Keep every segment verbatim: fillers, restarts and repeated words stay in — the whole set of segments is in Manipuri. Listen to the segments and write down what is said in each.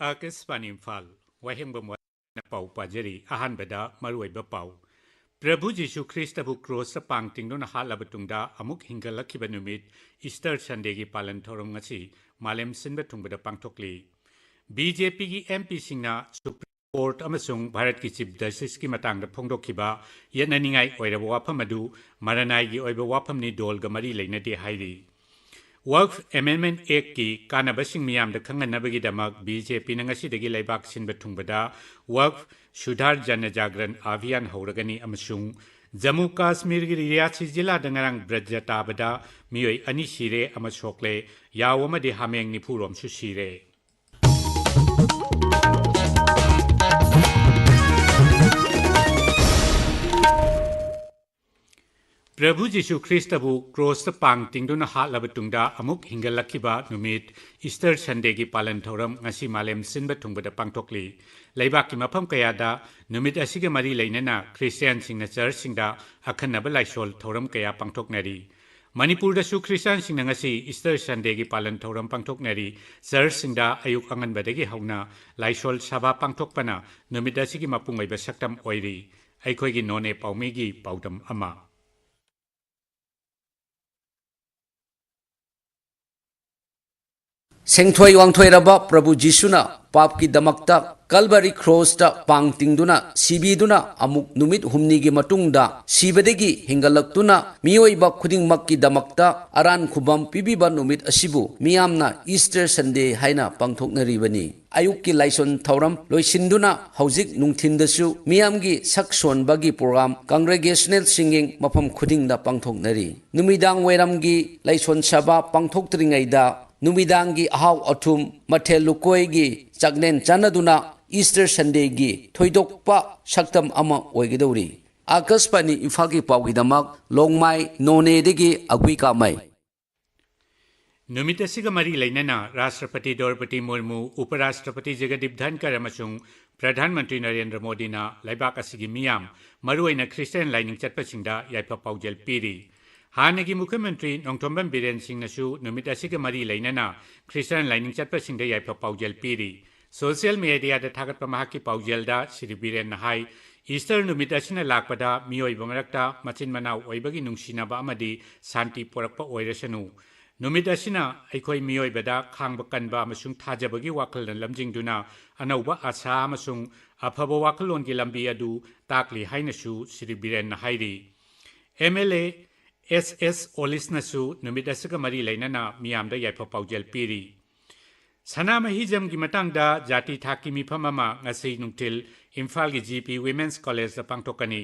ꯑꯥꯀꯥꯁꯕꯥꯅꯤ ꯏꯝꯐꯥꯜ꯫ ꯋꯥꯍꯦꯡꯕꯝ ꯋꯥꯍꯦꯡꯅ ꯄꯥꯎ ꯄꯥꯖꯔꯤ꯫ ꯑꯍꯥꯟꯕꯗ ꯃꯔꯨꯑꯣꯏꯕ ꯄꯥꯎ꯫ ꯄ꯭ꯔꯚꯨ ꯖꯤꯁꯨ ꯈ꯭ꯔꯤꯁꯇꯕꯨ ꯀ꯭ꯔꯣꯁꯇ ꯄꯥꯡ ꯇꯤꯡꯗꯨꯅ ꯍꯥꯠꯂꯕ ꯇꯨꯡꯗ ꯑꯃꯨꯛ ꯍꯤꯡꯒꯠꯂꯛꯈꯤꯕ ꯅꯨꯃꯤꯠ ꯏꯁꯇꯔ ꯁꯟꯗꯦꯒꯤ ꯄꯥꯂꯟ ꯊꯧꯔꯝ ꯉꯁꯤ ꯃꯥꯂꯦꯝ ꯁꯤꯟꯕ ꯊꯨꯡꯕꯗ ꯄꯥꯡꯊꯣꯛꯂꯤ꯫ ꯕꯤ ꯖꯦ ꯄꯤꯒꯤ ꯑꯦꯝ ꯄꯤꯁꯤꯡꯅ ꯁꯨꯄ꯭ꯔꯤꯝ ꯀꯣꯔꯠ ꯑꯃꯁꯨꯡ ꯚꯥꯔꯠꯀꯤ ꯆꯤꯐ ꯖꯁꯇꯤꯁꯀꯤ ꯃꯇꯥꯡꯗ ꯐꯣꯡꯗꯣꯛꯈꯤꯕ ꯌꯦꯠꯅꯅꯤꯡꯉꯥꯏ ꯑꯣꯏꯔꯕ ꯋꯥꯐꯝ ꯑꯗꯨ ꯃꯔꯅꯥꯏꯒꯤ ꯑꯣꯏꯕ ꯋꯥꯐꯝꯅꯤ, ꯗꯣꯜꯒ ꯃꯔꯤ ꯂꯩꯅꯗꯦ ꯍꯥꯏꯔꯤ꯫ ꯋꯛꯐ ꯑꯦꯃꯦꯟꯗꯃꯦꯟꯠ ꯑꯦꯛꯀꯤ ꯀꯥꯟꯅꯕꯁꯤꯡ ꯃꯤꯌꯥꯝꯗ ꯈꯪꯍꯟꯅꯕꯒꯤꯗꯃꯛ ꯕꯤ ꯖꯦ ꯄꯤꯅ ꯉꯁꯤꯗꯒꯤ ꯂꯩꯕꯥꯛ ꯁꯤꯟꯕ ꯊꯨꯡꯕꯗ ꯋꯛꯐ ꯁꯨꯙꯥꯔ ꯖꯅ ꯖꯥꯒ꯭ꯔꯟ ꯑꯚꯤꯌꯥꯟ ꯍꯧꯔꯒꯅꯤ ꯑꯃꯁꯨꯡ ꯖꯝꯃꯨ ꯀꯥꯁꯃꯤꯔꯒꯤ ꯔꯤꯌꯥꯁꯤ ꯖꯤꯂꯥꯗ ꯉꯔꯥꯡ ꯕ꯭ꯔꯖ ꯇꯥꯕꯗ ꯃꯤꯑꯣꯏ ꯑꯅꯤ ꯁꯤꯔꯦ ꯑꯃ ꯁꯣꯛꯂꯦ, ꯌꯥꯎ ꯑꯃꯗꯤ ꯍꯥꯃꯦꯡ ꯅꯤꯐꯨ ꯔꯣꯝꯁꯨ ꯁꯤꯔꯦ꯫ ꯄ꯭ꯔꯚꯨ ꯖꯤꯁꯨ ꯈ꯭ꯔꯤꯁꯇꯕꯨ ꯀ꯭ꯔꯣꯁꯇ ꯄꯥꯡ ꯇꯤꯡꯗꯨꯅ ꯍꯥꯠꯂꯕ ꯇꯨꯡꯗ ꯑꯃꯨꯛ ꯍꯤꯡꯒꯠꯂꯛꯈꯤꯕ ꯅꯨꯃꯤꯠ ꯏꯁꯇꯔ ꯁꯟꯗꯦꯒꯤ ꯄꯥꯂꯟ ꯊꯧꯔꯝ ꯉꯁꯤ ꯃꯥꯂꯦꯝ ꯁꯤꯟꯕ ꯊꯨꯡꯕꯗ ꯄꯥꯡꯊꯣꯛꯂꯤ꯫ ꯂꯩꯕꯥꯛꯀꯤ ꯃꯐꯝ ꯀꯌꯥꯗ ꯅꯨꯃꯤꯠ ꯑꯁꯤꯒ ꯃꯔꯤ ꯂꯩꯅꯅ ꯈ꯭ꯔꯤꯁꯇꯤꯌꯥꯟꯁꯤꯡꯅ ꯆꯔꯆꯁꯤꯡꯗ ꯑꯈꯟꯅꯕ ꯂꯥꯏꯁꯣꯜ ꯊꯧꯔꯝ ꯀꯌꯥ ꯄꯥꯡꯊꯣꯛꯅꯔꯤ꯫ ꯃꯅꯤꯄꯨꯔꯗꯁꯨ ꯈ꯭ꯔꯤꯁꯇꯤꯌꯥꯟꯁꯤꯡꯅ ꯉꯁꯤ ꯏꯁꯇꯔ ꯁꯟꯗꯦꯒꯤ ꯄꯥꯂꯟ ꯊꯧꯔꯝ ꯄꯥꯡꯊꯣꯛꯅꯔꯤ꯫ ꯆꯔꯆꯁꯤꯡꯗ ꯑꯌꯨꯛ ꯑꯉꯟꯕꯗꯒꯤ ꯍꯧꯅ ꯂꯥꯏꯁꯣꯜ ꯁꯚꯥ ꯄꯥꯡꯊꯣꯛꯄꯅ ꯅꯨꯃꯤꯠ ꯑꯁꯤꯒꯤ ꯃꯄꯨꯡ ꯑꯣꯏꯕ ꯁꯛꯇꯝ ꯑꯣꯏꯔꯤ꯫ ꯑꯩꯈꯣꯏꯒꯤ ꯅꯣꯅꯦ ꯄꯥꯎꯃꯤꯒꯤ ꯄꯥꯎꯗꯝ ꯑꯃ꯫ ꯁꯦꯡꯊꯣꯏ ꯋꯥꯡꯊꯣꯏꯔꯕ ꯄ꯭ꯔꯚꯨ ꯖꯤꯁꯨꯅ ꯄꯥꯞꯀꯤꯗꯃꯛꯇ ꯀꯜꯚꯔꯤ ꯀ꯭ꯔꯣꯁꯇ ꯄꯥꯡ ꯇꯤꯡꯗꯨꯅ ꯁꯤꯕꯤꯗꯨꯅ ꯑꯃꯨꯛ ꯅꯨꯃꯤꯠ ꯍꯨꯝꯅꯤꯒꯤ ꯃꯇꯨꯡꯗ ꯁꯤꯕꯗꯒꯤ ꯍꯤꯡꯒꯠꯂꯛꯇꯨꯅ ꯃꯤꯑꯣꯏꯕ ꯈꯨꯗꯤꯡꯃꯛꯀꯤꯗꯃꯛꯇ ꯑꯔꯥꯟ ꯈꯨꯕꯝ ꯄꯤꯕꯤꯕ ꯅꯨꯃꯤꯠ ꯑꯁꯤꯕꯨ ꯃꯤꯌꯥꯝꯅ ꯏꯁꯇꯔ ꯁꯟꯗꯦ ꯍꯥꯏꯅ ꯄꯥꯡꯊꯣꯛꯅꯔꯤꯕꯅꯤ꯫ ꯑꯌꯨꯛꯀꯤ ꯂꯥꯏꯁꯣꯟ ꯊꯧꯔꯝ ꯂꯣꯏꯁꯤꯟꯗꯨꯅ ꯍꯧꯖꯤꯛ ꯅꯨꯡꯊꯤꯟꯗꯁꯨ ꯃꯤꯌꯥꯝꯒꯤ ꯁꯛ ꯁꯣꯟꯕꯒꯤ ꯄ꯭ꯔꯣꯒ꯭ꯔꯥꯝ ꯀꯪꯒ꯭ꯔꯦꯒꯦꯁꯅꯦꯜ ꯁꯤꯡꯒꯤꯡ ꯃꯐꯝ ꯈꯨꯗꯤꯡꯗ ꯄꯥꯡꯊꯣꯛꯅꯔꯤ꯫ ꯅꯨꯃꯤꯗꯥꯡ ꯋꯥꯏꯔꯝꯒꯤ ꯂꯥꯏꯁꯣꯟ ꯁꯚꯥ ꯄꯥꯡꯊꯣꯛꯇ꯭ꯔꯤꯉꯩꯗ ꯅꯨꯃꯤꯗꯥꯡꯒꯤ ꯑꯍꯥꯎ ꯑꯊꯨꯝ, ꯃꯊꯦꯜ ꯂꯨꯀꯣꯏꯒꯤ ꯆꯥꯛꯂꯦꯟ ꯆꯥꯟꯅꯗꯨꯅ ꯏꯁꯇꯔ ꯁꯟꯗꯦꯒꯤ ꯊꯣꯏꯗꯣꯛꯄ ꯁꯛꯇꯝ ꯑꯃ ꯑꯣꯏꯒꯗꯧꯔꯤ꯫ ꯑꯥꯀꯥꯁꯕꯥꯅꯤ ꯏꯝꯐꯥꯜꯒꯤ ꯄꯥꯎꯒꯤꯗꯃꯛ ꯂꯣꯡꯃꯥꯏ ꯅꯣꯅꯦꯗꯒꯤ ꯑꯒꯨꯏ ꯀꯥꯃꯩ꯫ ꯅꯨꯃꯤꯠ ꯑꯁꯤꯒ ꯃꯔꯤ ꯂꯩꯅꯅ ꯔꯥꯁꯇ꯭ꯔꯄꯇꯤ ꯗ꯭ꯔꯧꯄꯗꯤ ꯃꯨꯔꯃꯨ, ꯎꯄ ꯔꯥꯁꯇ꯭ꯔꯄꯇꯤ ꯖꯒꯗꯤꯞ ꯙꯟꯀꯔ ꯑꯃꯁꯨꯡ ꯄ꯭ꯔꯙꯥꯟ ꯃꯟꯇ꯭ꯔꯤ ꯅꯔꯦꯟꯗ꯭ꯔ ꯃꯣꯗꯤꯅ ꯂꯩꯕꯥꯛ ꯑꯁꯤꯒꯤ ꯃꯤꯌꯥꯝ, ꯃꯔꯨꯑꯣꯏꯅ ꯈ꯭ꯔꯤꯁꯇꯤꯌꯥꯟ ꯂꯥꯏꯅꯤꯡ ꯆꯠꯄꯁꯤꯡꯗ ꯌꯥꯏꯐ ꯄꯥꯎꯖꯦꯜ ꯄꯤꯔꯤ꯫ ꯍꯥꯟꯅꯒꯤ ꯃꯨꯈ꯭ꯌ ꯃꯟꯇ꯭ꯔꯤ ꯅꯣꯡꯊꯣꯝꯕꯝ ꯕꯤꯔꯦꯟ ꯁꯤꯡꯅꯁꯨ ꯅꯨꯃꯤꯠ ꯑꯁꯤꯒ ꯃꯔꯤ ꯂꯩꯅꯅ ꯈ꯭ꯔꯤꯁꯇꯤꯌꯥꯟ ꯂꯥꯏꯅꯤꯡ ꯆꯠꯄꯁꯤꯡꯗ ꯌꯥꯏꯐ ꯄꯥꯎꯖꯦꯜ ꯄꯤꯔꯤ꯫ ꯁꯣꯁꯤꯌꯦꯜ ꯃꯦꯗꯤꯌꯥꯗ ꯊꯥꯒꯠꯄ ꯃꯍꯥꯛꯀꯤ ꯄꯥꯎꯖꯦꯜꯗ ꯁ꯭ꯔꯤ ꯕꯤꯔꯦꯟꯅ ꯍꯥꯏ, ꯏꯁꯇꯔ ꯅꯨꯃꯤꯠ ꯑꯁꯤꯅ ꯂꯥꯛꯄꯗ ꯃꯤꯑꯣꯏꯕ ꯃꯔꯛꯇ ꯃꯆꯤꯟ ꯃꯅꯥꯎ ꯑꯣꯏꯕꯒꯤ ꯅꯨꯡꯁꯤꯅꯕ ꯑꯃꯗꯤ ꯁꯥꯟꯇꯤ ꯄꯣꯔꯛꯄ ꯑꯣꯏꯔꯁꯅꯨ꯫ ꯅꯨꯃꯤꯠ ꯑꯁꯤꯅ ꯑꯩꯈꯣꯏ ꯃꯤꯑꯣꯏꯕꯗ ꯈꯥꯡꯕ ꯀꯟꯕ ꯑꯃꯁꯨꯡ ꯊꯥꯖꯕꯒꯤ ꯋꯥꯈꯜꯅ ꯂꯝꯖꯤꯡꯗꯨꯅ ꯑꯅꯧꯕ ꯑꯥꯁꯥ ꯑꯃꯁꯨꯡ ꯑꯐꯕ ꯋꯥꯈꯜꯂꯣꯟꯒꯤ ꯂꯝꯕꯤ ꯑꯗꯨ ꯇꯥꯛꯂꯤ ꯍꯥꯏꯅꯁꯨ ꯁ꯭ꯔꯤ ꯕꯤꯔꯦꯟꯅ ꯍꯥꯏꯔꯤ꯫ ꯑꯦꯝ ꯑꯦꯜ ꯑꯦ ꯑꯦꯁ ꯑꯦꯁ ꯑꯣꯂꯤꯁꯅꯁꯨ ꯅꯨꯃꯤꯠ ꯑꯁꯤꯒ ꯃꯔꯤ ꯂꯩꯅꯅ ꯃꯤꯌꯥꯝꯗ ꯌꯥꯏꯐ ꯄꯥꯎꯖꯦꯜ ꯄꯤꯔꯤ꯫ ꯁꯅꯥꯃꯍꯤꯖꯝꯒꯤ ꯃꯇꯥꯡꯗ ꯖꯥꯇꯤ ꯊꯥꯛꯀꯤ ꯃꯤꯐꯝ ꯑꯃ ꯉꯁꯤ ꯅꯨꯡꯊꯤꯜ ꯏꯝꯐꯥꯜꯒꯤ ꯖꯤ ꯄꯤ ꯋꯤꯃꯦꯟꯁ ꯀꯣꯂꯦꯖꯇ ꯄꯥꯡꯊꯣꯛꯀꯅꯤ꯫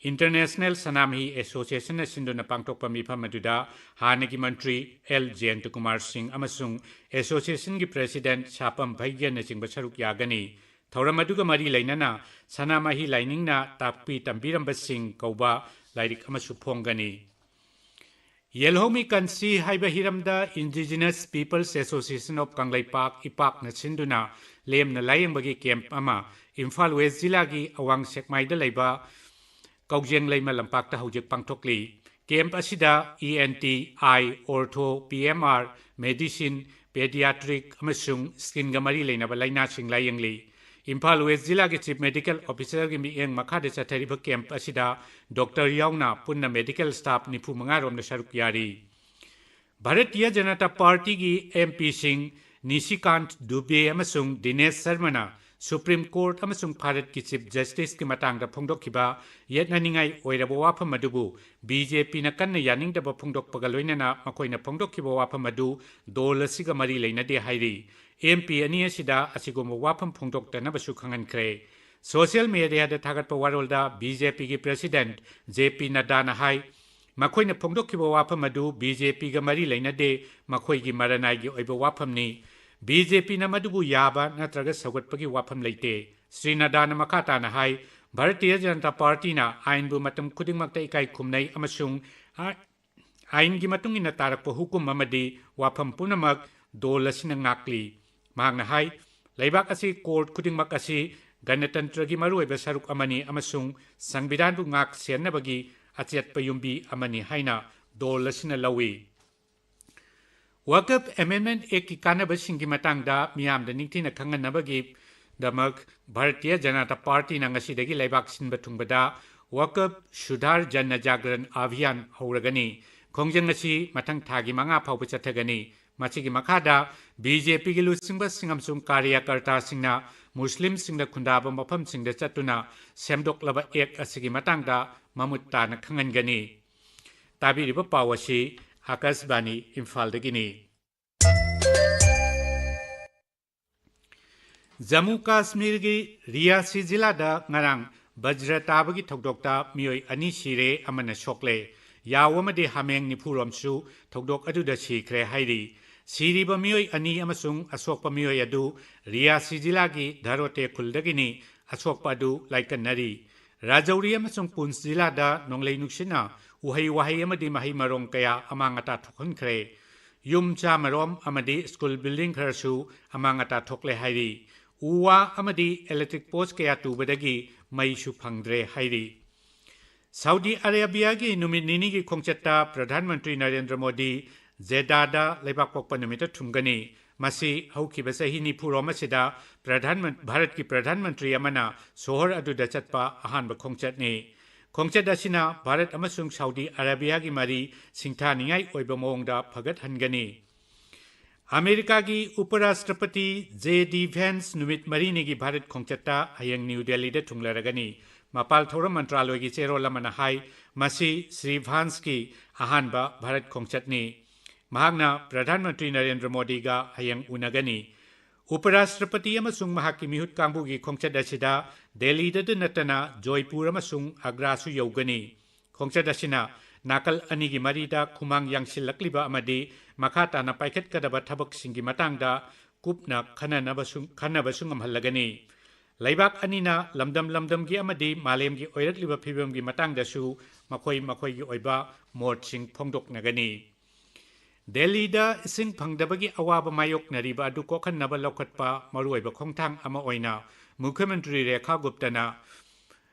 ꯏꯟꯇꯔꯅꯦꯁꯅꯦꯜ ꯁꯅꯥꯃꯍꯤ ꯑꯦꯁꯣꯁꯤꯌꯦꯁꯟꯅ ꯁꯤꯟꯗꯨꯅ ꯄꯥꯡꯊꯣꯛꯄ ꯃꯤꯐꯝ ꯑꯗꯨꯗ ꯍꯥꯟꯅꯒꯤ ꯃꯟꯇ꯭ꯔꯤ ꯑꯦꯜ ꯖꯌꯟꯇꯀꯨꯃꯥꯔ ꯁꯤꯡ ꯑꯃꯁꯨꯡ ꯑꯦꯁꯣꯁꯤꯌꯦꯁꯟꯒꯤ ꯄ꯭ꯔꯦꯁꯤꯗꯦꯟꯠ ꯁꯥꯄꯝ ꯚꯩꯒ꯭ꯌꯅꯆꯤꯡꯕ ꯁꯔꯨꯛ ꯌꯥꯒꯅꯤ꯫ ꯊꯧꯔꯝ ꯑꯗꯨꯒ ꯃꯔꯤ ꯂꯩꯅꯅ ꯁꯅꯥꯃꯍꯤ ꯂꯥꯏꯅꯤꯡꯅ ꯇꯥꯛꯄꯤ ꯇꯝꯕꯤꯔꯝꯕꯁꯤꯡ ꯀꯧꯕ ꯂꯥꯏꯔꯤꯛ ꯑꯃꯁꯨ ꯐꯣꯡꯒꯅꯤ꯫ ꯌꯦꯜꯍꯧꯃꯤ ꯀꯟꯁꯤ ꯍꯥꯏꯕ ꯍꯤꯔꯝꯗ Indigenous Peoples Association of Kangleipak, ꯏꯄꯥꯛꯅ ꯁꯤꯟꯗꯨꯅ ꯂꯦꯝꯅ ꯂꯥꯌꯦꯡꯕꯒꯤ ꯀꯦꯝꯞ ꯑꯃ ꯏꯝꯐꯥꯜ ꯋꯦꯁ ꯖꯤꯂꯥꯒꯤ ꯑꯋꯥꯡ ꯁꯦꯛꯃꯥꯏꯗ ꯂꯩꯕ ꯀꯧꯖꯦꯡ ꯂꯩꯃ ꯂꯝꯄꯥꯛꯇ ꯍꯧꯖꯤꯛ ꯄꯥꯡꯊꯣꯛꯂꯤ꯫ ꯀꯦꯝꯞ ꯑꯁꯤꯗ ꯏ ꯑꯦꯟ ꯇꯤ, ꯑꯥꯏ, ortho, P M R, medicine, ꯄꯦꯗꯤꯌꯥꯇ꯭ꯔꯤꯛ ꯑꯃꯁꯨꯡ ꯁ꯭ꯀꯤꯟꯒ ꯃꯔꯤ ꯂꯩꯅꯕ ꯂꯥꯏꯅꯥꯁꯤꯡ ꯂꯥꯌꯦꯡꯂꯤ꯫ ꯏꯝꯐꯥꯜ ꯋꯦꯁ ꯖꯤꯂꯥꯒꯤ ꯆꯤꯐ ꯃꯦꯗꯤꯀꯦꯜ ꯑꯣꯐꯤꯁꯔꯒꯤ ꯃꯤꯠꯌꯦꯡ ꯃꯈꯥꯗ ꯆꯠꯊꯔꯤꯕ ꯀꯦꯝꯞ ꯑꯁꯤꯗ ꯗꯣꯛꯇꯔ ꯌꯥꯎꯅ ꯄꯨꯟꯅ ꯃꯦꯗꯤꯀꯦꯜ ꯁ꯭ꯇꯥꯐ ꯅꯤꯐꯨ ꯃꯉꯥ ꯔꯣꯝꯅ ꯁꯔꯨꯛ ꯌꯥꯔꯤ꯫ ꯚꯥꯔꯇꯤꯌ ꯖꯅꯇꯥ ꯄꯥꯔꯇꯤꯒꯤ ꯑꯦꯝ ꯄꯤꯁꯤꯡ ꯅꯤꯁꯤꯀꯥꯟꯠ ꯗꯨꯕꯦ ꯑꯃꯁꯨꯡ ꯗꯤꯅꯦꯁ ꯁꯔꯃꯅ ꯁꯨꯄ꯭ꯔꯤꯝ ꯀꯣꯔꯠ ꯑꯃꯁꯨꯡ ꯚꯥꯔꯠꯀꯤ ꯆꯤꯐ ꯖꯁꯇꯤꯁꯀꯤ ꯃꯇꯥꯡꯗ ꯐꯣꯡꯗꯣꯛꯈꯤꯕ ꯌꯦꯠꯅꯅꯤꯡꯉꯥꯏ ꯑꯣꯏꯔꯕ ꯋꯥꯐꯝ ꯑꯗꯨꯕꯨ ꯕꯤ ꯖꯦ ꯄꯤꯅ ꯀꯟꯅ ꯌꯥꯅꯤꯡꯗꯕ ꯐꯣꯡꯗꯣꯛꯄꯒ ꯂꯣꯏꯅꯅ ꯃꯈꯣꯏꯅ ꯐꯣꯡꯗꯣꯛꯈꯤꯕ ꯋꯥꯐꯝ ꯑꯗꯨ ꯗꯣꯜ ꯑꯁꯤꯒ ꯃꯔꯤ ꯂꯩꯅꯗꯦ ꯍꯥꯏꯔꯤ꯫ ꯑꯦꯝ ꯄꯤ ꯑꯅꯤ ꯑꯁꯤꯗ ꯑꯁꯤꯒꯨꯝꯕ ꯋꯥꯐꯝ ꯐꯣꯡꯗꯣꯛꯇꯅꯕꯁꯨ ꯈꯪꯍꯟꯈ꯭ꯔꯦ꯫ ꯁꯣꯁꯤꯌꯦꯜ ꯃꯦꯗꯤꯌꯥꯗ ꯊꯥꯒꯠꯄ ꯋꯥꯔꯣꯜꯗ ꯕꯤ ꯖꯦ ꯄꯤꯒꯤ ꯄ꯭ꯔꯦꯁꯤꯗꯦꯟꯠ ꯖꯦ ꯄꯤ ꯅꯗ꯭ꯗꯥꯅ ꯍꯥꯏ, ꯃꯈꯣꯏꯅ ꯐꯣꯡꯗꯣꯛꯈꯤꯕ ꯋꯥꯐꯝ ꯑꯗꯨ ꯕꯤ ꯖꯦ ꯄꯤꯒ ꯃꯔꯤ ꯂꯩꯅꯗꯦ, ꯃꯈꯣꯏꯒꯤ ꯃꯔꯅꯥꯏꯒꯤ ꯑꯣꯏꯕ ꯋꯥꯐꯝꯅꯤ꯫ ꯕꯤ ꯖꯦ ꯄꯤꯅ ꯃꯗꯨꯕꯨ ꯌꯥꯕ ꯅꯠꯇ꯭ꯔꯒ ꯁꯧꯒꯠꯄꯒꯤ ꯋꯥꯐꯝ ꯂꯩꯇꯦ꯫ ꯁ꯭ꯔꯤ ꯅꯗ꯭ꯗꯥꯅ ꯃꯈꯥ ꯇꯥꯅ ꯍꯥꯏ, ꯚꯥꯔꯇꯤꯌ ꯖꯅꯇꯥ ꯄꯥꯔꯇꯤꯅ ꯑꯥꯏꯟꯕꯨ ꯃꯇꯝ ꯈꯨꯗꯤꯡꯃꯛꯇ ꯏꯀꯥꯏ ꯈꯨꯝꯅꯩ ꯑꯃꯁꯨꯡ ꯑꯥꯏꯟꯒꯤ ꯃꯇꯨꯡ ꯏꯟꯅ ꯇꯥꯔꯛꯄ ꯍꯨꯀꯨꯝ ꯑꯃꯗꯤ ꯋꯥꯐꯝ ꯄꯨꯝꯅꯃꯛ ꯗꯣꯜ ꯑꯁꯤꯅ ꯉꯥꯛꯂꯤ꯫ ꯃꯍꯥꯛꯅ ꯍꯥꯏ, ꯂꯩꯕꯥꯛ ꯑꯁꯤ ꯀꯣꯔꯠ ꯈꯨꯗꯤꯡꯃꯛ ꯑꯁꯤ ꯒꯅꯇꯟꯇ꯭ꯔꯒꯤ ꯃꯔꯨꯑꯣꯏꯕ ꯁꯔꯨꯛ ꯑꯃꯅꯤ ꯑꯃꯁꯨꯡ ꯁꯪꯕꯤꯙꯥꯟꯕꯨ ꯉꯥꯛ ꯁꯦꯟꯅꯕꯒꯤ ꯑꯆꯦꯠꯄ ꯌꯨꯝꯕꯤ ꯑꯃꯅꯤ ꯍꯥꯏꯅ ꯗꯣꯜ ꯑꯁꯤꯅ ꯂꯧꯏ꯫ ꯋꯥꯀꯐ ꯑꯦꯃꯦꯟꯗꯃꯦꯟꯠ ꯑꯦꯛꯀꯤ ꯀꯥꯟꯅꯕꯁꯤꯡꯒꯤ ꯃꯇꯥꯡꯗ ꯃꯤꯌꯥꯝꯗ ꯅꯤꯡꯊꯤꯅ ꯈꯪꯍꯟꯅꯕꯒꯤꯗꯃꯛ ꯚꯥꯔꯇꯤꯌ ꯖꯅꯇꯥ ꯄꯥꯔꯇꯤꯅ ꯉꯁꯤꯗꯒꯤ ꯂꯩꯕꯥꯛ ꯁꯤꯟꯕ ꯊꯨꯡꯕꯗ ꯋꯥꯀꯐ ꯁꯨꯙꯥꯔ ꯖꯟ ꯖꯥꯒ꯭ꯔꯟ ꯑꯚꯤꯌꯥꯟ ꯍꯧꯔꯒꯅꯤ꯫ ꯈꯣꯡꯖꯪ ꯑꯁꯤ ꯃꯊꯪ ꯊꯥꯒꯤ ꯃꯉꯥ ꯐꯥꯎꯕ ꯆꯠꯊꯒꯅꯤ꯫ ꯃꯁꯤꯒꯤ ꯃꯈꯥꯗ ꯕꯤ ꯖꯦ ꯄꯤꯒꯤ ꯂꯨꯆꯤꯡꯕꯁꯤꯡ ꯑꯃꯁꯨꯡ ꯀꯥꯔꯌꯀꯔꯇꯥꯁꯤꯡꯅ ꯃꯨꯁꯂꯤꯝꯁꯤꯡꯗ ꯈꯨꯟꯗꯥꯕ ꯃꯐꯝꯁꯤꯡꯗ ꯆꯠꯇꯨꯅ ꯁꯦꯝꯗꯣꯛꯂꯕ ꯑꯦꯛ ꯑꯁꯤꯒꯤ ꯃꯇꯥꯡꯗ ꯃꯃꯨꯠ ꯇꯥꯅ ꯈꯪꯍꯟꯒꯅꯤ꯫ ꯇꯥꯕꯤꯔꯤꯕ ꯄꯥꯎ ꯑꯁꯤ ꯑꯥꯀꯥꯁꯕꯥꯅꯤ ꯏꯝꯐꯥꯜꯗꯒꯤꯅꯤ꯫ ꯖꯝꯃꯨ ꯀꯥꯁꯃꯤꯔꯒꯤ ꯔꯤꯌꯥꯁꯤ ꯖꯤꯂꯥꯗ ꯉꯔꯥꯡ ꯕꯖ꯭ꯔ ꯇꯥꯕꯒꯤ ꯊꯧꯗꯣꯛꯇ ꯃꯤꯑꯣꯏ ꯑꯅꯤ ꯁꯤꯔꯦ, ꯑꯃꯅ ꯁꯣꯛꯂꯦ꯫ ꯌꯥꯎ ꯑꯃꯗꯤ ꯍꯥꯃꯦꯡ ꯅꯤꯐꯨꯔꯣꯝꯁꯨ ꯊꯧꯗꯣꯛ ꯑꯗꯨꯗ ꯁꯤꯈ꯭ꯔꯦ ꯍꯥꯏꯔꯤ꯫ ꯁꯤꯔꯤꯕ ꯃꯤꯑꯣꯏ ꯑꯅꯤ ꯑꯃꯁꯨꯡ ꯑꯁꯣꯛꯄ ꯃꯤꯑꯣꯏ ꯑꯗꯨ ꯔꯤꯌꯥꯁꯤ ꯖꯤꯂꯥꯒꯤ ꯙꯔꯣꯇꯦ ꯈꯨꯜꯗꯒꯤꯅꯤ꯫ ꯑꯁꯣꯛꯄ ꯑꯗꯨ ꯂꯥꯏꯀꯠꯅꯔꯤ꯫ ꯔꯥꯖꯧꯔꯤ ꯑꯃꯁꯨꯡ ꯄꯨꯟꯁ ꯖꯤꯂꯥꯗ ꯅꯣꯡꯂꯩ ꯅꯨꯡꯁꯤꯠꯅ ꯎꯍꯩ ꯋꯥꯍꯩ ꯑꯃꯗꯤ ꯃꯍꯩ ꯃꯔꯣꯡ ꯀꯌꯥ ꯑꯃꯥꯡ ꯑꯇꯥ ꯊꯣꯛꯍꯟꯈ꯭ꯔꯦ꯫ ꯌꯨꯝ ꯆꯥꯃꯔꯣꯝ ꯑꯃꯗꯤ ꯁ꯭ꯀꯨꯜ ꯕꯤꯜꯗꯤꯡ ꯈꯔꯁꯨ ꯑꯃꯥꯡ ꯑꯇꯥ ꯊꯣꯛꯂꯦ ꯍꯥꯏꯔꯤ꯫ ꯎ ꯋꯥ ꯑꯃꯗꯤ ꯏꯂꯦꯛꯇ꯭ꯔꯤꯛ ꯄꯣꯁ ꯀꯌꯥ ꯇꯨꯕꯗꯒꯤ ꯃꯩꯁꯨ ꯐꯪꯗ꯭ꯔꯦ ꯍꯥꯏꯔꯤ꯫ ꯁꯥꯎꯗꯤ ꯑꯔꯦꯕꯤꯌꯥꯒꯤ ꯅꯨꯃꯤꯠ ꯅꯤꯅꯤꯒꯤ ꯈꯣꯡꯆꯠꯇ ꯄ꯭ꯔꯙꯥꯟ ꯃꯟꯇ꯭ꯔꯤ ꯅꯔꯦꯟꯗ꯭ꯔ ꯃꯣꯗꯤ ꯖꯦꯗꯥꯗ ꯂꯩꯕꯥꯛꯄꯣꯛꯄ ꯅꯨꯃꯤꯠꯇ ꯊꯨꯡꯒꯅꯤ꯫ ꯃꯁꯤ ꯍꯧꯈꯤꯕ ꯆꯍꯤ ꯅꯤꯐꯨꯔꯣꯝ ꯑꯁꯤꯗ ꯄ꯭ꯔꯙꯥꯟ ꯃꯟ-, ꯚꯥꯔꯠꯀꯤ ꯄ꯭ꯔꯙꯥꯟ ꯃꯟꯇ꯭ꯔꯤ ꯑꯃꯅ ꯁꯣꯍꯔ ꯑꯗꯨꯗ ꯆꯠꯄ ꯑꯍꯥꯟꯕ ꯈꯣꯡꯆꯠꯅꯤ꯫ ꯈꯣꯡꯆꯠ ꯑꯁꯤꯅ ꯚꯥꯔꯠ ꯑꯃꯁꯨꯡ ꯁꯥꯎꯗꯤ ꯑꯔꯥꯕꯤꯌꯥꯒꯤ ꯃꯔꯤ ꯁꯤꯡꯊꯥꯅꯤꯡꯉꯥꯏ ꯑꯣꯏꯕ ꯃꯑꯣꯡꯗ ꯐꯒꯠꯍꯟꯒꯅꯤ꯫ ꯑꯃꯦꯔꯤꯀꯥꯒꯤ ꯎꯄꯔꯥꯁꯇ꯭ꯔꯄꯇꯤ ꯖꯦ ꯗꯤ ꯚꯦꯟꯁ ꯅꯨꯃꯤꯠ ꯃꯔꯤꯅꯤꯒꯤ ꯚꯥꯔꯠ ꯈꯣꯡꯆꯠꯇ ꯍꯌꯦꯡ ꯅ꯭ꯌꯨ ꯗꯦꯜꯂꯤꯗ ꯊꯨꯡꯂꯔꯒꯅꯤ꯫ ꯃꯄꯥꯜ ꯊꯧꯔꯝ ꯃꯟꯇ꯭ꯔꯥꯂꯣꯏꯒꯤ ꯆꯦꯔꯣꯜ ꯑꯃꯅ ꯍꯥꯏ, ꯃꯁꯤ ꯁ꯭ꯔꯤ ꯚꯥꯟꯁꯀꯤ ꯑꯍꯥꯟꯕ ꯚꯥꯔꯠ ꯈꯣꯡꯆꯠꯅꯤ꯫ ꯃꯍꯥꯛꯅ ꯄ꯭ꯔꯙꯥꯟ ꯃꯟꯇ꯭ꯔꯤ ꯅꯔꯦꯟꯗ꯭ꯔ ꯃꯣꯗꯤꯒ ꯍꯌꯦꯡ ꯎꯅꯒꯅꯤ꯫ ꯎꯄꯔꯥꯁꯇ꯭ꯔꯄꯇꯤ ꯑꯃꯁꯨꯡ ꯃꯍꯥꯛꯀꯤ ꯃꯤꯍꯨꯠ ꯀꯥꯡꯕꯨꯒꯤ ꯈꯣꯡꯆꯠ ꯑꯁꯤꯗ ꯗꯦꯜꯂꯤꯗꯇ ꯅꯠꯇꯅ ꯖꯣꯏꯄꯨꯔ ꯑꯃꯁꯨꯡ ꯑꯒ꯭ꯔꯥꯁꯨ ꯌꯧꯒꯅꯤ꯫ ꯈꯣꯡꯆꯠ ꯑꯁꯤꯅ ꯅꯥꯀꯜ ꯑꯅꯤꯒꯤ ꯃꯔꯤꯗ ꯈꯨꯃꯥꯡ ꯌꯥꯡꯁꯤꯜꯂꯛꯂꯤꯕ ꯑꯃꯗꯤ ꯃꯈꯥ ꯇꯥꯅ ꯄꯥꯏꯈꯠꯀꯗꯕ ꯊꯕꯛꯁꯤꯡꯒꯤ ꯃꯇꯥꯡꯗ ꯀꯨꯞꯅ ꯈꯟꯅꯅꯕꯁꯨ, ꯈꯟꯅꯕꯁꯨ ꯉꯝꯍꯜꯂꯒꯅꯤ꯫ ꯂꯩꯕꯥꯛ ꯑꯅꯤꯅ ꯂꯝꯗꯝ ꯂꯝꯗꯝꯒꯤ ꯑꯃꯗꯤ ꯃꯥꯂꯦꯝꯒꯤ ꯑꯣꯏꯔꯛꯂꯤꯕ ꯐꯤꯕꯝꯒꯤ ꯃꯇꯥꯡꯗꯁꯨ ꯃꯈꯣꯏ ꯃꯈꯣꯏꯒꯤ ꯑꯣꯏꯕ ꯃꯣꯠꯁꯤꯡ ꯐꯣꯡꯗꯣꯛꯅꯒꯅꯤ꯫ ꯗꯦꯜꯂꯤꯗ ꯏꯁꯤꯡ ꯐꯪꯗꯕꯒꯤ ꯑꯋꯥꯕ ꯃꯥꯌꯣꯛꯅꯔꯤꯕ ꯑꯗꯨ ꯀꯣꯛꯍꯟꯅꯕ ꯂꯧꯈꯠꯄ ꯃꯔꯨꯑꯣꯏꯕ ꯈꯣꯡꯊꯥꯡ ꯑꯃ ꯑꯣꯏꯅ ꯃꯨꯈ꯭ꯌ ꯃꯟꯇ꯭ꯔꯤ ꯔꯦꯈꯥ ꯒꯨꯞꯇꯅ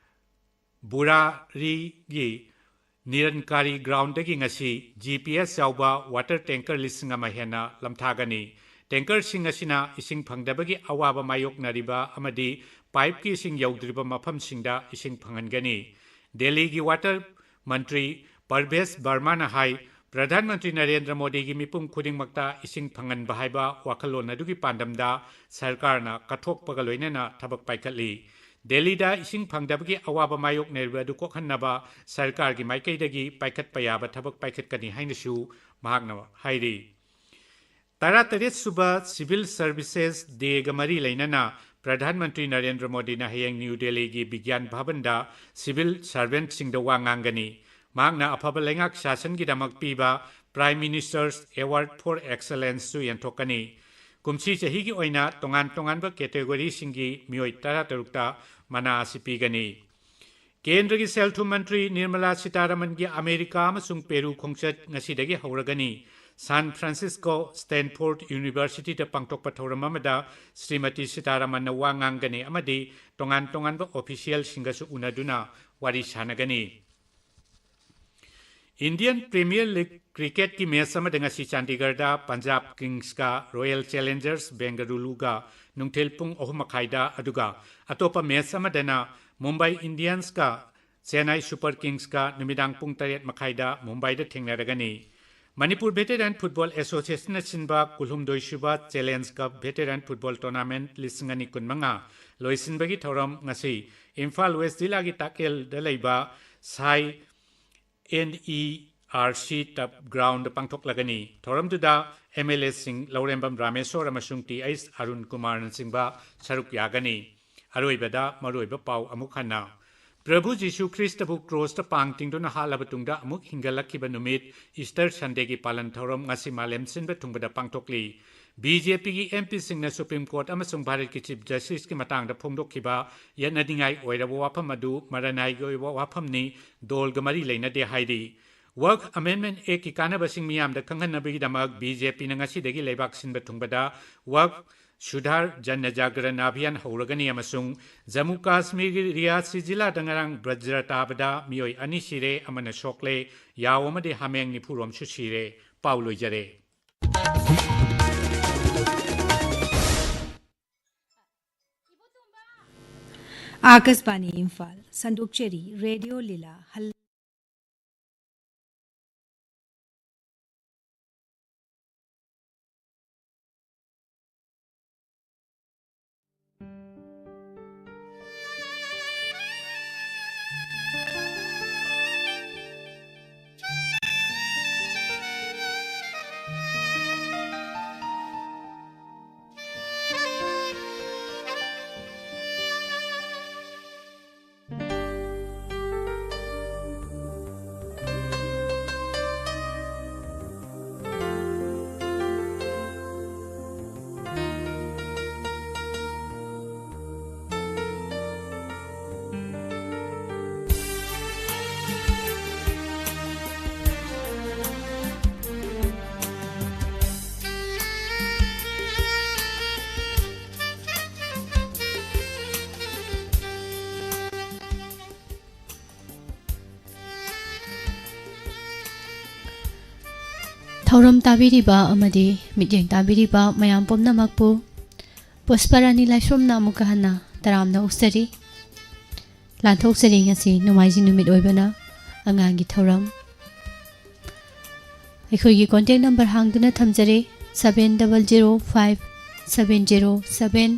ꯕꯨꯔꯥꯔꯤꯒꯤ ꯅꯤꯔꯟꯀꯥꯔꯤ ꯒ꯭ꯔꯥꯎꯟꯗꯒꯤ ꯉꯁꯤ ꯖꯤ ꯄꯤ ꯑꯦꯁ ꯌꯥꯎꯕ ꯋꯥꯇꯔ ꯇꯦꯡꯀꯔ ꯂꯤꯁꯤꯡ ꯑꯃ ꯍꯦꯟꯅ ꯂꯝꯊꯥꯒꯅꯤ꯫ ꯇꯦꯡꯀꯔꯁꯤꯡ ꯑꯁꯤꯅ ꯏꯁꯤꯡ ꯐꯪꯗꯕꯒꯤ ꯑꯋꯥꯕ ꯃꯥꯌꯣꯛꯅꯔꯤꯕ ꯑꯃꯗꯤ ꯄꯥꯏꯞꯀꯤ ꯏꯁꯤꯡ ꯌꯧꯗ꯭ꯔꯤꯕ ꯃꯐꯝꯁꯤꯡꯗ ꯏꯁꯤꯡ ꯐꯪꯍꯟꯒꯅꯤ꯫ ꯗꯦꯜꯂꯤꯒꯤ ꯋꯥꯇꯔ ꯃꯟꯇ꯭ꯔꯤ ꯄꯔꯚꯦꯁ ꯕꯔꯃꯥꯅ ꯍꯥꯏ, ꯄ꯭ꯔꯙꯥꯟ ꯃꯟꯇ꯭ꯔꯤ ꯅꯔꯦꯟꯗ꯭ꯔ ꯃꯣꯗꯤꯒꯤ ꯃꯤꯄꯨꯝ ꯈꯨꯗꯤꯡꯃꯛꯇ ꯏꯁꯤꯡ ꯐꯪꯍꯟꯕ ꯍꯥꯏꯕ ꯋꯥꯈꯜꯂꯣꯟ ꯑꯗꯨꯒꯤ ꯄꯥꯟꯗꯝꯗ ꯁꯔꯀꯥꯔꯅ ꯀꯠꯊꯣꯛꯄꯒ ꯂꯣꯏꯅꯅ ꯊꯕꯛ ꯄꯥꯏꯈꯠꯂꯤ꯫ ꯗꯦꯜꯂꯤꯗ ꯏꯁꯤꯡ ꯐꯪꯗꯕꯒꯤ ꯑꯋꯥꯕ ꯃꯥꯌꯣꯛꯅꯔꯤꯕ ꯑꯗꯨ ꯀꯣꯛꯍꯟꯅꯕ ꯁꯔꯀꯥꯔꯒꯤ ꯃꯥꯏꯀꯩꯗꯒꯤ ꯄꯥꯏꯈꯠꯄ ꯌꯥꯕ ꯊꯕꯛ ꯄꯥꯏꯈꯠꯀꯅꯤ ꯍꯥꯏꯅꯁꯨ ꯃꯍꯥꯛꯅ ꯍꯥꯏꯔꯤ꯫ ꯇꯔꯥꯇꯔꯦꯠ ꯁꯨꯕ ꯁꯤꯚꯤꯜ ꯁꯔꯚꯤꯁꯦꯁ ꯗꯦꯒ ꯃꯔꯤ ꯂꯩꯅꯅ ꯄ꯭ꯔꯙꯥꯟ ꯃꯟꯇ꯭ꯔꯤ ꯅꯔꯦꯟꯗ꯭ꯔ ꯃꯣꯗꯤꯅ ꯍꯌꯦꯡ ꯅ꯭ꯌꯨ ꯗꯦꯜꯂꯤꯒꯤ ꯕꯤꯒ꯭ꯌꯥꯟ ꯚꯕꯟꯗ ꯁꯤꯚꯤꯜ ꯁꯔꯚꯦꯟꯠꯁꯤꯡꯗ ꯋꯥ ꯉꯥꯡꯒꯅꯤ꯫ ꯃꯍꯥꯛꯅ ꯑꯐꯕ ꯂꯩꯉꯥꯛ ꯁꯥꯁꯟꯒꯤꯗꯃꯛ ꯄꯤꯕ Prime Minister's Award for Excellenceꯁꯨ ꯌꯦꯟꯊꯣꯛꯀꯅꯤ꯫ ꯀꯨꯝꯁꯤ ꯆꯍꯤꯒꯤ ꯑꯣꯏꯅ ꯇꯣꯉꯥꯟ ꯇꯣꯉꯥꯟꯕ ꯀꯦꯇꯦꯒꯣꯔꯤꯁꯤꯡꯒꯤ ꯃꯤꯑꯣꯏ ꯇꯔꯥꯇꯔꯨꯛꯇ ꯃꯅꯥ ꯑꯁꯤ ꯄꯤꯒꯅꯤ꯫ ꯀꯦꯟꯗ꯭ꯔꯒꯤ ꯁꯦꯜ ꯊꯨꯝ ꯃꯟꯇ꯭ꯔꯤ ꯅꯤꯔꯃꯂꯥ ꯁꯤꯇꯥꯔꯥꯃꯟꯒꯤ ꯑꯃꯦꯔꯤꯀꯥ ꯑꯃꯁꯨꯡ ꯄꯦꯔꯨ ꯈꯣꯡꯆꯠ ꯉꯁꯤꯗꯒꯤ ꯍꯧꯔꯒꯅꯤ꯫ ꯁꯥꯟ ꯐ꯭ꯔꯥꯟꯁꯤꯁꯀꯣ ꯁ꯭ꯇꯦꯟꯐꯣꯔꯗ ꯌꯨꯅꯤꯚꯔꯁꯤꯇꯤꯗ ꯄꯥꯡꯊꯣꯛꯄ ꯊꯧꯔꯝ ꯑꯃꯗ ꯁ꯭ꯔꯤꯃꯇꯤ ꯁꯤꯇꯥꯔꯥꯃꯟꯅ ꯋꯥ ꯉꯥꯡꯒꯅꯤ ꯑꯃꯗꯤ ꯇꯣꯉꯥꯟ ꯇꯣꯉꯥꯟꯕ ꯑꯣꯐꯤꯁꯤꯌꯦꯜꯁꯤꯡꯒꯁꯨ ꯎꯅꯗꯨꯅ ꯋꯥꯔꯤ ꯁꯥꯟꯅꯒꯅꯤ꯫ ꯏꯟꯗꯤꯌꯟ ꯄ꯭ꯔꯤꯃꯤꯌꯔ ꯂꯤꯒ ꯀ꯭ꯔꯤꯀꯦꯠꯀꯤ ꯃꯦꯆ ꯑꯃꯗ ꯉꯁꯤ ꯆꯥꯟꯗꯤꯒꯔꯗ ꯄꯟꯖꯥꯕ ꯀꯤꯡꯁꯀ ꯔꯣꯌꯦꯜ ꯆꯦꯂꯦꯟꯖꯔꯁ ꯕꯦꯡꯒꯂꯨꯔꯨꯒ ꯅꯨꯡꯊꯤꯜ ꯄꯨꯡ ꯑꯍꯨꯝ ꯃꯈꯥꯏꯗ, ꯑꯗꯨꯒ ꯑꯇꯣꯞꯄ ꯃꯦꯆ ꯑꯃꯗꯅ ꯃꯨꯝꯕꯥꯏ ꯏꯟꯗꯤꯌꯟꯁꯀ ꯆꯦꯟꯅꯥꯏ ꯁꯨꯄꯔ ꯀꯤꯡꯁꯀ ꯅꯨꯃꯤꯗꯥꯡ ꯄꯨꯡ ꯇꯔꯦꯠ ꯃꯈꯥꯏꯗ ꯃꯨꯝꯕꯥꯏꯗ ꯊꯦꯡꯅꯔꯒꯅꯤ꯫ ꯃꯅꯤꯄꯨꯔ ꯚꯦꯇꯦꯔꯥꯟ ꯐꯨꯠꯕꯣꯜ ꯑꯦꯁꯣꯁꯤꯌꯦꯁꯟꯅ ꯁꯤꯟꯕ ꯀꯨꯟꯍꯨꯝꯗꯣꯏ ꯁꯨꯕ ꯆꯦꯂꯦꯟꯖ ꯀꯞ ꯚꯦꯇꯦꯔꯥꯟ ꯐꯨꯠꯕꯣꯜ ꯇꯣꯔꯅꯥꯃꯦꯟꯠ ꯂꯤꯁꯤꯡ ꯑꯅꯤ ꯀꯨꯟꯃꯉꯥ ꯂꯣꯏꯁꯤꯟꯕꯒꯤ ꯊꯧꯔꯝ ꯉꯁꯤ ꯏꯝꯐꯥꯜ ꯋꯦꯁ ꯖꯤꯂꯥꯒꯤ ꯇꯥꯛꯀꯦꯜꯗ ꯂꯩꯕ ꯁꯥꯏ ꯑꯦꯟ ꯏ ꯑꯥꯔ ꯁꯤ ꯇꯞ ꯒ꯭ꯔꯥꯎꯟꯗ ꯄꯥꯡꯊꯣꯛꯂꯒꯅꯤ꯫ ꯊꯧꯔꯝꯗꯨꯗ ꯑꯦꯝ ꯑꯦꯜ ꯑꯦꯁꯤꯡ ꯂꯧꯔꯦꯝꯕꯝ ꯔꯥꯃꯦꯁꯣꯔ ꯑꯃꯁꯨꯡ ꯇꯤ ꯑꯩꯆ ꯑꯔꯨꯟ ꯀꯨꯃꯥꯔꯅꯆꯤꯡꯕ ꯁꯔꯨꯛ ꯌꯥꯒꯅꯤ꯫ ꯑꯔꯣꯏꯕꯗ ꯃꯔꯨꯑꯣꯏꯕ ꯄꯥꯎ ꯑꯃꯨꯛ ꯍꯟꯅ꯫ ꯄ꯭ꯔꯚꯨ ꯖꯤꯁꯨ ꯈ꯭ꯔꯤꯁꯇꯕꯨ ꯀ꯭ꯔꯣꯁꯇ ꯄꯥꯡ ꯇꯤꯡꯗꯨꯅ ꯍꯥꯠꯂꯕ ꯇꯨꯡꯗ ꯑꯃꯨꯛ ꯍꯤꯡꯒꯠꯂꯛꯈꯤꯕ ꯅꯨꯃꯤꯠ ꯏꯁꯇꯔ ꯁꯟꯗꯦꯒꯤ ꯄꯥꯂꯟ ꯊꯧꯔꯝ ꯉꯁꯤ ꯃꯥꯂꯦꯝ ꯁꯤꯟꯕ ꯊꯨꯡꯕꯗ ꯄꯥꯡꯊꯣꯛꯂꯤ꯫ ꯕꯤ ꯖꯦ ꯄꯤꯒꯤ ꯑꯦꯝ ꯄꯤꯁꯤꯡꯅ ꯁꯨꯄ꯭ꯔꯤꯝ ꯀꯣꯔꯠ ꯑꯃꯁꯨꯡ ꯚꯥꯔꯠꯀꯤ ꯆꯤꯐ ꯖꯁꯇꯤꯁꯀꯤ ꯃꯇꯥꯡꯗ ꯐꯣꯡꯗꯣꯛꯈꯤꯕ ꯌꯦꯠꯅꯅꯤꯡꯉꯥꯏ ꯑꯣꯏꯔꯕ ꯋꯥꯐꯝ ꯑꯗꯨ ꯃꯔꯅꯥꯏꯒꯤ ꯑꯣꯏꯕ ꯋꯥꯐꯝꯅꯤ, ꯗꯣꯜꯒ ꯃꯔꯤ ꯂꯩꯅꯗꯦ ꯍꯥꯏꯔꯤ꯫ ꯋꯛꯐ ꯑꯃꯦꯟꯗꯃꯦꯟꯠ ꯑꯦꯛꯀꯤ ꯀꯥꯟꯅꯕꯁꯤꯡ ꯃꯤꯌꯥꯝꯗ ꯈꯪꯍꯟꯅꯕꯒꯤꯗꯃꯛ ꯕꯤ ꯖꯦ ꯄꯤꯅ ꯉꯁꯤꯗꯒꯤ ꯂꯩꯕꯥꯛ ꯁꯤꯟꯕ ꯊꯨꯡꯕꯗ ꯋꯛꯐ ꯁꯨꯙꯥꯔ ꯖꯟ ꯖꯥꯒ꯭ꯔꯟ ꯑꯚꯤꯌꯥꯟ ꯍꯧꯔꯒꯅꯤ ꯑꯃꯁꯨꯡ ꯖꯝꯃꯨ ꯀꯥꯁꯃꯤꯔꯒꯤ ꯔꯤꯌꯥꯁꯤ ꯖꯤꯂꯥꯗ ꯉꯔꯥꯡ ꯕꯖ꯭ꯔ ꯇꯥꯕꯗ ꯃꯤꯑꯣꯏ ꯑꯅꯤ ꯁꯤꯔꯦ, ꯑꯃꯅ ꯁꯣꯛꯂꯦ, ꯌꯥꯎ ꯑꯃꯗꯤ ꯍꯥꯃꯦꯡ ꯅꯤꯐꯨꯔꯣꯝꯁꯨ ꯁꯤꯔꯦ꯫ ꯄꯥꯎ ꯂꯣꯏꯖꯔꯦ꯫ ꯑꯥꯀꯥꯁꯕꯥꯅꯤ ꯏꯝꯐꯥꯜ꯫ ꯁꯟꯗꯣꯛꯆꯔꯤ ꯔꯦꯗꯤꯑꯣ ꯂꯤꯂꯥ ꯍꯜ- ꯊꯧꯔꯝ ꯇꯥꯕꯤꯔꯤꯕ ꯑꯃꯗꯤ ꯃꯤꯠꯌꯦꯡ ꯇꯥꯕꯤꯔꯤꯕ ꯃꯌꯥꯝ ꯄꯨꯝꯅꯃꯛꯄꯨ ꯄꯨꯁꯄꯔꯥꯅꯤ ꯂꯥꯏꯁ꯭ꯔꯝꯅ ꯑꯃꯨꯛꯀ ꯍꯟꯅ ꯇꯔꯥꯝꯅ ꯑꯣꯛꯆꯔꯤ꯫ ꯂꯥꯟꯊꯣꯛꯆꯔꯤ ꯉꯁꯤ ꯅꯣꯡꯃꯥꯏꯖꯤꯡ ꯅꯨꯃꯤꯠ ꯑꯣꯏꯕꯅ ꯑꯉꯥꯡꯒꯤ ꯊꯧꯔꯝ꯫ ꯑꯩꯈꯣꯏꯒꯤ contact number ꯍꯥꯡꯗꯨꯅ ꯊꯝꯖꯔꯦ, seven double zero five seven zero seven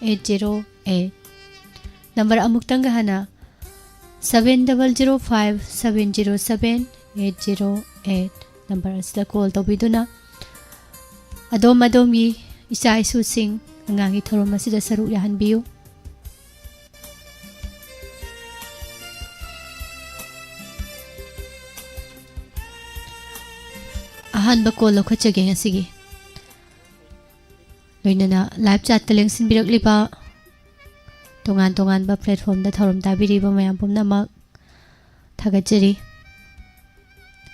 eight zero eight꯫ Number ꯑꯃꯨꯛꯇꯪꯒ ꯍꯟꯅ, seven double zero five seven zero seven eight zero eight꯫ Number ꯑꯁꯤꯗ call ꯇꯧꯕꯤꯗꯨꯅ ꯑꯗꯣꯝ ꯑꯗꯣꯝꯒꯤ ꯏꯆꯥ ꯏꯁꯨꯁꯤꯡ ꯑꯉꯥꯡꯒꯤ ꯊꯧꯔꯝ ꯑꯁꯤꯗ ꯁꯔꯨꯛ ꯌꯥꯍꯟꯕꯤꯌꯨ꯫ ꯑꯍꯥꯟꯕ call ꯂꯧꯈꯠꯆꯒꯦ ꯉꯁꯤꯒꯤ꯫ ꯂꯣꯏꯅꯅ live chatꯇ ꯂꯦꯡꯁꯤꯟꯕꯤꯔꯛꯂꯤꯕ ꯇꯣꯉꯥꯟ ꯇꯣꯉꯥꯟꯕ platformꯗ ꯊꯧꯔꯝ ꯇꯥꯕꯤꯔꯤꯕ ꯃꯌꯥꯝ ꯄꯨꯝꯅꯃꯛ ꯊꯥꯒꯠꯆꯔꯤ꯫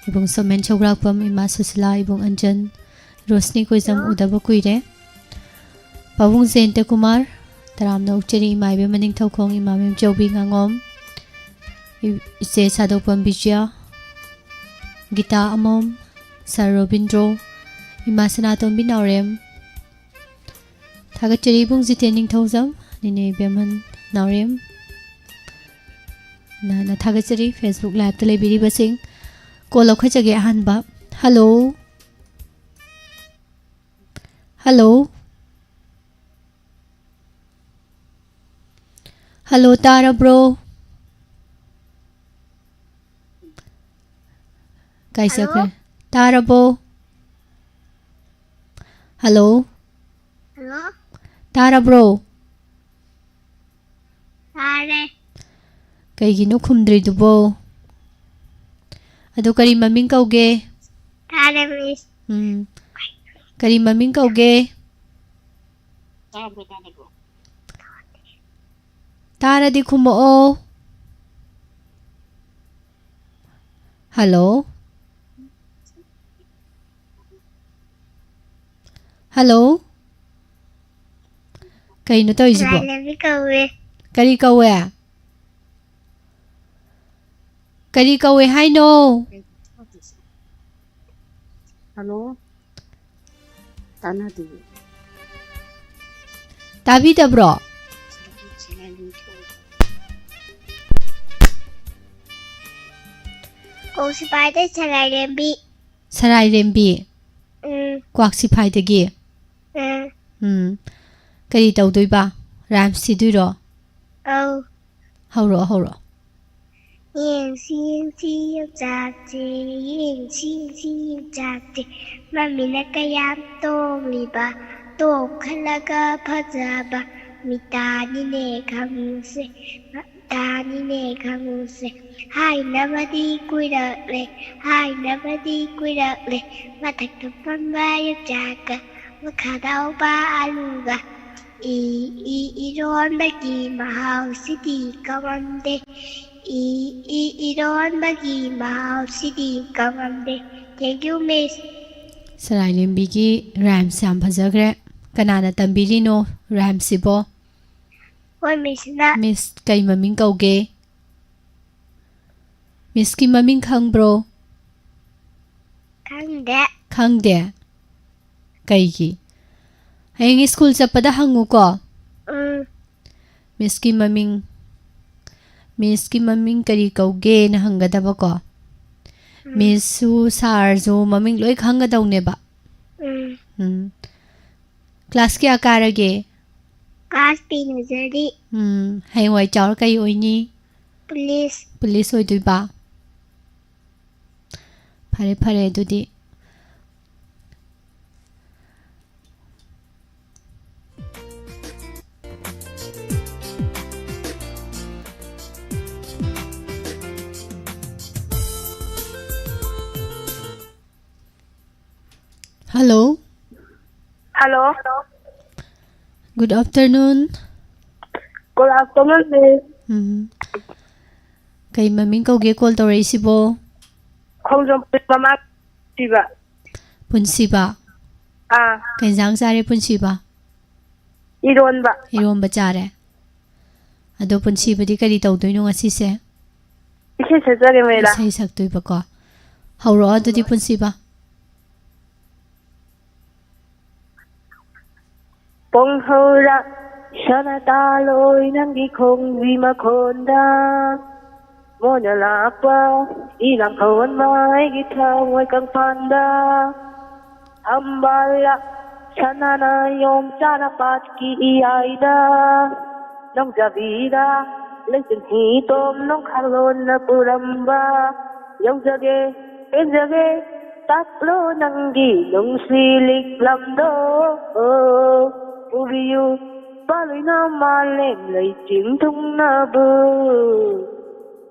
ꯏꯕꯨꯡ ꯁꯣꯃꯦꯟ ꯁꯧꯒ꯭ꯔꯥꯛꯄꯝ, ꯏꯃꯥ ꯁꯨꯁꯤꯂꯥ, ꯏꯕꯨꯡ ꯑꯟꯖꯟ, ꯔꯣꯁꯅꯤ ꯀꯣꯏꯖꯝ, ꯎꯗꯕ ꯀꯨꯏꯔꯦ꯫ ꯄꯥꯕꯨꯡ ꯖꯌꯟꯇ ꯀꯨꯃꯥꯔ, ꯇꯔꯥꯝꯅ ꯑꯣꯛꯆꯔꯤ ꯏꯃꯥ ꯏꯕꯦꯝꯃ ꯅꯤꯡꯊꯧꯈꯣꯡ, ꯏꯃꯥ ꯃꯦꯝꯆꯧꯕꯤ ꯉꯥꯉꯣꯝ, ꯏ-, ꯏꯆꯦ ꯁꯥꯗꯣꯛꯄꯝ ꯕꯤꯖꯌ, ꯒꯤꯇꯥ ꯑꯃꯣꯝ, ꯁꯥꯔ ꯔꯣꯕꯤꯟꯗ꯭ꯔꯣ, ꯏꯃꯥ ꯁꯅꯥꯇꯣꯝꯕꯤ ꯅꯥꯎꯔꯦꯝ꯫ ꯊꯥꯒꯠꯆꯔꯤ ꯏꯕꯨꯡ ꯖꯤꯇꯦꯟ ꯅꯤꯡꯊꯧꯖꯝ, ꯅꯦꯅꯦ ꯏꯕꯦꯝꯍꯟ ꯅꯥꯎꯔꯦꯝ꯫ ꯅꯥꯅ ꯊꯥꯒꯠꯆꯔꯤ Facebook Liveꯇ ꯂꯩꯕꯤꯔꯤꯕꯁꯤꯡ꯫ ꯀꯣꯜ ꯂꯧꯈꯠꯆꯒꯦ ꯑꯍꯥꯟꯕ꯫ ꯍꯜꯂꯣ꯫ ꯍꯜꯂꯣ꯫ ꯍꯜꯂꯣ, ꯇꯥꯔꯕ꯭ꯔꯣ? ꯀꯥꯏ ꯍꯜꯂꯣ? ꯆꯠꯈ꯭ꯔꯦ? ꯇꯥꯔꯕꯣ? ꯍꯜꯂꯣ? ꯍꯜꯂꯣ? ꯇꯥꯔꯕ꯭ꯔꯣ? ꯇꯥꯔꯦ꯫ ꯀꯩꯒꯤꯅꯣ ꯈꯨꯝꯗ꯭ꯔꯤꯗꯨꯕꯣ? ꯑꯗꯣ ꯀꯔꯤ ꯃꯃꯤꯡ ꯀꯧꯒꯦ? ꯇꯥꯔꯦ, ꯃꯤꯁ꯫ ꯎꯝ꯫ ꯀꯔꯤ ꯃꯃꯤꯡ ꯀꯧꯒꯦ? ꯇꯥꯔꯗꯤ ꯈꯨꯝꯃꯛꯑꯣ꯫ ꯍꯜꯂꯣ? ꯍꯜꯂꯣ? ꯀꯩꯅꯣ ꯇꯧꯔꯤꯁꯤꯕꯣ? ꯁꯅꯥꯂꯦꯝꯕꯤ ꯀꯧꯋꯦ꯫ ꯀꯔꯤ ꯀꯧꯋꯦ? ꯀꯔꯤ ꯀꯧꯋꯦ ꯍꯥꯏꯅꯣ? ꯍꯜꯂꯣ? ꯇꯥꯟꯅꯗꯦ꯫ ꯇꯥꯕꯤꯗꯕ꯭ꯔꯣ? ꯀꯣꯛꯁꯤꯐꯥꯏꯗꯩ ꯁꯉꯥꯏꯔꯦꯝꯕꯤ꯫ ꯁꯉꯥꯏꯔꯦꯝꯕꯤ? ꯎꯝ꯫ ꯀ꯭ꯋꯥꯛꯁꯤꯐꯥꯏꯗꯒꯤ? ꯎꯝ꯫ ꯎꯝ꯫ ꯀꯔꯤ ꯇꯧꯗꯣꯏꯕ? ꯔꯥꯏꯝꯁ ꯊꯤꯗꯣꯏꯔꯣ? ꯑꯧ꯫ ꯍꯧꯔꯛꯑꯣ, ꯍꯧꯔꯛꯑꯣ꯫ ꯌꯦꯡꯁꯤ ꯌꯦꯡꯁꯤ ꯌꯣꯡꯆꯥꯛꯁꯦ, ꯌꯦꯡꯁꯤ ꯌꯦꯡꯁꯤ ꯌꯣꯡꯆꯥꯛꯁꯦ, ꯃꯃꯤꯠꯅ ꯀꯌꯥꯝ ꯇꯣꯡꯂꯤꯕ, ꯇꯣꯡꯈꯠꯂꯒ ꯐꯖꯕ, ꯃꯤꯇꯥꯅꯤꯅꯦ ꯈꯪꯉꯨꯁꯦ, ꯃꯤꯇꯥꯅꯤꯅꯦ ꯈꯪꯉꯨꯁꯦ꯫ ꯍꯥꯏꯅꯕꯗꯤ ꯀꯨꯏꯔꯛꯂꯦ, ꯍꯥꯏꯅꯕꯗꯤ ꯀꯨꯏꯔꯛꯂꯦ, ꯃꯊꯛꯇ ꯄꯥꯟꯕ ꯌꯣꯡꯆꯥꯛꯀ ꯃꯈꯥꯗ ꯍꯧꯕ ꯑꯂꯨꯒ꯫ ꯏ, ꯏ, ꯏꯔꯣꯟꯕꯒꯤ ꯃꯍꯥꯎꯁꯤꯗꯤ ꯀꯧꯔꯝꯗꯦ꯫ ꯏ, ꯏ, ꯏꯔꯣꯟꯕꯒꯤ ꯃꯍꯥꯎꯁꯤꯗꯤ ꯀꯧꯔꯝꯗꯦ꯫ Thank you, Miss꯫ ꯁꯂꯥꯏꯂꯦꯝꯕꯤꯒꯤ rhymes ꯌꯥꯝ ꯐꯖꯈ꯭ꯔꯦ꯫ ꯀꯅꯥꯅ ꯇꯝꯕꯤꯔꯤꯅꯣ ꯔꯥꯏꯝꯁꯤꯕꯣ? ꯍꯣꯏ ꯃꯤꯁꯅ꯫ ꯃꯤꯁ ꯀꯩ ꯃꯃꯤꯡ ꯀꯧꯒꯦ? ꯃꯤꯁꯀꯤ ꯃꯃꯤꯡ ꯈꯪꯕ꯭ꯔꯣ? ꯈꯪꯗꯦ꯫ ꯈꯪꯗꯦ? ꯀꯩꯒꯤ? ꯍꯌꯦꯡ ꯁ꯭ꯀꯨꯜ ꯆꯠꯄꯗ ꯍꯪꯉꯨꯀꯣ꯫ ꯎꯝ꯫ ꯃꯤꯁꯀꯤ ꯃꯃꯤꯡ ꯃꯤꯁꯀꯤ ꯃꯃꯤꯡ ꯀꯔꯤ ꯀꯧꯒꯦꯅ ꯍꯪꯒꯗꯕꯀꯣ꯫ ꯎꯝ꯫ ꯃꯤꯁꯁꯨ ꯁꯥꯔꯁꯨ ꯃꯃꯤꯡ ꯂꯣꯏ ꯈꯪꯒꯗꯧꯅꯦꯕ꯫ ꯎꯝ꯫ ꯎꯝ꯫ ꯀ꯭ꯂꯥꯁ ꯀꯌꯥ ꯀꯥꯔꯒꯦ? Class pre nursery. ꯎꯝ꯫ ꯍꯌꯦꯡꯋꯥꯏ ꯆꯥꯎꯔ ꯀꯩ ꯑꯣꯏꯅꯤ? ꯄꯨꯂꯤꯁ꯫ ꯄꯨꯂꯤꯁ ꯑꯣꯏꯗꯣꯏꯕ꯫ ꯐꯔꯦ ꯐꯔꯦ ꯑꯗꯨꯗꯤ꯫ Hello. Hello. Good afternoon. Good afternoon, miss. ꯎꯝ꯫ ꯀꯩ ꯃꯃꯤꯡ ꯀꯧꯒꯦ call ꯇꯧꯔꯛꯏꯁꯤꯕꯣ? ꯈꯣꯡꯖꯣꯝ ꯃꯃꯥ ꯁꯤꯕ꯫ ꯄꯨꯟꯁꯤꯕ꯫ ꯑꯥ꯫ ꯀꯩ ꯏꯟꯖꯥꯡ ꯆꯥꯔꯦ ꯄꯨꯟꯁꯤꯕ? ꯏꯔꯣꯟꯕ꯫ ꯏꯔꯣꯝꯕ ꯆꯥꯔꯦ꯫ ꯑꯗꯣ ꯄꯨꯟꯁꯤꯕꯗꯤ ꯀꯔꯤ ꯇꯧꯗꯣꯏꯅꯣ ꯉꯁꯤꯁꯦ? ꯏꯁꯩ ꯁꯛꯆꯒꯦ ꯃꯦꯂꯥ꯫ ꯏꯁꯩ ꯁꯛꯇꯣꯏꯕꯀꯣ꯫ ꯍꯧꯔꯛꯑꯣ ꯑꯗꯨꯗꯤ ꯄꯨꯟꯁꯤꯕ꯫ ꯄꯣꯡꯍꯧꯔ ꯁꯅꯥ ꯇꯥꯂꯣꯏ ꯅꯪꯒꯤ ꯈꯣꯡꯕꯤ ꯃꯈꯣꯟꯗ ꯃꯣꯏꯅ ꯂꯥꯛꯄ ꯏ ꯂꯥꯡꯐꯧ ꯑꯣꯟꯕ ꯑꯩꯒꯤ ꯊꯃꯣꯏ ꯀꯪꯐꯥꯟꯗ ꯊꯝꯕꯥꯜ ꯁꯅꯥꯅ ꯌꯣꯝꯆꯥꯅ ꯄꯥꯠꯀꯤ ꯏꯌꯥꯏꯗ ꯅꯣꯡꯖꯥꯕꯤꯗ ꯂꯩꯆꯤꯟ ꯍꯤꯗꯣꯝ ꯅꯣꯡꯈꯥꯡꯂꯣꯟꯅ ꯄꯨꯔꯝꯕ ꯌꯧꯖꯒꯦ ꯄꯦꯟꯖꯒꯦ ꯇꯥꯛꯂꯣ ꯅꯪꯒꯤ ꯅꯨꯡꯁꯤ ꯂꯤꯛꯂꯝꯗꯣ ꯄꯨꯕꯤꯌꯨ ꯄꯥꯂꯣꯏꯅ ꯃꯥꯂꯦꯝ ꯂꯩꯆꯤꯟ ꯊꯨꯡꯅꯕꯨ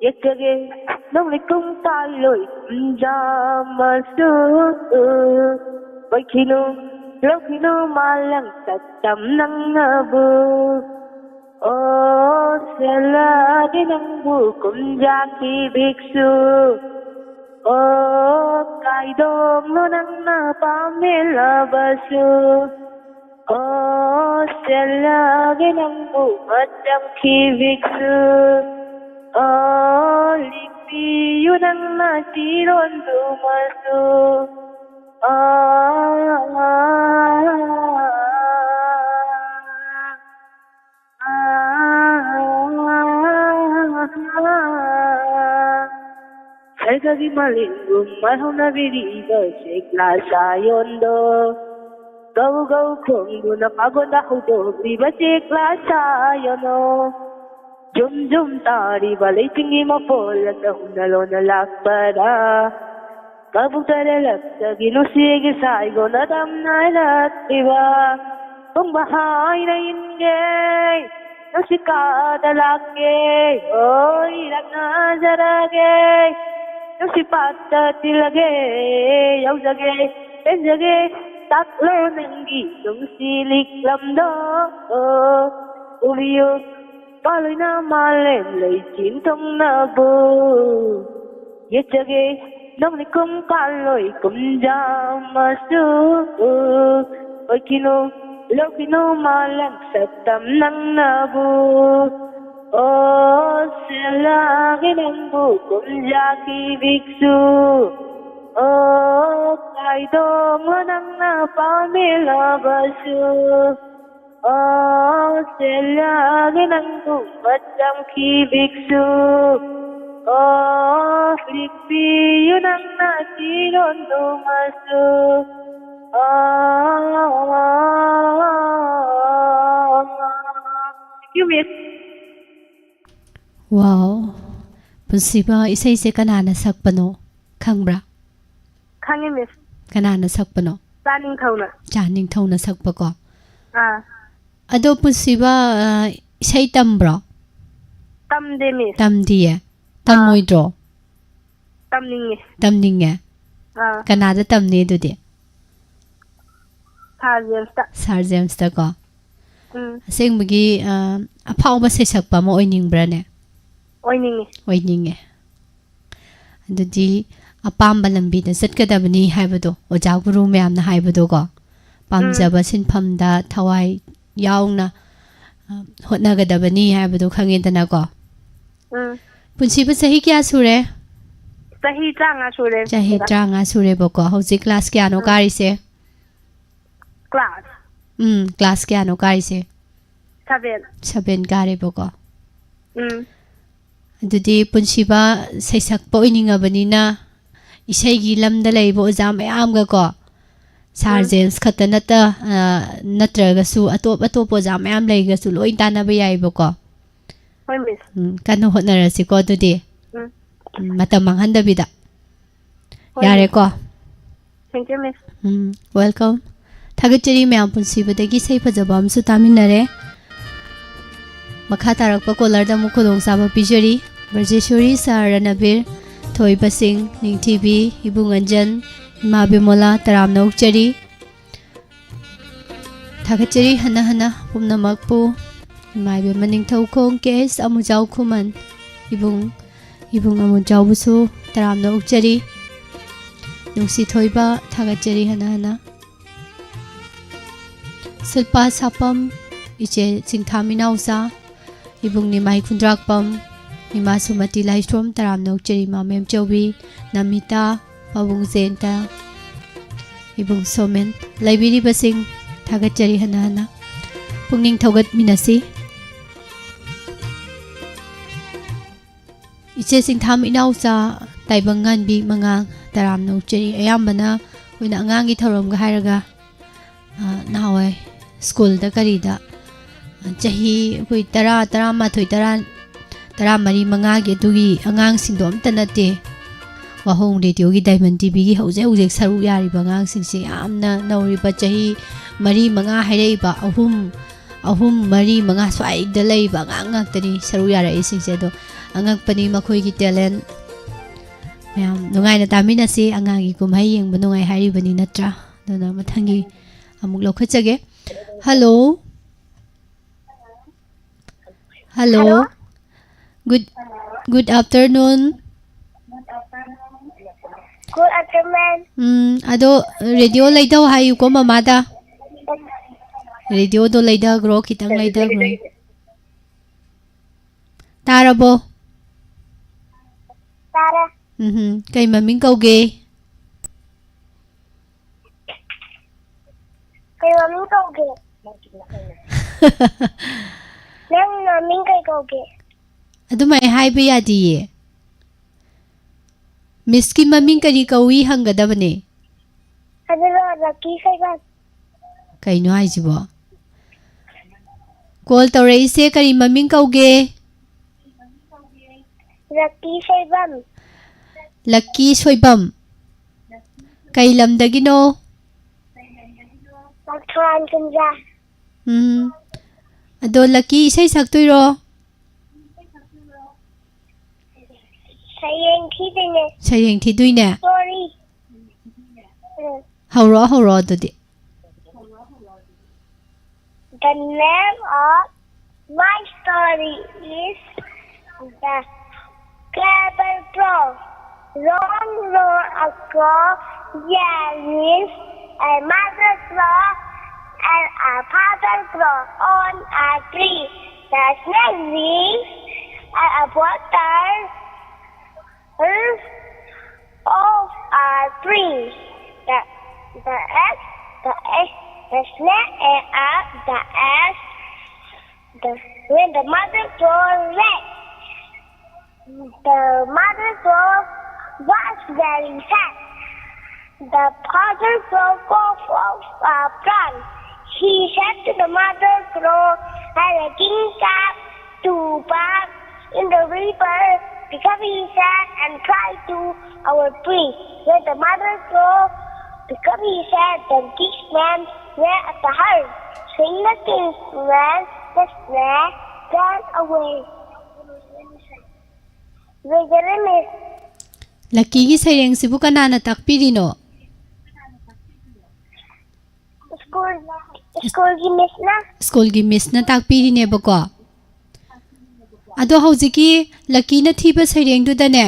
ꯌꯦꯛꯆꯒꯦ ꯅꯣꯡ ꯂꯩꯀꯨꯝ ꯄꯥꯜꯂꯣꯏ ꯀꯨꯝꯖꯥ ꯃꯆꯨ ꯑꯣꯏꯈꯤꯅꯨ ꯂꯧꯈꯤꯅꯨ ꯃꯥꯂꯪ ꯁꯛꯇꯝ ꯅꯪꯅꯕꯨ ꯑꯣ ꯁꯦꯜꯂꯗꯤ ꯅꯪꯕꯨ ꯀꯨꯝꯖꯥꯈꯤ ꯚꯤꯛꯁꯨ ꯑꯣ ꯀꯥꯏꯗꯣꯡꯂꯣ ꯅꯪꯅ ꯄꯥꯝꯃꯦꯜꯂꯕꯁꯨ ꯑꯣ, ꯆꯦꯜꯂꯒꯦ ꯅꯪꯕꯨ ꯃꯇꯝ ꯈꯤꯕꯤꯛꯁꯨ꯫ ꯑꯣ, ꯂꯤꯛꯄꯤꯌꯨ ꯅꯪꯅ ꯆꯤꯔꯣꯟꯗꯨꯃꯁꯨ꯫ ꯑꯣ, ꯑꯣ, ꯑꯣ, ꯑꯣ꯫ ꯁꯔꯒꯒꯤ ꯃꯥꯂꯦꯝꯒꯨꯝ ꯃꯥꯏꯍꯧꯅꯕꯤꯔꯤꯕ ꯁꯦꯛꯂꯥ ꯁꯥꯌꯣꯟꯗꯣ, ꯒꯧ ꯒꯧ ꯈꯣꯡꯗꯨꯅ ꯄꯥꯒꯣꯟꯗ ꯍꯧꯗꯣꯛꯂꯤꯕ ꯁꯦꯛꯂꯥ ꯁꯥꯌꯣꯟꯗꯣ, ꯖꯨꯝ ꯖꯨꯝ ꯇꯥꯔꯤꯕ ꯂꯩꯆꯤꯟꯒꯤ ꯃꯄꯣꯜ ꯑꯁꯤꯗ ꯍꯨꯝꯅ ꯂꯣꯟꯅ ꯂꯥꯛꯄꯗ, ꯀꯕꯨꯇꯔ ꯂꯛꯇꯒꯤ ꯅꯨꯡꯁꯤꯒꯤ ꯁꯥꯏꯒꯣꯅ ꯗꯝꯅ ꯂꯛꯂꯤꯕ ꯄꯨꯡꯕ ꯍꯥꯏꯅ ꯏꯟꯒꯦ, ꯅꯨꯡꯁꯤ ꯀꯥꯗ ꯂꯥꯛꯀꯦ, ꯍꯣꯏ ꯂꯛꯅꯖꯔꯒꯦ, ꯅꯨꯡꯁꯤ ꯄꯥꯠꯇ ꯇꯤꯜꯂꯒꯦ, ꯌꯧꯖꯒꯦ, ꯄꯦꯟꯖꯒꯦ, ꯇꯥꯛꯂꯣ ꯅꯪꯒꯤ ꯅꯨꯡꯁꯤ ꯂꯤꯛꯂꯝꯗꯣ, ꯎꯕꯤꯌꯨ ꯄꯥꯂꯣꯏꯅ ꯃꯥꯂꯦꯝ ꯂꯩꯆꯤꯟ ꯊꯨꯡꯅꯕꯨ꯫ ꯌꯦꯠꯆꯒꯦ ꯅꯣꯡꯅꯤꯡ ꯀꯨꯝ ꯀꯥꯂꯣꯏ ꯀꯨꯝꯖꯥ ꯃꯆꯨ꯫ ꯑꯣꯏꯈꯤꯅꯨ ꯂꯧꯈꯤꯅꯨ ꯃꯥꯂꯪ ꯁꯛꯇꯝ ꯅꯪꯅꯕꯨ꯫ ꯑꯣ ꯁꯦꯜꯂꯒꯦ ꯅꯪꯕꯨ ꯀꯨꯝꯖꯥ ꯈꯤꯕꯤꯛꯁꯨ꯫ ꯑꯣ ꯀꯥꯏꯗꯣꯡꯂꯣ ꯅꯪꯅ ꯄꯥꯝꯃꯤꯂꯕꯁꯨ꯫ ꯑꯣ ꯁꯦꯜꯂꯒꯦ ꯅꯪꯕꯨ ꯃꯇꯝ ꯈꯤꯕꯤꯛꯁꯨ꯫ ꯑꯣ ꯂꯤꯛꯄꯤꯌꯨ ꯅꯪꯅ ꯆꯤꯔꯣꯟꯗꯨꯃꯁꯨ꯫ ꯑꯣ, thank you, Miss. Wow. ꯄꯨꯟꯁꯤꯕ, ꯏꯁꯩꯁꯦ ꯀꯅꯥꯅ ꯁꯛꯄꯅꯣ ꯈꯪꯕ꯭ꯔꯥ? ꯈꯪꯉꯤ, Miss. ꯀꯅꯥꯅ ꯁꯛꯄꯅꯣ? ꯆꯥ ꯅꯤꯡꯊꯧꯅ꯫ ꯆꯥ ꯅꯤꯡꯊꯧꯅ ꯁꯛꯄꯀꯣ꯫ ꯑꯥ꯫ ꯑꯗꯣ ꯄꯨꯟꯁꯤꯕ, ꯑ, ꯏꯁꯩ ꯇꯝꯕ꯭ꯔꯣ? ꯇꯝꯗꯦ, Miss. ꯇꯝꯗꯤꯌꯦ? ꯑꯥ꯫ ꯇꯝꯃꯣꯏꯗ꯭ꯔꯣ? ꯇꯝꯅꯤꯡꯉꯦ꯫ ꯇꯝꯅꯤꯡꯉꯦ? ꯑꯥ꯫ ꯀꯅꯥꯗ ꯇꯝꯅꯤ ꯑꯗꯨꯗꯤ? Sir James ꯇ꯫ Sir James ꯇꯀꯣ? ꯎꯝ꯫ ꯑꯁꯦꯡꯕꯒꯤ, ꯑ, ꯑꯐꯥꯎꯕ ꯁꯩꯁꯛꯄ ꯑꯃ ꯑꯣꯏꯅꯤꯡꯕ꯭ꯔꯥꯅꯦ? ꯑꯣꯏꯅꯤꯡꯉꯦ꯫ ꯑꯣꯏꯅꯤꯡꯉꯦ꯫ ꯑꯗꯨꯗꯤ ꯑꯄꯥꯝꯕ ꯂꯝꯕꯤꯗ ꯆꯠꯀꯗꯕꯅꯤ ꯍꯥꯏꯕꯗꯣ, ꯑꯣꯖꯥ ꯒꯨꯔꯨ ꯃꯌꯥꯝꯅ ꯍꯥꯏꯕꯗꯣꯀꯣ, ꯄꯥꯝꯖꯕ ꯁꯤꯟꯐꯝꯗ ꯊꯋꯥꯏ ꯌꯥꯎꯅ, ꯑ, ꯍꯣꯠꯅꯒꯗꯕꯅꯤ ꯍꯥꯏꯕꯗꯣ ꯈꯪꯉꯦꯗꯅꯀꯣ꯫ ꯎꯝ꯫ ꯄꯨꯟꯁꯤꯕ ꯆꯍꯤ ꯀꯌꯥ ꯁꯨꯔꯦ? ꯆꯍꯤ ꯇꯔꯥꯃꯉꯥ ꯁꯨꯔꯦ꯫ ꯆꯍꯤ ꯇꯔꯥꯃꯉꯥ ꯁꯨꯔꯦꯕꯀꯣ꯫ ꯍꯧꯖꯤꯛ ꯀ꯭ꯂꯥꯁ ꯀꯌꯥꯅꯣ ꯀꯥꯔꯤꯁꯦ? ꯀ꯭ꯂꯥꯁ ꯎꯝ, ꯀ꯭ꯂꯥꯁ ꯀꯌꯥꯅꯣ ꯀꯥꯔꯤꯁꯦ? ꯁꯚꯦꯟ꯫ ꯁꯚꯦꯟ ꯀꯥꯔꯦꯕꯀꯣ꯫ ꯎꯝ꯫ ꯑꯗꯨꯗꯤ ꯄꯨꯟꯁꯤꯕ ꯁꯩꯁꯛꯄ ꯑꯣꯏꯅꯤꯡꯉꯕꯅꯤꯅ ꯏꯁꯩꯒꯤ ꯂꯝꯗ ꯂꯩꯕ ꯑꯣꯖꯥ ꯃꯌꯥꯝꯒꯀꯣ, ꯁꯥꯔ ꯎꯝ꯫ ꯖꯦꯝꯁ ꯈꯛꯇ ꯅꯠꯇ-, ꯑ, ꯅꯠꯇ꯭ꯔꯒꯁꯨ ꯑꯇꯣꯞ ꯑꯇꯣꯞꯄ ꯑꯣꯖꯥ ꯃꯌꯥꯝ ꯂꯩꯔꯒꯁꯨ ꯂꯣꯏ ꯇꯥꯟꯅꯕ ꯌꯥꯏꯕꯀꯣ꯫ ꯍꯣꯏ, ꯃꯤꯁ꯫ ꯎꯝ, ꯀꯟꯅ ꯍꯣꯠꯅꯔꯁꯤꯀꯣ ꯑꯗꯨꯗꯤ꯫ ꯎꯝ꯫ ꯎꯝ, ꯃꯇꯝ ꯃꯥꯡꯍꯟꯗꯕꯤꯗ꯫ ꯍꯣꯏ, ꯌꯥꯔꯦꯀꯣ? Thank you, miss. Um, welcome꯫ ꯊꯥꯒꯠꯆꯔꯤ ꯃꯌꯥꯝ, ꯄꯨꯟꯁꯤꯕꯗꯒꯤ ꯏꯁꯩ ꯐꯖꯕ ꯑꯃꯁꯨ ꯇꯥꯃꯤꯟꯅꯔꯦ꯫ ꯃꯈꯥ ꯇꯥꯔꯛꯄ ꯀꯣꯂꯔꯗ ꯑꯃꯨꯛ ꯈꯨꯗꯣꯡꯆꯥꯕ ꯄꯤꯖꯔꯤ꯫ ꯕ꯭ꯔꯖꯦꯁꯣꯔꯤ, ꯁꯥꯔ ꯔꯅꯕꯤꯔ, ꯊꯣꯏꯕ ꯁꯤꯡ, ꯅꯤꯡꯊꯤꯕꯤ, ꯏꯕꯨꯡ ꯑꯟꯖꯟ, ꯏꯃꯥ ꯕꯤꯃꯣꯂꯥ, ꯇꯔꯥꯝꯅ ꯑꯣꯛꯆꯔꯤ꯫ ꯊꯥꯒꯠꯆꯔꯤ ꯍꯟꯅ ꯍꯟꯅ ꯄꯨꯝꯅꯃꯛꯄꯨ꯫ ꯏꯃꯥ ꯏꯕꯦꯝꯃ ꯅꯤꯡꯊꯧꯈꯣꯡ ꯀꯦ ꯑꯦꯁ ꯑꯃꯨꯖꯥꯎ ꯈꯨꯃꯟ, ꯏꯕꯨꯡ, ꯏꯕꯨꯡ ꯑꯃꯨꯖꯥꯎꯕꯨꯁꯨ ꯇꯔꯥꯝꯅ ꯑꯣꯛꯆꯔꯤ꯫ ꯅꯨꯡꯁꯤ ꯊꯣꯏꯕ, ꯊꯥꯒꯠꯆꯔꯤ ꯍꯟꯅ ꯍꯟꯅ꯫ ꯁꯤꯜꯄꯥ ꯁꯥꯄꯝ, ꯏꯆꯦ ꯆꯤꯡꯊꯥꯝ ꯏꯅꯥꯎꯆꯥ, ꯏꯕꯨꯡ ꯅꯤꯃꯥꯏ ꯈꯨꯟꯗ꯭ꯔꯥꯛꯄꯝ, ꯏꯃꯥ ꯁꯨꯃꯇꯤ ꯂꯥꯏꯁ꯭ꯔꯣꯝ, ꯇꯔꯥꯝꯅ ꯑꯣꯛꯆꯔꯤ ꯏꯃꯥ ꯃꯦꯝꯆꯧꯕꯤ, ꯅꯃꯤꯇꯥ, ꯄꯥꯕꯨꯡ ꯖꯌꯟꯇ, ꯏꯕꯨꯡ ꯁꯣꯃꯦꯟ, ꯂꯩꯕꯤꯔꯤꯕꯁꯤꯡ ꯊꯥꯒꯠꯆꯔꯤ ꯍꯟꯅ ꯍꯟꯅ꯫ ꯄꯨꯛꯅꯤꯡ ꯊꯧꯒꯠꯃꯤꯟꯅꯁꯤ꯫ ꯏꯆꯦ ꯆꯤꯡꯊꯥꯝ ꯏꯅꯥꯎꯆꯥ ꯇꯥꯏꯕꯪ ꯉꯥꯟꯕꯤ ꯃꯉꯥꯡ ꯇꯔꯥꯝꯅ ꯑꯣꯛꯆꯔꯤ꯫ ꯑꯌꯥꯝꯕꯅ ꯑꯩꯈꯣꯏꯅ ꯑꯉꯥꯡꯒꯤ ꯊꯧꯔꯝꯒ ꯍꯥꯏꯔꯒ, ꯑ, ꯅꯍꯥꯟꯋꯥꯏ ꯁ꯭ꯀꯨꯜꯗ ꯀꯔꯤꯗ, ꯑ, ꯆꯍꯤ ꯑꯩꯈꯣꯏ ꯇꯔꯥ, ꯇꯔꯥꯃꯥꯊꯣꯏ, ꯇꯔꯥ, ꯇꯔꯥꯃꯔꯤ, ꯃꯉꯥꯒꯤ ꯑꯗꯨꯒꯤ ꯑꯉꯥꯡꯁꯤꯡꯗꯣ ꯑꯝꯇ ꯅꯠꯇꯦ꯫ ꯋꯥꯍꯣꯡ ꯔꯦꯗꯤꯑꯣꯒꯤ ꯗꯥꯏꯃꯟ ꯇꯤꯚꯤꯒꯤ ꯍꯧꯖꯤꯛ ꯍꯧꯖꯤꯛ ꯁꯔꯨꯛ ꯌꯥꯔꯤꯕ ꯑꯉꯥꯡꯁꯤꯡꯁꯦ ꯌꯥꯝꯅ ꯅꯧꯔꯤꯕ ꯆꯍꯤ ꯃꯔꯤ ꯃꯉꯥ ꯍꯥꯏꯔꯛꯏꯕ ꯑꯍꯨꯝ, ꯑꯍꯨꯝ, ꯃꯔꯤ, ꯃꯉꯥ ꯁ꯭ꯋꯥꯏꯗ ꯂꯩꯕ ꯑꯉꯥꯡ ꯉꯥꯛꯇꯅꯤ ꯁꯔꯨꯛ ꯌꯥꯔꯛꯏꯁꯤꯡꯁꯦ꯫ ꯑꯗꯣ ꯑꯉꯛꯄꯅꯤ ꯃꯈꯣꯏꯒꯤ talent꯫ ꯃꯌꯥꯝ ꯅꯨꯡꯉꯥꯏꯅ ꯇꯥꯃꯤꯟꯅꯁꯤ꯫ ꯑꯉꯥꯡꯒꯤ ꯀꯨꯝꯍꯩ ꯌꯦꯡꯕ ꯅꯨꯡꯉꯥꯏ ꯍꯥꯏꯔꯤꯕꯅꯤ ꯅꯠꯇ꯭ꯔꯥ? ꯑꯗꯨꯅ ꯃꯊꯪꯒꯤ ꯑꯃꯨꯛ ꯂꯧꯈꯠꯆꯒꯦ꯫ Hello꯫ Hello꯫ Hello꯫ Good, good afternoon꯫ Good afternoon. ꯎꯝ, ꯑꯗꯣ ꯔꯦꯗꯤꯑꯣ ꯂꯩꯊꯧ ꯍꯥꯏꯌꯨꯀꯣ ꯃꯃꯥꯗ꯫ ꯔꯦꯗꯤꯑꯣꯗꯣ ꯂꯩꯊꯈ꯭ꯔꯣ, ꯈꯤꯇꯪ ꯂꯩꯊꯈ꯭ꯔꯣ꯫ ꯇꯥꯔꯕꯣ? ꯇꯥꯔꯦ꯫ ꯎꯝ, ꯀꯩ ꯃꯃꯤꯡ ꯀꯧꯒꯦ? ꯀꯩ ꯃꯃꯤꯡ ꯀꯧꯒꯦ? ꯅꯪ ꯃꯃꯤꯡ ꯀꯩ ꯀꯧꯒꯦ? ꯑꯗꯨꯃꯥꯏꯅ ꯍꯥꯏꯕ ꯌꯥꯗꯤꯌꯦ꯫ ꯃꯤꯁꯀꯤ ꯃꯃꯤꯡ ꯀꯔꯤ ꯀꯧꯏ ꯍꯪꯒꯗꯕꯅꯦ꯫ ꯑꯗꯨꯒ ꯂꯛꯀꯤ ꯁꯣꯏꯕꯝ꯫ ꯀꯩꯅꯣ ꯍꯥꯏꯁꯤꯕꯣ? ꯀꯣꯜ ꯇꯧꯔꯛꯏꯁꯦ ꯀꯔꯤ ꯃꯃꯤꯡ ꯀꯧꯒꯦ? ꯂꯛꯀꯤ ꯁꯣꯏꯕꯝ꯫ ꯂꯛꯀꯤ ꯁꯣꯏꯕꯝ꯫ ꯀꯩ ꯂꯝꯗꯒꯤꯅꯣ? ꯃꯊꯣꯟ ꯀꯨꯟꯖꯥ꯫ ꯎꯝ꯫ ꯑꯗꯣ ꯂꯛꯀꯤ ꯏꯁꯩ ꯁꯛꯇꯣꯏꯔꯣ? ꯁꯩꯔꯦꯡ ꯊꯤꯗꯣꯏꯅꯦ꯫ ꯁꯩꯔꯦꯡ ꯊꯤꯗꯣꯏꯅꯦ? Story. ꯎꯝ꯫ ꯍꯧꯔꯛꯑꯣ, ꯍꯧꯔꯛꯑꯣ ꯑꯗꯨꯗꯤ꯫ The name of my story is The Clever Crow. Long, long ago, there lived a mother crow and a father crow on a tree. The snake lives at a water of a tree. The, the egg, the egg, the snake ate up the egg. The, when the mother crow left, the mother crow was very sad. The father crow got off a plant. He said to the mother crow, "I will king up to bath in the river, become his son and fly to our tree." When the mother crow become his son, the rich man went after her. Swing the king's man, the snake ran away. ꯂꯣꯏꯖꯔꯦ, ꯃꯤꯁ꯫ ꯂꯛꯀꯤꯒꯤ ꯁꯩꯔꯦꯡꯁꯤꯕꯨ ꯀꯅꯥꯅ ꯇꯥꯛꯄꯤꯔꯤꯅꯣ? ꯁ꯭ꯀꯨꯜ, ꯁ꯭ꯀꯨꯜꯒꯤ ꯃꯤꯁꯅ꯫ ꯁ꯭ꯀꯨꯜꯒꯤ ꯃꯤꯁꯅ ꯇꯥꯛꯄꯤꯔꯤꯅꯦꯕꯀꯣ꯫ ꯑꯗꯣ ꯍꯧꯖꯤꯛꯀꯤ ꯂꯛꯀꯤꯅ ꯊꯤꯕ ꯁꯩꯔꯦꯡꯗꯨꯗꯅꯦ,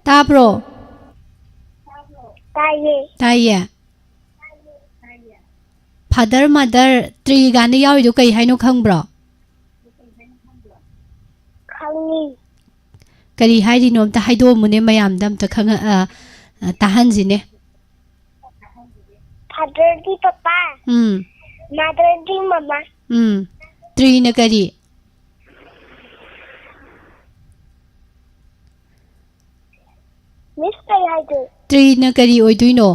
ꯇꯥꯕ꯭ꯔꯣ? ꯇꯥꯏꯌꯦ꯫ ꯇꯥꯏꯌꯦ꯫ Father, mother, tree ꯀꯥꯏꯅ ꯌꯥꯎꯔꯤꯗꯣ ꯀꯩ ꯍꯥꯏꯅꯣ ꯈꯪꯕ꯭ꯔꯣ? ꯈꯪꯉꯤ꯫ ꯀꯔꯤ ꯍꯥꯏꯔꯤꯅꯣ ꯑꯝꯇ ꯍꯥꯏꯗꯣꯛꯑꯝꯃꯨꯅꯦ ꯃꯌꯥꯝꯗ ꯑꯝꯇ ꯈꯪꯍ-, ꯑ, ꯑ, ꯇꯥꯍꯟꯁꯤꯅꯦ꯫ Father ꯗꯤ ꯄꯄꯥ꯫ ꯎꯝ꯫ Mother ꯗꯤ ꯃꯃꯥ꯫ ꯎꯝ꯫ Tree ꯅ ꯀꯔꯤ? Miss ꯀꯩ ꯍꯥꯏꯒꯦ? Tree ꯅ ꯀꯔꯤ ꯑꯣꯏꯗꯣꯏꯅꯣ?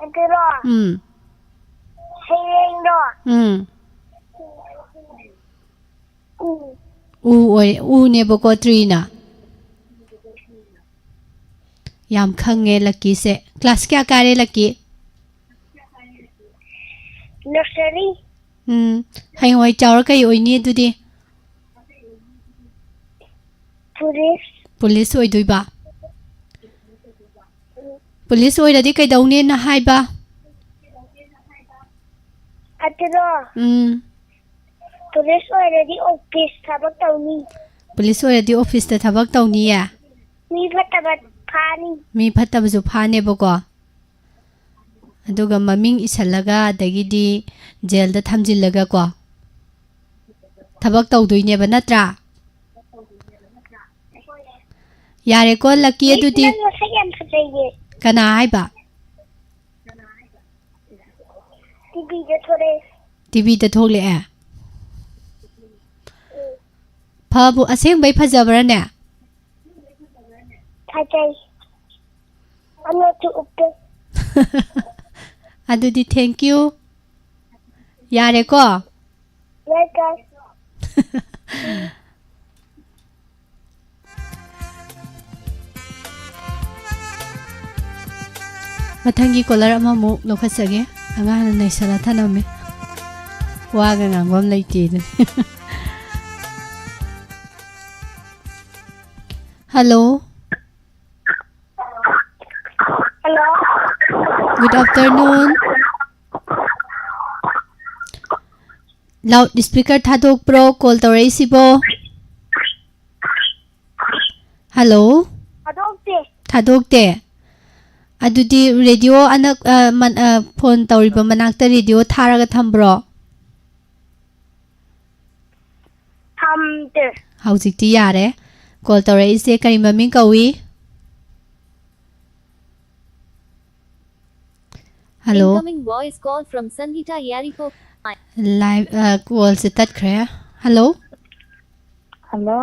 ꯑꯗꯨꯔꯣ? ꯎꯝ꯫ ꯁꯩꯔꯦꯡꯗꯣ? ꯎꯝ꯫ ꯎ꯫ ꯎ ꯑꯣꯏ-, ꯎꯅꯦꯕꯀꯣ tree ꯅ꯫ ꯌꯥꯝ ꯈꯪꯉꯦ ꯂꯛꯀꯤꯁꯦ꯫ Class ꯀꯌꯥ ꯀꯥꯔꯦ ꯂꯛꯀꯤ? Nursery꯫ ꯎꯝ꯫ ꯍꯌꯦꯡꯋꯥꯏ ꯆꯥꯎꯔ ꯀꯩ ꯑꯣꯏꯅꯤ ꯑꯗꯨꯗꯤ? Police꯫ Police ꯑꯣꯏꯗꯣꯏꯕ? Police ꯑꯣꯏꯔꯗꯤ ꯀꯩꯗꯧꯅꯦꯅ ꯍꯥꯏꯕ? ꯑꯗꯨꯔꯣ? ꯎꯝ꯫ Police ꯑꯣꯏꯔꯗꯤ office ꯊꯕꯛ ꯇꯧꯅꯤ꯫ Police ꯑꯣꯏꯔꯗꯤ office ꯇ ꯊꯕꯛ ꯇꯧꯅꯤꯌꯦ? ꯃꯤ ꯐꯠꯇꯕ ꯐꯥꯅꯤ꯫ ꯃꯤ ꯐꯠꯇꯕꯁꯨ ꯐꯥꯅꯦꯕꯀꯣ꯫ ꯑꯗꯨꯒ ꯃꯃꯤꯡ ꯏꯁꯜꯂꯒ ꯑꯗꯒꯤꯗꯤ jail ꯗ ꯊꯝꯖꯤꯜꯂꯒ ꯀꯣ ꯊꯕꯛ ꯇꯧꯗꯣꯏꯅꯦꯕ ꯅꯠꯇ꯭ꯔꯥ? ꯌꯥꯔꯦꯀꯣ ꯂꯛꯀꯤ, Miss, ꯑꯗꯨꯗꯤ ꯅꯪ ꯃꯁꯛ ꯌꯥꯝ ꯐꯖꯩꯌꯦ꯫ ꯀꯅꯥ ꯍꯥꯏꯕ? TV ꯗ ꯊꯣꯛꯂꯛꯑꯦ꯫ TV ꯗ ꯊꯣꯛꯂꯛꯑꯦ? ꯎꯝ꯫ ꯐꯕꯨ ꯑꯁꯦꯡꯕꯩ ꯐꯖꯕ꯭ꯔꯥꯅꯦ? ꯐꯖꯩ꯫ ꯑꯃꯁꯨ ꯎꯞꯄꯦ꯫ ꯑꯗꯨꯗꯤ thank you꯫ ꯌꯥꯔꯦꯀꯣ? Welcome꯫ ꯃꯊꯪꯒꯤ caller ꯑꯃꯃꯨꯛ ꯂꯧꯈꯠꯆꯒꯦ꯫ ꯑꯉꯥꯡꯅ ꯅꯩꯁꯜꯂ ꯊꯅꯝꯃꯦ꯫ ꯋꯥꯒ ꯉꯥꯡꯕꯝ ꯂꯩꯇꯦ ꯑꯗꯨꯅꯤ꯫ Hello꯫ Hello꯫ Good afternoon꯫ Loud speaker ꯊꯥꯗꯣꯛꯄ꯭ꯔꯣ call ꯇꯧꯔꯛꯏꯁꯤꯕꯣ? Hello꯫ ꯊꯥꯗꯣꯛꯇꯦ꯫ ꯊꯥꯗꯣꯛꯇꯦ? ꯑꯗꯨꯗꯤ ꯔꯦꯗꯤꯑꯣ ꯑꯅꯛ-, ꯑ, ꯃꯟ-, ꯑ, ꯐꯣꯟ ꯇꯧꯔꯤꯕ ꯃꯅꯥꯛꯇ ꯔꯦꯗꯤꯑꯣ ꯊꯥꯔꯒ ꯊꯝꯕ꯭ꯔꯣ? ꯊꯝꯗꯦ꯫ ꯍꯧꯖꯤꯛꯇꯤ ꯌꯥꯔꯦ꯫ ꯀꯣꯜ ꯇꯧꯔꯛꯏꯁꯦ ꯀꯔꯤ ꯃꯃꯤꯡ ꯀꯧꯏ? Hello? Incoming voice call from Sangita Yariko. Live, ꯑ, ꯀꯣꯜꯁꯦ ꯇꯠꯈ꯭ꯔꯦ꯫ ꯍꯜꯂꯣ? ꯍꯜꯂꯣ?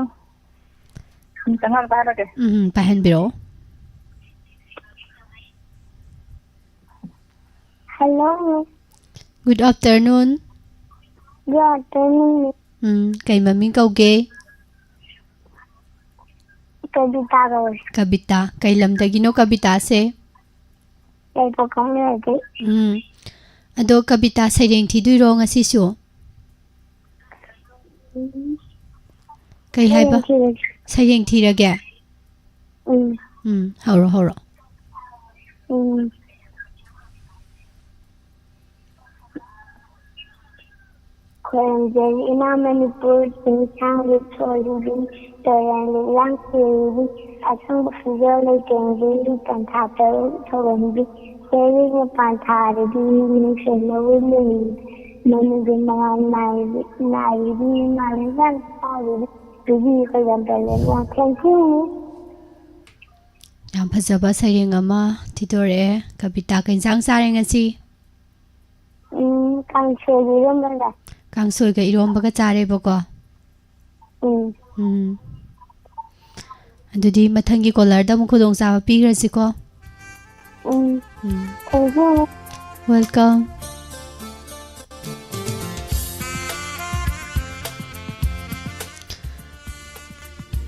ꯑꯝꯇ ꯉꯥꯛ ꯇꯥꯔꯒꯦ꯫ ꯎꯝ, ꯄꯥꯏꯍꯟꯕꯤꯔꯛꯑꯣ꯫ Hello. Good afternoon. Good afternoon. ꯎꯝ, ꯀꯩ ꯃꯃꯤꯡ ꯀꯧꯒꯦ? ꯀꯕꯤꯇꯥ ꯀꯧꯋꯦ꯫ ꯀꯕꯤꯇꯥ, ꯀꯩ ꯂꯝꯗꯒꯤꯅꯣ ꯀꯕꯤꯇꯥꯁꯦ? ꯌꯥꯏꯔꯤꯄꯣꯛ ꯈꯪꯂꯩꯔꯩꯗꯩ꯫ ꯎꯝ, ꯑꯗꯣ ꯀꯕꯤꯇꯥ, ꯁꯩꯔꯦꯡ ꯊꯤꯗꯣꯏꯔꯣ ꯉꯁꯤꯁꯨ? ꯎꯝ꯫ ꯀꯩ ꯍꯥꯏꯕ? ꯁꯩꯔꯦꯡ ꯊꯤꯔꯒꯦ꯫ ꯁꯩꯔꯦꯡ ꯊꯤꯔꯒꯦ? ꯎꯝ꯫ ꯎꯝ, ꯍꯧꯔꯣ, ꯍꯧꯔꯣ꯫ ꯎꯝ꯫ ꯈꯣꯏꯔꯝꯖꯔꯤ ꯏꯃꯥ ꯃꯅꯤꯄꯨꯔ, ꯆꯤꯡꯁꯥꯡ ꯂꯨꯞ ꯁꯣꯜꯂꯤꯕꯤ, ꯇꯨꯔꯦꯜ ꯂꯤꯛꯂꯥꯡ ꯁꯤꯔꯤꯕꯤ, ꯑꯁꯪꯕ ꯐꯤꯖꯣꯜ ꯂꯩꯇꯦꯡꯕꯤ, ꯄꯟꯊꯥ ꯇꯔꯨꯛ ꯊꯧꯒꯟꯕꯤ, ꯆꯩꯔꯤꯛ ꯃꯄꯥꯟ ꯊꯥꯔꯤꯕꯤ, ꯅꯨꯡꯁꯦꯟꯅꯧ ꯂꯩꯔꯤꯕꯤ, ꯃꯅꯤꯒꯤ ꯃꯉꯥꯜ ꯅꯥꯏꯔꯤꯕꯤ, ꯅꯥꯏꯔꯤꯕꯤ, ꯃꯥꯂꯦꯝ ꯁꯥꯡꯅ ꯐꯥꯎꯔꯤꯕꯤ, ꯄꯤꯕꯤ ꯑꯩꯈꯣꯏ ꯌꯥꯝ ꯄꯦꯜꯂꯦ꯫ Thank you꯫ ꯌꯥꯝ ꯐꯖꯕ ꯁꯩꯔꯦꯡ ꯑꯃ ꯊꯤꯗꯣꯔꯛꯑꯦ꯫ ꯀꯕꯤꯇꯥ, ꯀꯩ ꯏꯟꯁꯥꯡ ꯆꯥꯔꯦ ꯉꯁꯤ? ꯎꯝ, ꯀꯥꯡꯁꯣꯏꯒ ꯏꯔꯣꯝꯕꯒ꯫ ꯀꯥꯡꯁꯣꯏꯒ ꯏꯔꯣꯝꯕꯒ ꯆꯥꯔꯦꯕꯀꯣ? ꯎꯝ꯫ ꯎꯝ꯫ ꯑꯗꯨꯗꯤ ꯃꯊꯪꯒꯤ ꯀꯣꯂꯔꯗ ꯑꯃꯨꯛ ꯈꯨꯗꯣꯡꯆꯥꯕ ꯄꯤꯈ꯭ꯔꯁꯤꯀꯣ? ꯎꯝ꯫ ꯎꯝ꯫ Thank you꯫ Welcome꯫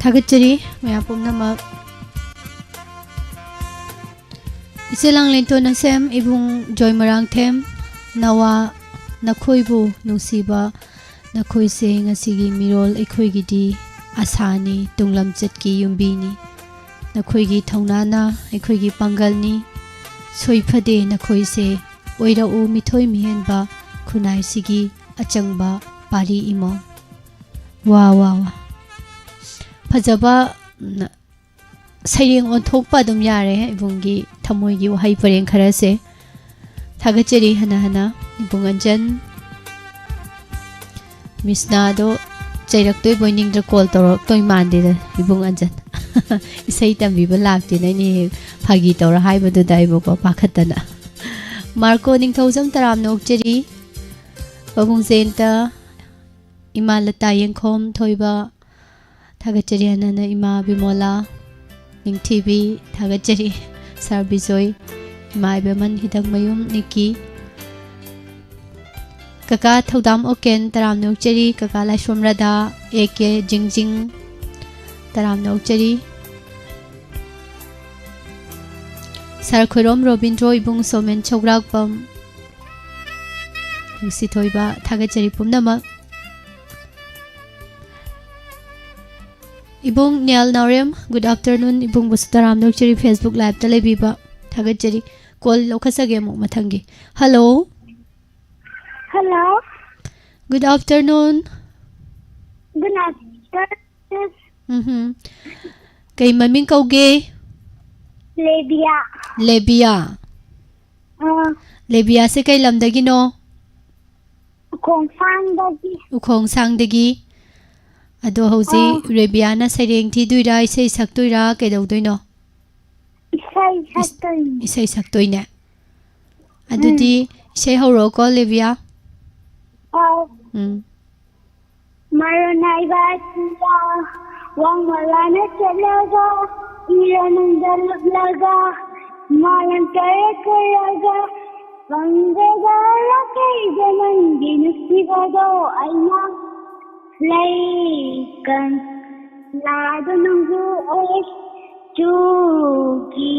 ꯊꯥꯒꯠꯆꯔꯤ ꯃꯌꯥꯝ ꯄꯨꯝꯅꯃꯛ꯫ ꯏꯆꯦ ꯂꯥꯡꯂꯦꯟꯊꯣꯏ ꯅꯁꯦꯝ, ꯏꯕꯨꯡ ꯖꯣꯏ ꯃꯣꯏꯔꯥꯡꯊꯦꯝ, ꯅꯋꯥ, ꯅꯈꯣꯏꯕꯨ ꯅꯨꯡꯁꯤꯕ, ꯅꯈꯣꯏꯁꯦ ꯉꯁꯤꯒꯤ ꯃꯤꯔꯣꯜ ꯑꯩꯈꯣꯏꯒꯤꯗꯤ ꯑꯁꯥꯅꯤ, ꯇꯨꯡꯂꯝꯆꯠꯀꯤ ꯌꯨꯝꯕꯤꯅꯤ꯫ ꯅꯈꯣꯏꯒꯤ ꯊꯧꯅꯥꯅ ꯑꯩꯈꯣꯏꯒꯤ ꯄꯥꯡꯒꯜꯅꯤ꯫ ꯁꯣꯏꯐꯗꯦ ꯅꯈꯣꯏꯁꯦ, ꯑꯣꯏꯔꯛꯎ ꯃꯤꯊꯣꯏ ꯃꯤꯍꯦꯟꯕ ꯈꯨꯟꯅꯥꯏꯁꯤꯒꯤ ꯑꯆꯪꯕ ꯄꯥꯔꯤ ꯏꯃꯣ꯫ ꯋꯥ, ꯋꯥ, ꯋꯥ꯫ ꯐꯖꯕ, ꯎꯝ, ꯁꯩꯔꯦꯡ ꯑꯣꯟꯊꯣꯛꯄ ꯑꯗꯨꯝ ꯌꯥꯔꯦ ꯏꯕꯨꯡꯒꯤ ꯊꯃꯣꯏꯒꯤ ꯋꯥꯍꯩ ꯄꯔꯦꯡ ꯈꯔꯁꯦ꯫ ꯊꯥꯒꯠꯆꯔꯤ ꯍꯟꯅ ꯍꯟꯅ ꯏꯕꯨꯡ ꯑꯟꯖꯟ꯫ ꯃꯤꯁꯅꯥꯗꯣ ꯆꯩꯔꯛꯇꯣꯏꯕꯣꯏ ꯅꯤꯡꯗ꯭ꯔ ꯀꯣꯜ ꯇꯧꯔꯛꯇꯣꯏ ꯃꯥꯟꯗꯦꯗ ꯏꯕꯨꯡ ꯑꯟꯖꯟ꯫ ꯏꯁꯩ ꯇꯝꯕꯤꯕ ꯂꯥꯛꯇꯦꯅ ꯑꯩꯅ ꯍꯦꯛ ꯐꯥꯒꯤ ꯇꯧꯔ ꯍꯥꯏꯕꯗꯨꯗ ꯑꯩꯕꯨꯀꯣ ꯄꯥꯈꯠꯇꯅ꯫ ꯃꯥꯔꯀꯣ ꯅꯤꯡꯊꯧꯖꯝ ꯇꯔꯥꯝꯅ ꯑꯣꯛꯆꯔꯤ꯫ ꯄꯥꯕꯨꯡ ꯖꯌꯟꯇ, ꯏꯃꯥ ꯂꯇꯥ ꯌꯦꯡꯈꯣꯝ ꯊꯣꯏꯕ, ꯊꯥꯒꯠꯆꯔꯤ ꯍꯟꯅ ꯍꯟꯅ ꯏꯃꯥ ꯕꯤꯃꯣꯂꯥ ꯅꯤꯡꯊꯤꯕꯤ, ꯊꯥꯒꯠꯆꯔꯤ ꯁꯥꯔ ꯕꯤꯖꯣꯏ, ꯏꯃꯥ ꯏꯕꯦꯝꯍꯟ ꯍꯤꯗꯛꯃꯌꯨꯝ ꯅꯤꯀꯤ, ꯀꯀꯥ ꯊꯧꯗꯥꯝ ꯑꯣꯀꯦꯟ ꯇꯔꯥꯝꯅ ꯑꯣꯛꯆꯔꯤ, ꯀꯀꯥ ꯂꯥꯏꯁ꯭ꯔꯣꯝ ꯔꯥꯙꯥ, ꯑꯦ ꯀꯦ ꯖꯤꯡꯖꯤꯡ ꯇꯔꯥꯝꯅ ꯑꯣꯛꯆꯔꯤ, ꯁꯥꯔ ꯈꯣꯏꯔꯣꯝ ꯔꯣꯕꯤꯟꯗ꯭ꯔꯣ, ꯏꯕꯨꯡ ꯁꯣꯃꯦꯟ ꯁꯧꯒ꯭ꯔꯥꯛꯄꯝ, ꯅꯨꯡꯁꯤꯊꯣꯏꯕ, ꯊꯥꯒꯠꯆꯔꯤ ꯄꯨꯝꯅꯃꯛ꯫ ꯏꯕꯨꯡ ꯅꯤꯌꯥꯜ ꯅꯥꯎꯔꯦꯝ, good afternoon꯫ ꯏꯕꯨꯡꯕꯨꯁꯨ ꯇꯔꯥꯝꯅ ꯑꯣꯛꯆꯔꯤ, Facebook live ꯇ ꯂꯩꯕꯤꯕ꯫ ꯊꯥꯒꯠꯆꯔꯤ꯫ ꯀꯣꯜ ꯂꯧꯈꯠꯆꯒꯦ ꯑꯃꯨꯛ ꯃꯊꯪꯒꯤ꯫ Hello꯫ Hello꯫ Good afternoon꯫ Good afternoon꯫ ꯎꯝꯍꯨꯝ꯫ ꯀꯩ ꯃꯃꯤꯡ ꯀꯧꯒꯦ? ꯂꯦꯕꯤꯌꯥ꯫ ꯂꯦꯕꯤꯌꯥ꯫ ꯑꯥ꯫ ꯂꯦꯕꯤꯌꯥꯁꯦ ꯀꯩ ꯂꯝꯗꯒꯤꯅꯣ? ꯎꯈꯣꯡꯁꯥꯡꯗꯒꯤ꯫ ꯎꯈꯣꯡꯁꯥꯡꯗꯒꯤ꯫ ꯑꯗꯣ ꯍꯧꯖꯤꯛ ꯑꯥ꯫ ꯔꯦꯕꯤꯌꯥꯅ ꯁꯩꯔꯦꯡ ꯊꯤꯗꯣꯏꯔꯥ, ꯏꯁꯩ ꯁꯛꯇꯣꯏꯔꯥ, ꯀꯩꯗꯧꯗꯣꯏꯅꯣ? ꯏꯁꯩ ꯏꯁ-, ꯁꯛꯇꯣꯏꯅꯤ꯫ ꯏꯁꯩ ꯁꯛꯇꯣꯏꯅꯦ꯫ ꯑꯗꯨꯗꯤ ꯎꯝ꯫ ꯏꯁꯩ ꯍꯧꯔꯛꯑꯣꯀꯣ, ꯂꯦꯕꯤꯌꯥ꯫ ꯑꯥꯎ꯫ ꯎꯝ꯫ ꯃꯔꯨ ꯅꯥꯏꯕ ꯑꯇꯤꯌꯥ, ꯋꯥꯡꯃ ꯂꯥꯅ ꯆꯠꯂꯒ, ꯏꯔ ꯅꯪꯗ ꯂꯨꯞꯂꯒ, ꯃꯥꯂꯪ ꯇꯔꯦꯠ ꯀꯣꯏꯔꯒ, ꯐꯪꯗ꯭ꯔꯒ ꯂꯥꯛꯀꯩꯗ ꯅꯪꯒꯤ ꯅꯨꯡꯁꯤꯕꯗꯣ ꯑꯩꯅ ꯂꯩꯀꯪ ꯂꯥꯗ ꯅꯪꯕꯨ ꯑꯣꯏ ꯆꯨꯒꯤ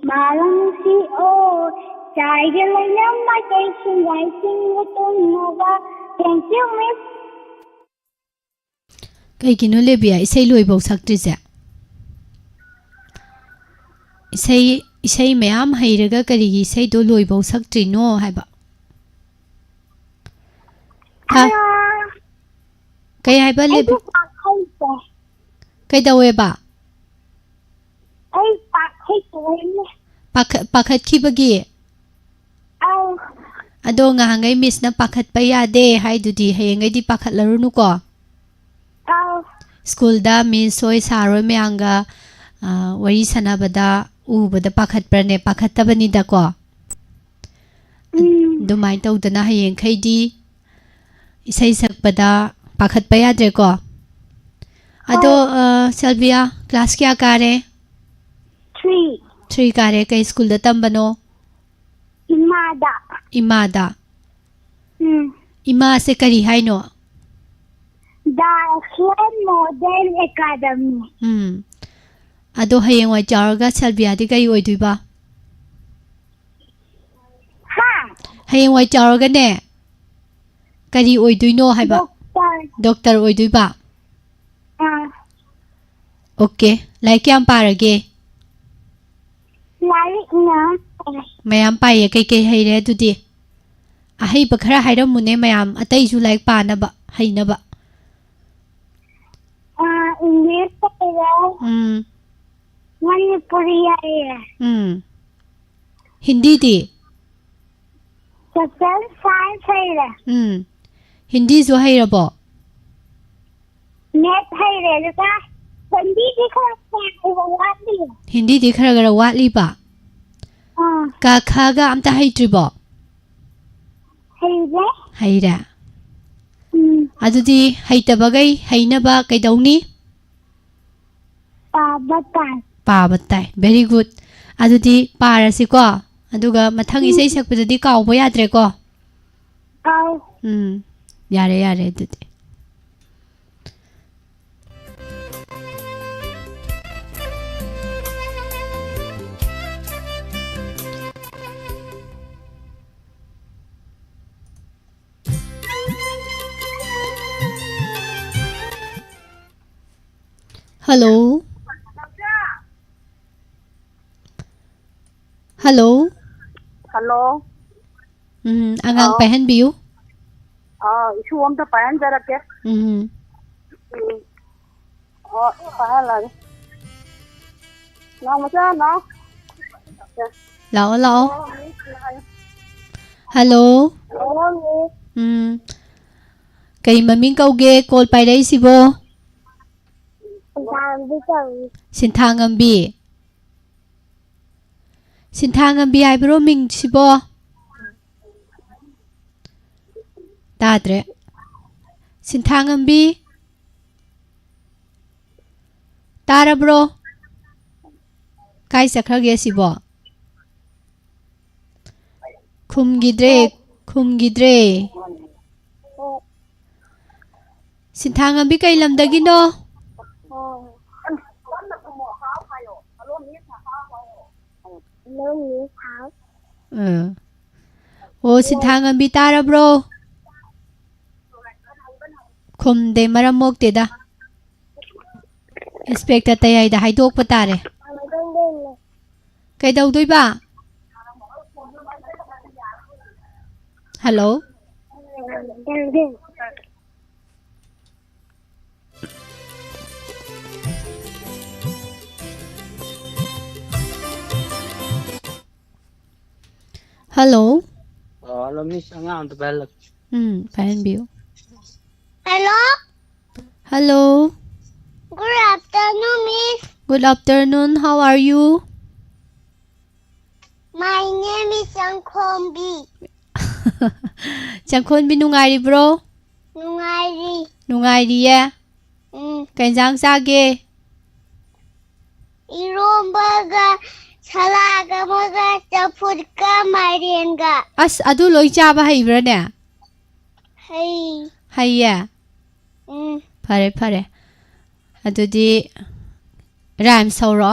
ꯃꯥꯂꯪꯁꯤ ꯑꯣ ꯆꯥꯏꯒ ꯂꯩꯅꯝ ꯃꯥꯏꯀꯩ ꯁꯤꯡꯒꯥꯏ ꯆꯤꯡꯕ ꯇꯨꯝꯅꯕ꯫ Thank you, Miss꯫ ꯀꯩꯒꯤꯅꯣ ꯂꯦꯕꯤꯌꯥ ꯏꯁꯩ ꯂꯣꯏꯐꯧ ꯁꯛꯇ꯭ꯔꯤꯁꯦ? ꯏꯁꯩ, ꯏꯁꯩ ꯃꯌꯥꯝ ꯍꯩꯔꯒ ꯀꯔꯤꯒꯤ ꯏꯁꯩꯗꯣ ꯂꯣꯏꯐꯧ ꯁꯛꯇ꯭ꯔꯤꯅꯣ ꯍꯥꯏꯕ? ꯍꯥ? ꯑꯥ, ꯀꯩ ꯍꯥꯏꯕ, ꯑꯩꯗꯤ ꯂꯦꯕꯤ-? ꯄꯥꯛ ꯍꯩꯇꯦ꯫ ꯀꯩꯗꯧꯋꯦꯕ? ꯑꯩ ꯄꯥꯛ ꯍꯩꯇꯦ꯫ ꯄꯥꯈꯠ-, ꯄꯥꯈꯠꯈꯤꯕꯒꯤ? ꯑꯧ꯫ ꯑꯗꯣ ꯉꯍꯥꯟꯈꯩ ꯃꯤꯁꯅ ꯄꯥꯈꯠꯄ ꯌꯥꯗꯦ ꯍꯥꯏꯗꯨꯗꯤ, ꯍꯌꯦꯡꯈꯩꯗꯤ ꯄꯥꯈꯠꯂꯔꯨꯅꯨꯀꯣ꯫ ꯑꯧ꯫ ꯁ꯭ꯀꯨꯜꯗ ꯃꯤꯁ ꯍꯣꯏ, ꯁꯥꯔ ꯍꯣꯏ ꯃꯌꯥꯝꯒ, ꯑ, ꯋꯥꯔꯤ ꯁꯥꯟꯅꯕꯗ, ꯎꯕꯗ ꯄꯥꯈꯠꯄ꯭ꯔꯅꯦ? ꯄꯥꯈꯠꯇꯕꯅꯤꯗꯀꯣ? ꯎꯝ꯫ ꯑꯗꯨꯃꯥꯏꯅ ꯇꯧꯗꯅ ꯍꯌꯦꯡꯈꯩꯗꯤ ꯏꯁꯩ ꯁꯛꯄꯗ ꯄꯥꯈꯠꯄ ꯌꯥꯗ꯭ꯔꯦꯀꯣ? ꯑꯗꯣ, ꯑꯧ꯫ ꯑ, ꯁꯦꯜꯕꯤꯌꯥ, ꯀ꯭ꯂꯥꯁ ꯀꯌꯥ ꯀꯥꯔꯦ? Three꯫ Three ꯀꯥꯔꯦ꯫ ꯀꯩ ꯁ꯭ꯀꯨꯜꯗ ꯇꯝꯕꯅꯣ? ꯏꯃꯥꯗ꯫ ꯏꯃꯥꯗ? ꯎꯝ꯫ ꯏꯃꯥꯁꯦ ꯀꯔꯤ ꯍꯥꯏꯅꯣ? ꯗꯥꯁꯂꯝ ꯃꯣꯗꯦꯜ ꯑꯦꯀꯥꯗꯃꯤ꯫ ꯎꯝ꯫ ꯑꯗꯣ ꯍꯌꯦꯡꯋꯥꯏ ꯆꯥꯎꯔꯒ ꯁꯦꯜꯕꯤꯌꯥꯗꯤ ꯀꯔꯤ ꯑꯣꯏꯗꯣꯏꯕ? ꯍꯥ? ꯍꯌꯦꯡꯋꯥꯏ ꯆꯥꯎꯔꯒꯅꯦ, ꯀꯔꯤ ꯑꯣꯏꯗꯣꯏꯅꯣ ꯍꯥꯏꯕ? ꯗꯣꯛꯇꯔ꯫ ꯗꯣꯛꯇꯔ ꯑꯣꯏꯗꯣꯏꯕ? ꯑꯥ꯫ ꯑꯣꯀꯦ꯫ ꯂꯥꯏꯔꯤꯛ ꯀꯌꯥꯝ ꯄꯥꯔꯒꯦ? ꯂꯥꯏꯔꯤꯛ ꯃꯌꯥꯝ ꯄꯥꯏ꯫ ꯃꯌꯥꯝ ꯄꯥꯏꯌꯦ꯫ ꯀꯩꯀꯩ ꯍꯩꯔꯦ ꯑꯗꯨꯗꯤ? ꯑꯍꯩꯕ ꯈꯔ ꯍꯥꯏꯔꯝꯃꯨꯅꯦ ꯃꯌꯥꯝ, ꯑꯇꯩꯁꯨ ꯂꯥꯏꯔꯤꯛ ꯄꯥꯅꯕ, ꯍꯩꯅꯕ꯫ ꯑꯥ, ꯏꯪꯂꯤꯁ ꯍꯩꯔꯦ꯫ ꯎꯝ꯫ ꯃꯅꯤꯄꯨꯔꯤ ꯍꯩꯔꯦ꯫ ꯎꯝ꯫ ꯍꯤꯟꯗꯤꯗꯤ? Social science ꯍꯩꯔꯦ꯫ ꯎꯝ꯫ ꯍꯤꯟꯗꯤꯁꯨ ꯍꯩꯔꯕꯣ? Math ꯍꯩꯔꯦ, ꯑꯗꯨꯒ ꯍꯤꯟꯗꯤꯗꯤ ꯈꯔ ꯈꯔ ꯋꯥꯠꯂꯤ꯫ ꯍꯤꯟꯗꯤꯗꯤ ꯈꯔ ꯈꯔ ꯋꯥꯠꯂꯤꯕ? ꯑꯥ꯫ ꯀ ꯈꯒ ꯑꯝꯇ ꯍꯩꯇ꯭ꯔꯤꯕꯣ? ꯍꯩꯔꯦ꯫ ꯍꯩꯔꯦ? ꯎꯝ꯫ ꯑꯗꯨꯗꯤ ꯍꯩꯇꯕꯈꯩ ꯍꯩꯅꯕ ꯀꯩꯗꯧꯅꯤ? ꯄꯥꯕ ꯇꯥꯏ꯫ ꯄꯥꯕ ꯇꯥꯏ꯫ Very good꯫ ꯑꯗꯨꯗꯤ ꯄꯥꯔꯁꯤꯀꯣ꯫ ꯑꯗꯨꯒ ꯃꯊꯪ ꯎꯝ꯫ ꯏꯁꯩ ꯁꯛꯄꯗꯗꯤ ꯀꯥꯎꯕ ꯌꯥꯗ꯭ꯔꯦꯀꯣ꯫ ꯑꯥꯎ꯫ ꯎꯝ꯫ ꯌꯥꯔꯦ, ꯌꯥꯔꯦ ꯑꯗꯨꯗꯤ꯫ Hello? Hello? Hello? ꯎꯝ, ꯑꯉꯥꯡ ꯑꯥꯎ꯫ ꯄꯥꯏꯍꯟꯕꯤꯌꯨ꯫ ꯑꯥ, ꯏꯁꯨ ꯑꯝꯇ ꯄꯥꯏꯍꯟꯖꯔꯛꯀꯦ꯫ ꯎꯝ꯫ ꯎꯝ꯫ ꯑꯣ, ꯄꯥꯏꯍꯜꯂꯒꯦ꯫ ꯅꯥꯎ ꯃꯆꯥ, ꯅꯥꯎ꯫ ꯂꯥꯛꯑꯣ, ꯂꯥꯛꯑꯣ꯫ ꯍꯜꯂꯣ꯫ ꯎꯝ꯫ ꯀꯩ ꯃꯃꯤꯡ ꯀꯧꯒꯦ ꯀꯣꯜ ꯄꯥꯏꯔꯛꯏꯁꯤꯕꯣ? ꯁꯤꯟꯊꯥꯉꯝꯕꯤ ꯀꯧꯏ꯫ ꯁꯤꯟꯊꯥꯉꯝꯕꯤ? ꯁꯤꯟꯊꯥꯉꯝꯕꯤ ꯍꯥꯏꯕ꯭ꯔꯣ ꯃꯤꯡꯁꯤꯕꯣ? ꯇꯥꯗ꯭ꯔꯦ꯫ ꯁꯤꯟꯊꯥꯉꯝꯕꯤ? ꯇꯥꯔꯕ꯭ꯔꯣ? ꯀꯥꯏ ꯆꯠꯈ꯭ꯔꯒꯦ ꯁꯤꯕꯣ? ꯈꯨꯝꯈꯤꯗ꯭ꯔꯦ, ꯈꯨꯝꯈꯤꯗ꯭ꯔꯦ꯫ ꯁꯤꯟꯊꯥꯉꯝꯕꯤ ꯀꯩ ꯂꯝꯗꯒꯤꯅꯣ? ꯑꯥ꯫ ꯑꯣ, ꯁꯤꯟꯊꯥꯉꯝꯕꯤ ꯇꯥꯔꯕ꯭ꯔꯣ? ꯈꯨꯝꯗꯦ, ꯃꯔꯝ ꯃꯣꯛꯇꯦꯗ꯫ ꯏꯟꯁꯄꯦꯛꯇꯔ ꯇꯌꯥꯏꯗ ꯍꯥꯏꯗꯣꯛꯄ ꯇꯥꯔꯦ꯫ ꯀꯩꯗꯧꯗꯣꯏꯕ? ꯍꯜꯂꯣ? ꯍꯜꯂꯣ? ꯑꯣ, ꯍꯜꯂꯣ, ꯃꯤꯁ, ꯑꯉꯥꯡ ꯑꯝꯇ ꯄꯥꯏꯍꯜꯂꯛꯀꯦ꯫ ꯎꯝ, ꯄꯥꯏꯍꯟꯕꯤꯌꯨ꯫ Hello? Hello. Good afternoon, Miss. Good afternoon. How are you? My name is ꯆꯪꯈꯣꯝꯕꯤ꯫ ꯆꯪꯈꯣꯟꯕꯤ ꯅꯨꯡꯉꯥꯏꯔꯤꯕ꯭ꯔꯣ? ꯅꯨꯡꯉꯥꯏꯔꯤ꯫ ꯅꯨꯡꯉꯥꯏꯔꯤꯌꯦ? ꯎꯝ꯫ ꯀꯩ ꯏꯟꯖꯥꯡ ꯆꯥꯒꯦ? ꯏꯔꯣꯝꯕꯒ, ꯁꯂꯥꯗ ꯑꯃꯒ, ꯆꯝꯐꯨꯠꯀ, ꯃꯥꯏꯔꯦꯟꯒ꯫ ꯑꯁ, ꯑꯗꯨ ꯂꯣꯏ ꯆꯥꯕ ꯍꯩꯕ꯭ꯔꯥꯅꯦ? ꯍꯩ꯫ ꯍꯩꯌꯦ? ꯎꯝ꯫ ꯐꯔꯦ, ꯐꯔꯦ꯫ ꯑꯗꯨꯗꯤ rhymes ꯍꯧꯔꯣ꯫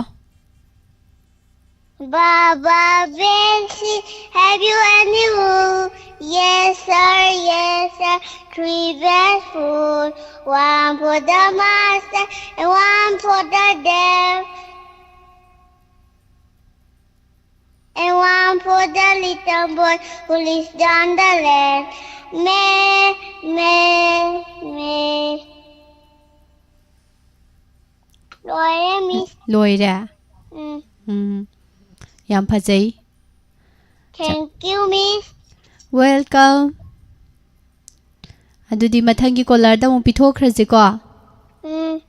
Baba Bensi, have you any wool? Yes, sir, yes, sir. Three bags full. One for the master and one for the dame. And one for the little boy who lives down the lane. Me, me, me. ꯂꯣꯏꯔꯦ, Miss. ꯂꯣꯏꯔꯦ? ꯎꯝ꯫ ꯎꯝ꯫ ꯌꯥꯝ ꯐꯖꯩ꯫ Thank you, Miss. Welcome. ꯑꯗꯨꯗꯤ ꯃꯊꯪꯒꯤ caller ꯗ ꯑꯃꯨꯛ ꯄꯤꯊꯣꯛꯈ꯭ꯔꯁꯤꯀꯣ꯫ ꯎꯝ꯫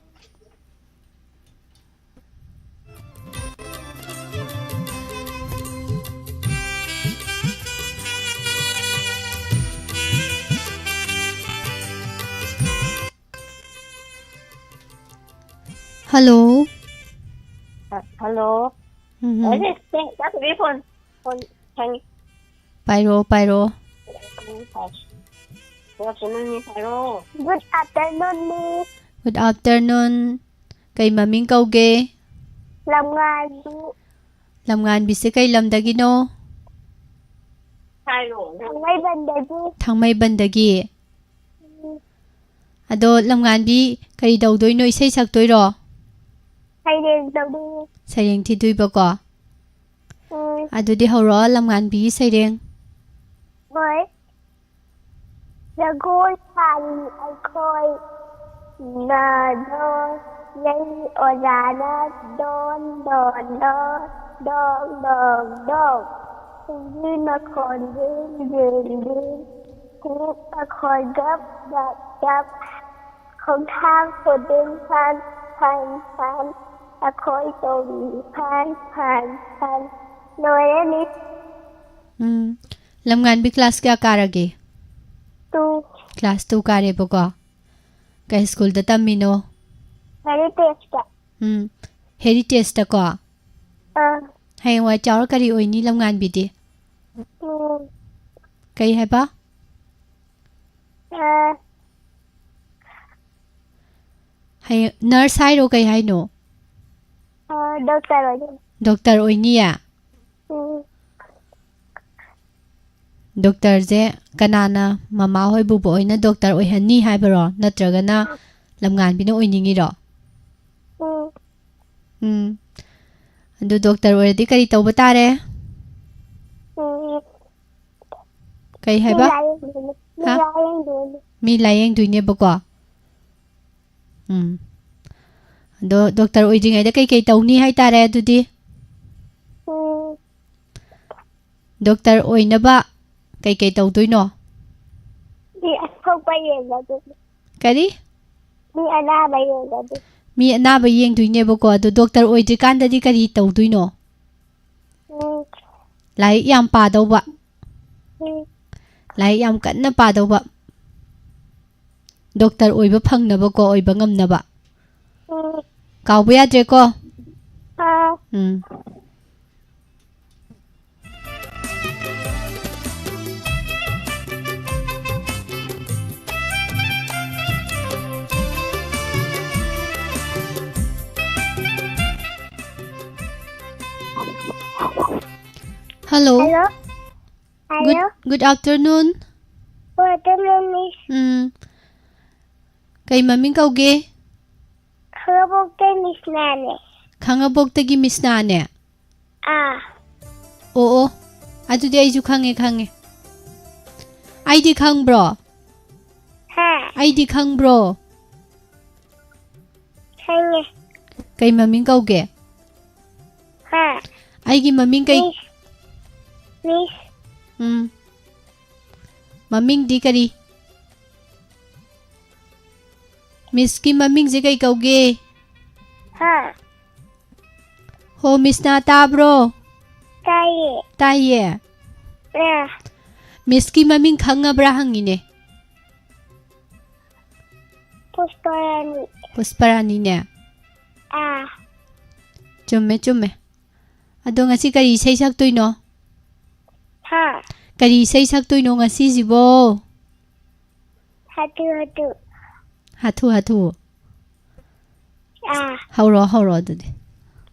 Hello꯫ ꯑ, hello꯫ ꯎꯝ꯫ ꯑꯩꯁꯦ ꯆꯦ ꯆꯥꯊꯕꯤ phone, phone ꯊꯦꯡꯉꯤ꯫ ꯄꯥꯏꯔꯣ, ꯄꯥꯏꯔꯣ꯫ ꯎꯝ, ꯄꯥꯏ꯫ Good afternoon, ꯄꯥꯏꯔꯣ꯫ Good afternoon, Miss꯫ Good afternoon꯫ ꯀꯩ ꯃꯃꯤꯡ ꯀꯧꯒꯦ? ꯂꯝꯉꯥꯟꯕꯤ꯫ ꯂꯝꯉꯥꯟꯕꯤꯁꯦ ꯀꯩ ꯂꯝꯗꯒꯤꯅꯣ? ꯍꯥꯏꯔꯣ꯫ ꯊꯥꯡꯃꯩꯕꯟꯗꯒꯤ꯫ ꯊꯥꯡꯃꯩꯕꯟꯗꯒꯤ꯫ ꯎꯝ꯫ ꯑꯗꯣ ꯂꯝꯉꯥꯟꯕꯤ ꯀꯔꯤ ꯇꯧꯗꯣꯏꯅꯣ? ꯏꯁꯩ ꯁꯛꯇꯣꯏꯔꯣ? ꯁꯩꯔꯦꯡ ꯇꯧꯗꯣꯏꯅꯦ꯫ ꯁꯩꯔꯦꯡ ꯊꯤꯗꯣꯏꯕꯀꯣ? ꯎꯝ꯫ ꯑꯗꯨꯗꯤ ꯍꯧꯔꯛꯑꯣ ꯂꯝꯉꯥꯟꯕꯤꯒꯤ ꯁꯩꯔꯦꯡ꯫ ꯍꯣꯏ꯫ ꯖꯒꯣꯏ ꯁꯥꯔꯤ ꯑꯩꯈꯣꯏ ꯅꯥꯗꯣ, ꯌꯩ ꯑꯣꯖꯥꯅ ꯗꯣꯟ ꯗꯣꯟ ꯗꯣꯟ, ꯗꯣꯡ ꯗꯣꯡ ꯗꯣꯡ꯫ ꯈꯣꯡꯖꯤ ꯃꯈꯣꯟ ꯖꯤꯡ ꯖꯤꯡ ꯖꯤꯡ, ꯈꯣꯡꯎꯞ ꯃꯈꯣꯟ ꯒꯞ ꯒꯞ ꯒꯞ, ꯈꯣꯡꯊꯥꯡ ꯈꯨꯗꯤꯡ ꯐꯟ ꯐꯟ ꯐꯟ, ꯑꯩꯈꯣꯏ ꯇꯣꯡꯂꯤ ꯐꯟ ꯐꯟ ꯐꯟ꯫ ꯂꯣꯏꯔꯦ, Miss꯫ ꯎꯝ꯫ ꯂꯝꯉꯥꯟꯕꯤ class ꯀꯌꯥ ꯀꯥꯔꯒꯦ? Two꯫ Class two ꯀꯥꯔꯦꯕꯀꯣ꯫ ꯀꯩ ꯁ꯭ꯀꯨꯜꯗ ꯇꯝꯃꯤꯅꯣ? Heritage ꯇ꯫ ꯎꯝ꯫ Heritage ꯇꯀꯣ? ꯑꯥ꯫ ꯍꯌꯦꯡꯋꯥꯏ ꯆꯥꯎꯔ ꯀꯔꯤ ꯑꯣꯏꯅꯤ ꯂꯝꯉꯥꯟꯕꯤꯗꯤ? ꯎꯝ꯫ ꯀꯩ ꯍꯥꯏꯕ? ꯑꯥ꯫ ꯍꯌꯦꯡ nurse ꯍꯥꯏꯔꯣ, ꯀꯩ ꯍꯥꯏꯅꯣ? ꯑꯥ, doctor ꯑꯣꯏꯅꯤ꯫ Doctor ꯑꯣꯏꯅꯤꯌꯦ? ꯎꯝ꯫ Doctor ꯁꯦ ꯀꯅꯥꯅ, ꯃꯃꯥ ꯍꯣꯏ, ꯕꯨꯕꯣꯛ ꯍꯣꯏꯅ doctor ꯑꯣꯏꯍꯟꯅꯤ ꯍꯥꯏꯕꯔꯣ? ꯅꯠꯇ꯭ꯔꯒꯅ ꯂꯝꯉꯥꯟꯕꯤꯅ ꯑꯣꯏꯅꯤꯡꯉꯤꯔꯣ? ꯎꯝ꯫ ꯎꯝ꯫ ꯑꯗꯨ doctor ꯑꯣꯏꯔꯗꯤ ꯀꯔꯤ ꯇꯧꯕ ꯇꯥꯔꯦ? ꯎꯝ꯫ ꯀꯩ ꯃꯤ ꯍꯥꯏꯕ? ꯂꯥꯏꯌꯦꯡꯗꯣꯏꯅꯦ꯫ ꯃꯤ ꯍꯥ? ꯂꯥꯏꯌꯦꯡꯗꯣꯏꯅꯦ꯫ ꯃꯤ ꯂꯥꯏꯌꯦꯡꯗꯣꯏꯅꯦꯕꯀꯣ꯫ ꯎꯝ꯫ ꯑꯗꯣ doctor ꯑꯣꯏꯗ꯭ꯔꯤꯉꯩꯗ ꯀꯩꯀꯩ ꯇꯧꯅꯤ ꯍꯥꯏꯇꯥꯔꯦ ꯑꯗꯨꯗꯤ? ꯎꯝ, ꯗꯣꯛꯇꯔ ꯑꯣꯏꯅꯕ ꯀꯩꯀꯩ ꯇꯧꯗꯣꯏꯅꯣ? ꯃꯤ ꯑꯁꯣꯛꯄ ꯌꯦꯡꯒꯗꯣꯏꯅꯤ꯫ ꯀꯔꯤ? ꯃꯤ ꯑꯅꯥꯕ ꯌꯦꯡꯒꯗꯣꯏꯅꯤ꯫ ꯃꯤ ꯑꯅꯥꯕ ꯌꯦꯡꯗꯣꯏꯅꯦꯕꯀꯣ꯫ ꯑꯗꯣ ꯗꯣꯛꯇꯔ ꯑꯣꯏꯗ꯭ꯔꯤꯀꯥꯟꯗꯗꯤ ꯀꯔꯤ ꯇꯧꯗꯣꯏꯅꯣ? ꯎꯝ꯫ ꯂꯥꯏꯔꯤꯛ ꯌꯥꯝ ꯄꯥꯗꯧꯕ꯫ ꯎꯝ꯫ ꯂꯥꯏꯔꯤꯛ ꯌꯥꯝ ꯀꯟꯅ ꯄꯥꯗꯧꯕ꯫ ꯗꯣꯛꯇꯔ ꯑꯣꯏꯕ ꯐꯪꯅꯕꯀꯣ, ꯑꯣꯏꯕ ꯉꯝꯅꯕ꯫ ꯎꯝ꯫ ꯀꯥꯎꯕ ꯌꯥꯗ꯭ꯔꯦꯀꯣ꯫ ꯑꯥ꯫ ꯎꯝ꯫ Hello. Hello. Good, hello. Good afternoon. Good afternoon, Miss. ꯎꯝ꯫ ꯀꯩ ꯃꯃꯤꯡ ꯀꯧꯒꯦ? ꯈꯥꯉꯕꯣꯛꯇꯩ ꯃꯤꯁꯅꯥꯅꯦ꯫ ꯈꯥꯉꯕꯣꯛꯇꯒꯤ ꯃꯤꯁꯅꯥꯅꯦ? ꯑꯥ꯫ ꯑꯣ, ꯑꯣ꯫ ꯑꯗꯨꯗꯤ ꯑꯩꯁꯨ ꯈꯪꯉꯦ, ꯈꯪꯉꯦ꯫ ꯑꯩꯗꯤ ꯈꯪꯕ꯭ꯔꯣ? ꯍꯥ? ꯑꯩꯗꯤ ꯈꯪꯕ꯭ꯔꯣ? ꯈꯪꯉꯦ꯫ ꯀꯩ ꯃꯃꯤꯡ ꯀꯧꯒꯦ? ꯍꯥ? ꯑꯩꯒꯤ ꯃꯃꯤꯡ ꯀꯩ? ꯃꯤꯁ, ꯃꯤꯁ꯫ ꯎꯝ꯫ ꯃꯃꯤꯡꯗꯤ ꯀꯔꯤ? ꯃꯤꯁꯀꯤ ꯃꯃꯤꯡꯁꯦ ꯀꯩ ꯀꯧꯒꯦ? ꯍꯥ? ꯍꯣ, ꯃꯤꯁꯅꯥ ꯇꯥꯕ꯭ꯔꯣ? ꯇꯥꯏꯌꯦ꯫ ꯇꯥꯏꯌꯦ? ꯑꯥ꯫ ꯃꯤꯁꯀꯤ ꯃꯃꯤꯡ ꯈꯪꯉꯕ꯭ꯔꯥ ꯍꯪꯉꯤꯅꯦ꯫ ꯄꯨꯁꯄꯔꯥꯅꯤ꯫ ꯄꯨꯁꯄꯔꯥꯅꯤꯅꯦ? ꯑꯥ꯫ ꯆꯨꯝꯃꯦ, ꯆꯨꯝꯃꯦ꯫ ꯑꯗꯣ ꯉꯁꯤ ꯀꯔꯤ ꯏꯁꯩ ꯁꯛꯇꯣꯏꯅꯣ? ꯍꯥ? ꯀꯔꯤ ꯏꯁꯩ ꯁꯛꯇꯣꯏꯅꯣ ꯉꯁꯤꯁꯤꯕꯣ? ꯍꯥꯊꯨ ꯍꯥꯊꯨ꯫ ꯍꯥꯊꯨ ꯍꯥꯊꯨ꯫ ꯑꯥ꯫ ꯍꯧꯔꯣ, ꯍꯧꯔꯣ ꯑꯗꯨꯗꯤ꯫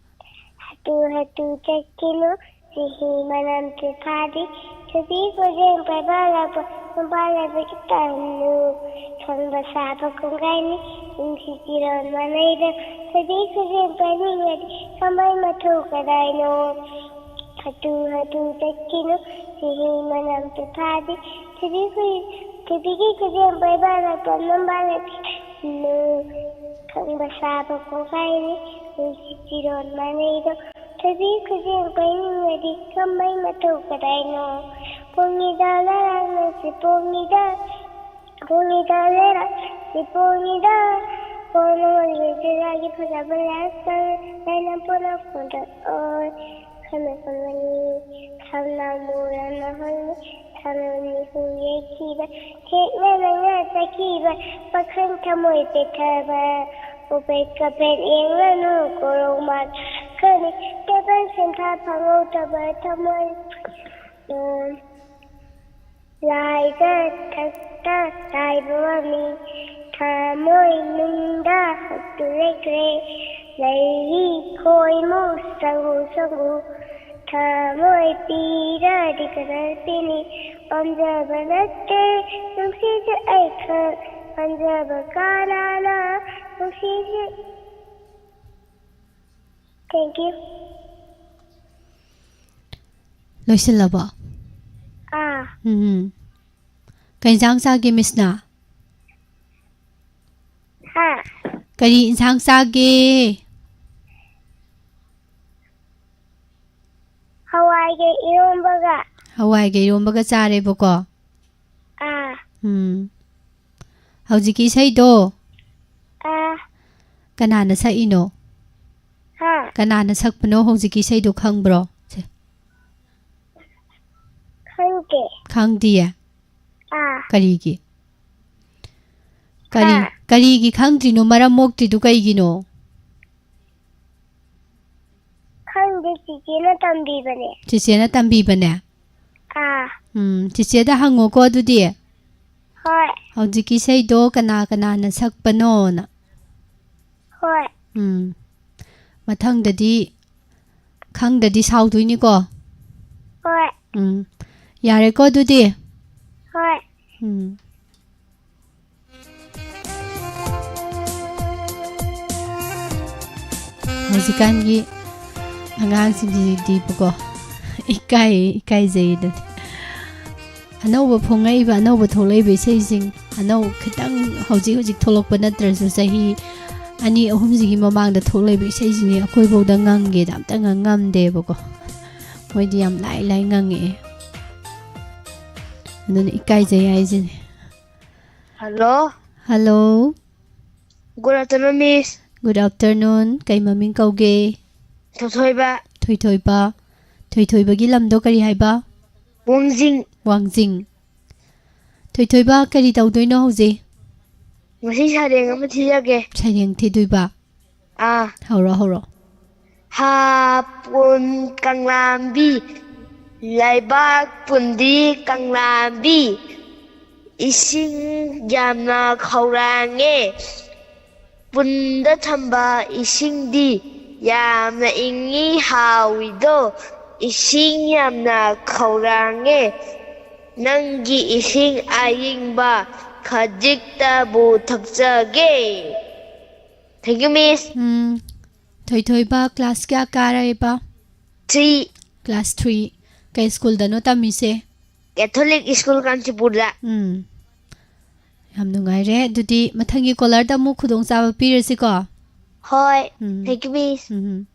ꯍꯥꯊꯨ ꯍꯥꯊꯨ ꯆꯠꯈꯤꯅꯨ, ꯆꯤꯍꯤ ꯃꯅꯝꯁꯨ ꯐꯥꯗꯦ꯫ ꯊꯣꯏꯕꯤ ꯈꯨꯖꯦꯡ ꯄꯥꯏꯕ ꯂꯥꯛꯄ, ꯅꯨꯄꯥ ꯂꯩꯕꯒꯤ ꯇꯟꯂꯨ꯫ ꯈꯪꯕ ꯁꯥꯕ ꯀꯣꯡꯒꯥꯏꯅꯤ, ꯅꯨꯡꯁꯤ ꯆꯤꯔꯣꯟ ꯃꯥꯟꯅꯩꯗꯣ꯫ ꯊꯣꯏꯕꯤ ꯈꯨꯖꯦꯡ ꯄꯥꯏꯅꯤꯡꯉꯗꯤ, ꯈꯝꯕꯩ ꯃꯊꯧ ꯀꯗꯥꯏꯅꯣ? ꯍꯥꯊꯨ ꯍꯥꯊꯨ ꯆꯠꯈꯤꯅꯨ, ꯆꯤꯍꯤ ꯃꯅꯝꯁꯨ ꯐꯥꯗꯦ꯫ ꯊꯣꯏꯕꯤ ꯈꯨ-, ꯊꯣꯏꯕꯤꯒꯤ ꯈꯨꯖꯦꯡ ꯄꯥꯏꯕ ꯂꯥꯛꯄ, ꯅꯨꯄꯥ ꯂꯩꯕꯒꯤ ꯇꯟꯂꯨ꯫ ꯈꯪꯕ ꯁꯥꯕ ꯀꯣꯡꯒꯥꯏꯅꯤ, ꯅꯨꯡꯁꯤ ꯆꯤꯔꯣꯟ ꯃꯥꯟꯅꯩꯗꯣ꯫ ꯂꯩꯕꯤ ꯈꯨꯖꯦꯡ ꯄꯥꯏꯅꯤꯡꯂꯗꯤ ꯈꯝꯕꯩ ꯃꯊꯧ ꯀꯗꯥꯏꯅꯣ? ꯄꯣꯡꯉꯤꯗ ꯂꯩꯔꯥꯡꯅꯁꯤ ꯄꯣꯡꯉꯤꯗ, ꯄꯣꯡꯉꯤꯗ ꯂꯩꯔꯥꯡꯁꯤ ꯄꯣꯡꯉꯤꯗ꯫ ꯄꯣꯡꯉꯣ ꯂꯤꯖꯤꯂꯥꯒꯤ ꯐꯖꯕ ꯂꯥꯏꯁꯪ, ꯂꯥꯏꯅ ꯄꯣꯟꯅ ꯐꯣꯡꯗꯣꯛꯑꯣ꯫ ꯈꯟꯅ ꯈꯟꯕꯅꯤ ꯊꯝꯅ ꯃꯨꯔꯅ ꯍꯣꯜꯂꯤ꯫ ꯊꯥꯔꯣꯟ ꯃꯤꯍꯨ ꯌꯩꯈꯤꯕ, ꯊꯦꯛꯅꯅ ꯉꯥ ꯆꯠꯈꯤꯕ, ꯄꯥꯈꯪ ꯊꯃꯣꯏ ꯄꯦꯠꯊꯕ꯫ ꯎꯄꯦꯠ ꯀꯄꯦꯠ ꯌꯦꯡꯂꯅꯨ, ꯀꯣꯔꯧ ꯃꯥꯊꯛꯀꯅꯤ꯫ ꯇꯦꯕꯜ ꯁꯦꯟꯊꯥ ꯐꯪꯍꯧꯗꯕ ꯊꯃꯣꯏ, ꯎꯝ, ꯂꯥꯏꯗ ꯊꯛꯇ ꯇꯥꯏꯕ ꯃꯃꯤ꯫ ꯊꯃꯣꯏ ꯅꯨꯡꯗ ꯍꯛꯇꯨ ꯂꯩꯈ꯭ꯔꯦ꯫ ꯂꯩꯔꯤ ꯈꯣꯏꯃꯨ ꯁꯪꯒꯨ ꯁꯪꯒꯨ꯫ ꯊꯃꯣꯏ ꯄꯤꯔꯗꯤ ꯀꯅꯥ ꯄꯤꯅꯤ? ꯄꯥꯝꯖꯕ ꯅꯠꯇꯦ ꯅꯨꯡꯁꯤꯁꯦ ꯑꯩ ꯈꯛ꯫ ꯄꯥꯝꯖꯕ ꯀꯅꯥꯅ ꯅꯨꯡꯁꯤꯁꯦ? Thank you. ꯂꯣꯏꯁꯤꯜꯂꯕꯣ? ꯑꯥ꯫ ꯎꯝ꯫ ꯀꯩ ꯏꯟꯁꯥꯡ ꯆꯥꯒꯦ, ꯃꯤꯁꯅ? ꯍꯥ? ꯀꯔꯤ ꯏꯟꯁꯥꯡ ꯆꯥꯒꯦ? ꯍꯋꯥꯏꯒ ꯏꯔꯣꯝꯕꯒ꯫ ꯍꯋꯥꯏꯒ ꯏꯔꯣꯝꯕꯒ ꯆꯥꯔꯦꯕꯀꯣ꯫ ꯑꯥ꯫ ꯎꯝ꯫ ꯍꯧꯖꯤꯛꯀꯤ ꯏꯁꯩꯗꯣ ꯑꯥ꯫ ꯀꯅꯥꯅ ꯁꯛꯏꯅꯣ? ꯍꯥ? ꯀꯅꯥꯅ ꯁꯛꯄꯅꯣ ꯍꯧꯖꯤꯛꯀꯤ ꯏꯁꯩꯗꯣ, ꯈꯪꯕ꯭ꯔꯣ? ꯁꯦ꯫ ꯈꯪꯗꯦ꯫ ꯈꯪꯗꯤꯌꯦ? ꯑꯥ꯫ ꯀꯔꯤꯒꯤ? ꯀꯔꯤ, ꯍꯥ? ꯀꯔꯤꯒꯤ ꯈꯪꯗ꯭ꯔꯤꯅꯣ? ꯃꯔꯝ ꯃꯣꯛꯇ꯭ꯔꯤꯗꯨ ꯀꯩꯒꯤꯅꯣ? ꯈꯪꯗꯦ, ꯆꯤꯆꯦꯅ ꯇꯝꯕꯤꯕꯅꯦ꯫ ꯆꯤꯆꯦꯅ ꯇꯝꯕꯤꯕꯅꯦ? ꯑꯥ꯫ ꯎꯝ, ꯆꯤꯆꯦꯗ ꯍꯪꯉꯣꯀꯣ ꯑꯗꯨꯗꯤ꯫ ꯍꯣꯏ꯫ ꯍꯧꯖꯤꯛꯀꯤ ꯏꯁꯩꯗꯣ ꯀꯅꯥ ꯀꯅꯥꯅ ꯁꯛꯄꯅꯣꯅ? ꯍꯣꯏ꯫ ꯎꯝ꯫ ꯃꯊꯪꯗꯗꯤ ꯈꯪꯗꯗꯤ ꯁꯥꯎꯗꯣꯏꯅꯤꯀꯣ? ꯍꯣꯏ꯫ ꯎꯝ꯫ ꯌꯥꯔꯦꯀꯣ ꯑꯗꯨꯗꯤ? ꯍꯣꯏ꯫ ꯎꯝ꯫ ꯍꯧꯖꯤꯛꯀꯥꯟꯒꯤ ꯑꯉꯥꯡꯁꯤꯡꯁꯤꯗꯤꯕꯀꯣ, ꯏꯀꯥꯏ, ꯏꯀꯥꯏꯖꯩ ꯑꯗꯨꯗꯤ꯫ ꯑꯅꯧꯕ ꯐꯣꯡꯉꯛꯏꯕ, ꯑꯅꯧꯕ ꯊꯣꯛꯂꯛꯏꯕ ꯏꯁꯩꯁꯤꯡ, ꯑꯅꯧ-, ꯈꯤꯇꯪ ꯍꯧꯖꯤꯛ ꯍꯧꯖꯤꯛ ꯊꯣꯛꯂꯛꯄ ꯅꯠꯇ꯭ꯔꯁꯨ, ꯆꯍꯤ ꯑꯅꯤ ꯑꯍꯨꯝꯁꯤꯒꯤ ꯃꯃꯥꯡꯗ ꯊꯣꯛꯂꯛꯏꯕ ꯏꯁꯩꯁꯤꯅꯤ ꯑꯩꯈꯣꯏꯐꯧꯗ ꯉꯪꯒꯦꯗ ꯑꯝꯇ ꯉꯪ ꯉꯝꯗꯦꯕꯀꯣ꯫ ꯃꯣꯏꯗꯤ ꯌꯥꯝ ꯂꯥꯏ ꯂꯥꯏ ꯉꯪꯉꯛꯑꯦ꯫ ꯑꯗꯨꯅ ꯏꯀꯥꯏꯖꯩ ꯍꯥꯏꯁꯤꯅꯦ꯫ Hello. Hello. Good afternoon, Miss. Good afternoon. ꯀꯩ ꯃꯃꯤꯡ ꯀꯧꯒꯦ? ꯊꯣꯏꯊꯣꯏꯕ꯫ ꯊꯣꯏꯊꯣꯏꯕ꯫ ꯊꯣꯏꯊꯣꯏꯕꯒꯤ ꯂꯝꯗꯣ ꯀꯔꯤ ꯍꯥꯏꯕ? ꯋꯥꯡꯖꯤꯡ꯫ ꯋꯥꯡꯖꯤꯡ꯫ ꯊꯣꯏꯊꯣꯏꯕ, ꯀꯔꯤ ꯇꯧꯗꯣꯏꯅꯣ ꯍꯧꯖꯤꯛ? ꯉꯁꯤ ꯁꯩꯔꯦꯡ ꯑꯃ ꯊꯤꯖꯒꯦ꯫ ꯁꯩꯔꯦꯡ ꯊꯤꯗꯣꯏꯕ? ꯑꯥ꯫ ꯍꯧꯔꯣ, ꯍꯧꯔꯣ꯫ ꯍꯥ ꯄꯨꯟ ꯀꯪꯂꯥꯝꯕꯤ, ꯂꯩꯕꯥꯛ ꯄꯨꯟꯗꯤ ꯀꯪꯂꯥꯝꯕꯤ, ꯏꯁꯤꯡ ꯌꯥꯝꯅ ꯈꯧꯔꯥꯡꯉꯦ꯫ ꯄꯨꯟꯗ ꯊꯝꯕ ꯏꯁꯤꯡꯗꯤ ꯌꯥꯝꯅ ꯏꯪꯉꯤ ꯍꯥꯎꯏꯗꯣ, ꯏꯁꯤꯡ ꯌꯥꯝꯅ ꯈꯧꯔꯥꯡꯉꯦ꯫ ꯅꯪꯒꯤ ꯏꯁꯤꯡ ꯑꯏꯪꯕ ꯈꯖꯤꯛꯇꯕꯨ ꯊꯛꯆꯒꯦ꯫ Thank you, Miss. Um, ꯊꯣꯏꯊꯣꯏꯕ class ꯀꯌꯥ ꯀꯥꯔꯦꯕ? Three. Class three꯫ ꯀꯩ ꯁ꯭ꯀꯨꯜꯗꯅꯣ ꯇꯝꯃꯤꯁꯦ? Catholic School, ꯀꯥꯟꯆꯤꯄꯨꯔꯗ꯫ ꯎꯝ꯫ ꯌꯥꯝ ꯅꯨꯡꯉꯥꯏꯔꯦ꯫ ꯑꯗꯨꯗꯤ ꯃꯊꯪꯒꯤ callerꯗ ꯑꯃꯨꯛ ꯈꯨꯗꯣꯡꯆꯥꯕ ꯄꯤꯔꯁꯤꯀꯣ꯫ ꯍꯣꯏ꯫ ꯎꯝ꯫ Thank you, Miss. ꯎꯝ꯫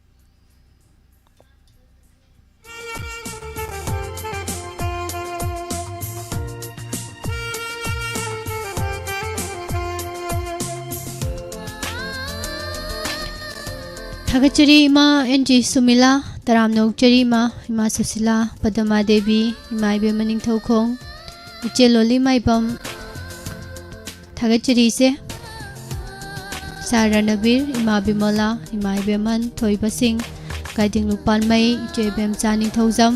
ꯊꯥꯒꯠꯆꯔꯤ ꯏꯃꯥ ꯑꯦꯟ ꯖꯤ ꯁꯨꯃꯤꯂꯥ, ꯇꯔꯥꯝꯅ ꯑꯣꯛꯆꯔꯤ ꯏꯃꯥ, ꯏꯃꯥ ꯁꯨꯁꯤꯂꯥ, ꯄꯗꯃꯥ ꯗꯦꯕꯤ, ꯏꯃꯥ ꯏꯕꯦꯝꯃ ꯅꯤꯡꯊꯧꯈꯣꯡ, ꯏꯆꯦ ꯂꯣꯂꯤ ꯃꯥꯏꯕꯝ꯫ ꯊꯥꯒꯠꯆꯔꯤ ꯏꯆꯦ꯫ ꯁꯥꯔ ꯔꯅꯕꯤꯔ, ꯏꯃꯥ ꯕꯤꯃꯣꯂꯥ, ꯏꯃꯥ ꯏꯕꯦꯝꯍꯟ, ꯊꯣꯏꯕꯁꯤꯡ, ꯀꯥꯏꯗꯤꯡ ꯂꯨꯄꯥꯜꯃꯩ, ꯏꯆꯦ ꯏꯕꯦꯝꯆꯥ ꯅꯤꯡꯊꯧꯖꯝ,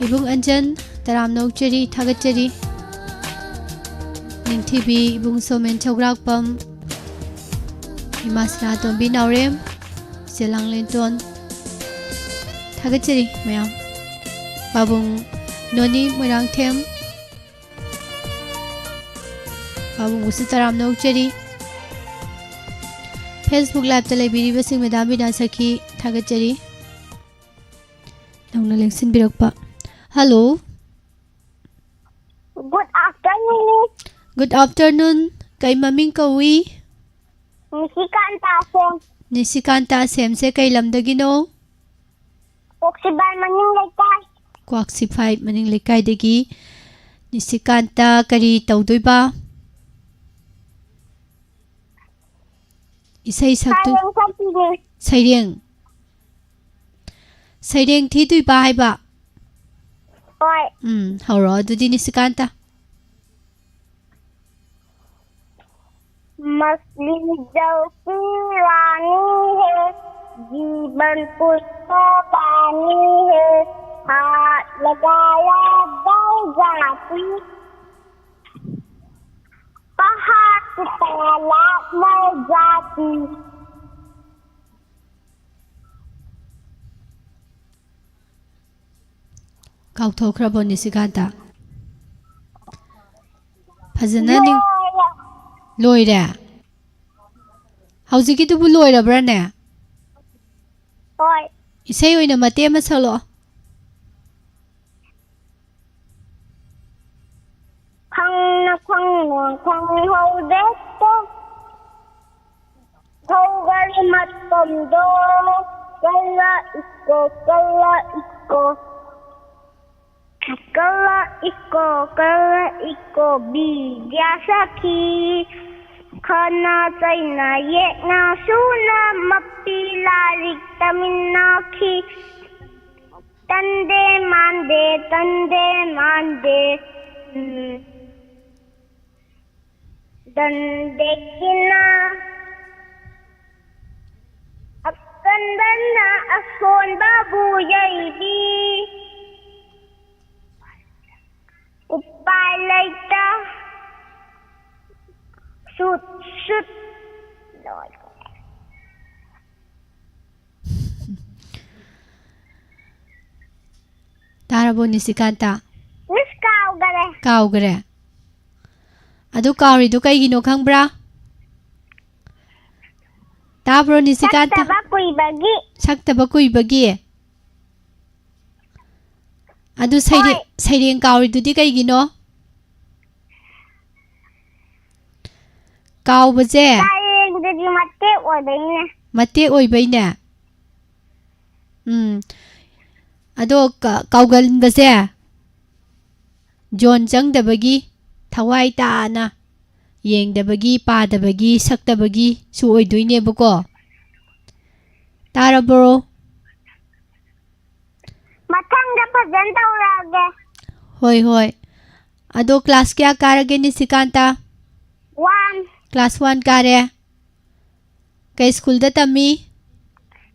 ꯏꯕꯨꯡ ꯑꯟꯖꯟ, ꯇꯔꯥꯝꯅ ꯑꯣꯛꯆꯔꯤ, ꯊꯥꯒꯠꯆꯔꯤ꯫ ꯅꯤꯡꯊꯤꯕꯤ, ꯏꯕꯨꯡ ꯁꯣꯃꯦꯟ ꯁꯧꯒ꯭ꯔꯥꯛꯄꯝ, ꯏꯃꯥ ꯁꯅꯥꯇꯣꯝꯕꯤ ꯅꯥꯎꯔꯦꯝ, ꯏꯆꯦ ꯂꯥꯡꯂꯦꯟꯇꯣꯟ꯫ ꯊꯥꯒꯠꯆꯔꯤ ꯃꯌꯥꯝ꯫ ꯄꯥꯕꯨꯡ ꯅꯣꯅꯤ ꯃꯣꯏꯔꯥꯡꯊꯦꯝ, ꯄꯥꯕꯨꯡꯕꯨꯁꯨ ꯇꯔꯥꯝꯅ ꯑꯣꯛꯆꯔꯤ꯫ Facebook Liveꯇ ꯂꯩꯕꯤꯔꯤꯕꯁꯤꯡ ꯃꯦꯗꯥꯝ ꯕꯤꯅꯥ ꯁꯈꯤ ꯊꯥꯒꯠꯆꯔꯤ꯫ ꯅꯧꯅ ꯂꯦꯡꯁꯤꯟꯕꯤꯔꯛꯄ꯫ Hello꯫ Good afternoon, Miss. Good afternoon꯫ ꯀꯩ ꯃꯃꯤꯡ ꯀꯧꯏ? ꯅꯤꯁꯤꯀꯥꯟꯇ ꯑꯁꯦꯝ꯫ ꯅꯤꯁꯤꯀꯥꯟꯇ ꯑꯁꯦꯝꯁꯦ ꯀꯩ ꯂꯝꯗꯒꯤꯅꯣ? ꯀꯣꯛꯁꯤꯕꯥꯏ ꯃꯅꯤꯡ ꯂꯩꯀꯥꯏ꯫ ꯀ꯭ꯋꯥꯛꯁꯤꯐꯥꯏ ꯃꯅꯤꯡ ꯂꯩꯀꯥꯏꯗꯒꯤ꯫ ꯅꯤꯁꯤꯀꯥꯟꯇ ꯀꯔꯤ ꯇꯧꯗꯣꯏꯕ? ꯏꯁꯩ ꯁꯛꯇꯨ- ꯁꯩꯔꯦꯡ ꯁꯛꯇꯣꯏꯅꯦ꯫ ꯁꯩꯔꯦꯡ꯫ ꯁꯩꯔꯦꯡ ꯊꯤꯗꯣꯏꯕ ꯍꯥꯏꯕ? ꯍꯣꯏ꯫ ꯎꯝ, ꯍꯧꯔꯣ ꯑꯗꯨꯗꯤ ꯅꯤꯁꯤꯀꯥꯟꯇ꯫ मछली जल की रानी है, जीवन उसका पानी है, हाथ लगाया डर जाती, पहाड़ से तालाब मर जाती। ꯀꯥꯎꯊꯣꯛꯈ꯭ꯔꯕꯣ ꯅꯤꯁꯤꯀꯥꯟꯇ? ꯐꯖꯅ ꯅꯤꯡ- ꯂꯣꯏꯔꯦ꯫ ꯂꯣꯏꯔꯦ? ꯍꯧꯖꯤꯛꯀꯤꯗꯨꯕꯨ ꯂꯣꯏꯔꯕ꯭ꯔꯥꯅꯦ? ꯍꯣꯏ꯫ ꯏꯁꯩ ꯑꯣꯏꯅ ꯃꯇꯦꯛ ꯑꯃ ꯁꯛꯂꯛꯑꯣ꯫ ꯈꯪꯅ ꯈꯪꯅ ꯈꯪꯍꯧꯗꯦꯀꯣ꯫ ꯊꯧꯒꯜ ꯃꯇꯝꯗꯣ ꯀꯜꯂꯛꯏꯀꯣ, ꯀꯜꯂꯛꯏꯀꯣ꯫ ꯀꯜꯂꯛꯏꯀꯣ, ꯀꯜꯂꯛꯏꯀꯣ, ꯕꯤꯗ꯭ꯌꯥ ꯁꯥꯈꯤ꯫ ꯈꯠꯅ ꯆꯩꯅ ꯌꯦꯛꯅ ꯁꯨꯅ ꯃꯄꯤ ꯂꯥꯏꯔꯤꯛ ꯇꯝꯃꯤꯟꯅꯈꯤ꯫ ꯇꯟꯗꯦ ꯃꯥꯟꯗꯦ, ꯇꯟꯗꯦ ꯃꯥꯟꯗꯦ, ꯎꯝ꯫ ꯗꯟꯗꯦꯛꯀꯤꯅ ꯑꯀꯟꯕꯅ ꯑꯁꯣꯟꯕꯕꯨ ꯌꯩꯕꯤ꯫ ꯎꯄꯥꯏ ꯂꯩꯇ꯫ ꯁꯨꯠ, ꯁꯨꯠ꯫ ꯂꯣꯏꯔꯦ꯫ ꯇꯥꯔꯕꯣ, ꯅꯤꯁꯤꯀꯥꯟꯇ? ꯃꯤꯁ, ꯀꯥꯎꯒꯔꯦ꯫ ꯀꯥꯎꯒꯔꯦ? ꯑꯗꯨ ꯀꯥꯎꯔꯤꯗꯨ ꯀꯩꯒꯤꯅꯣ ꯈꯪꯕ꯭ꯔꯥ? ꯇꯥꯕ꯭ꯔꯣ, ꯅꯤꯁꯤꯀꯥꯟꯇ? ꯁꯛꯇꯕ ꯀꯨꯏꯕꯒꯤ꯫ ꯁꯛꯇꯕ ꯀꯨꯏꯕꯒꯤ? ꯑꯗꯨ ꯁꯩꯔꯦ-, ꯍꯣꯏ꯫ ꯁꯩꯔꯦꯡ ꯀꯥꯎꯔꯤꯗꯨꯗꯤ ꯀꯩꯒꯤꯅꯣ? ꯀꯥꯎꯕꯁꯦ꯫ ꯁꯩꯔꯦꯡꯗꯗꯤ ꯑꯣꯏꯕꯩꯅꯦ꯫ ꯃꯇꯦꯛ ꯑꯣꯏꯕꯩꯅꯦ꯫ ꯎꯝ꯫ ꯑꯗꯣ ꯀ-, ꯀꯥꯎꯒꯟꯕꯁꯦ ꯖꯣꯟ ꯆꯪꯗꯕꯒꯤ, ꯊꯋꯥꯏ ꯇꯥꯅ ꯌꯦꯡꯗꯕꯒꯤ, ꯄꯥꯗꯕꯒꯤ, ꯁꯛꯇꯕꯒꯤꯁꯨ ꯑꯣꯏꯗꯣꯏꯅꯦꯕꯀꯣ꯫ ꯇꯥꯔꯕ꯭ꯔꯣ? ꯃꯊꯪꯗ ꯐꯖꯅ ꯇꯧꯔꯛꯑꯒꯦ꯫ ꯍꯣꯏ, ꯍꯣꯏ꯫ ꯑꯗꯣ class ꯀꯌꯥ ꯀꯥꯔꯒꯦ, ꯅꯤꯁꯤꯀꯥꯟꯇ? One꯫ Class one ꯀꯥꯔꯦ꯫ ꯀꯩ ꯁ꯭ꯀꯨꯜꯗ ꯇꯝꯃꯤ?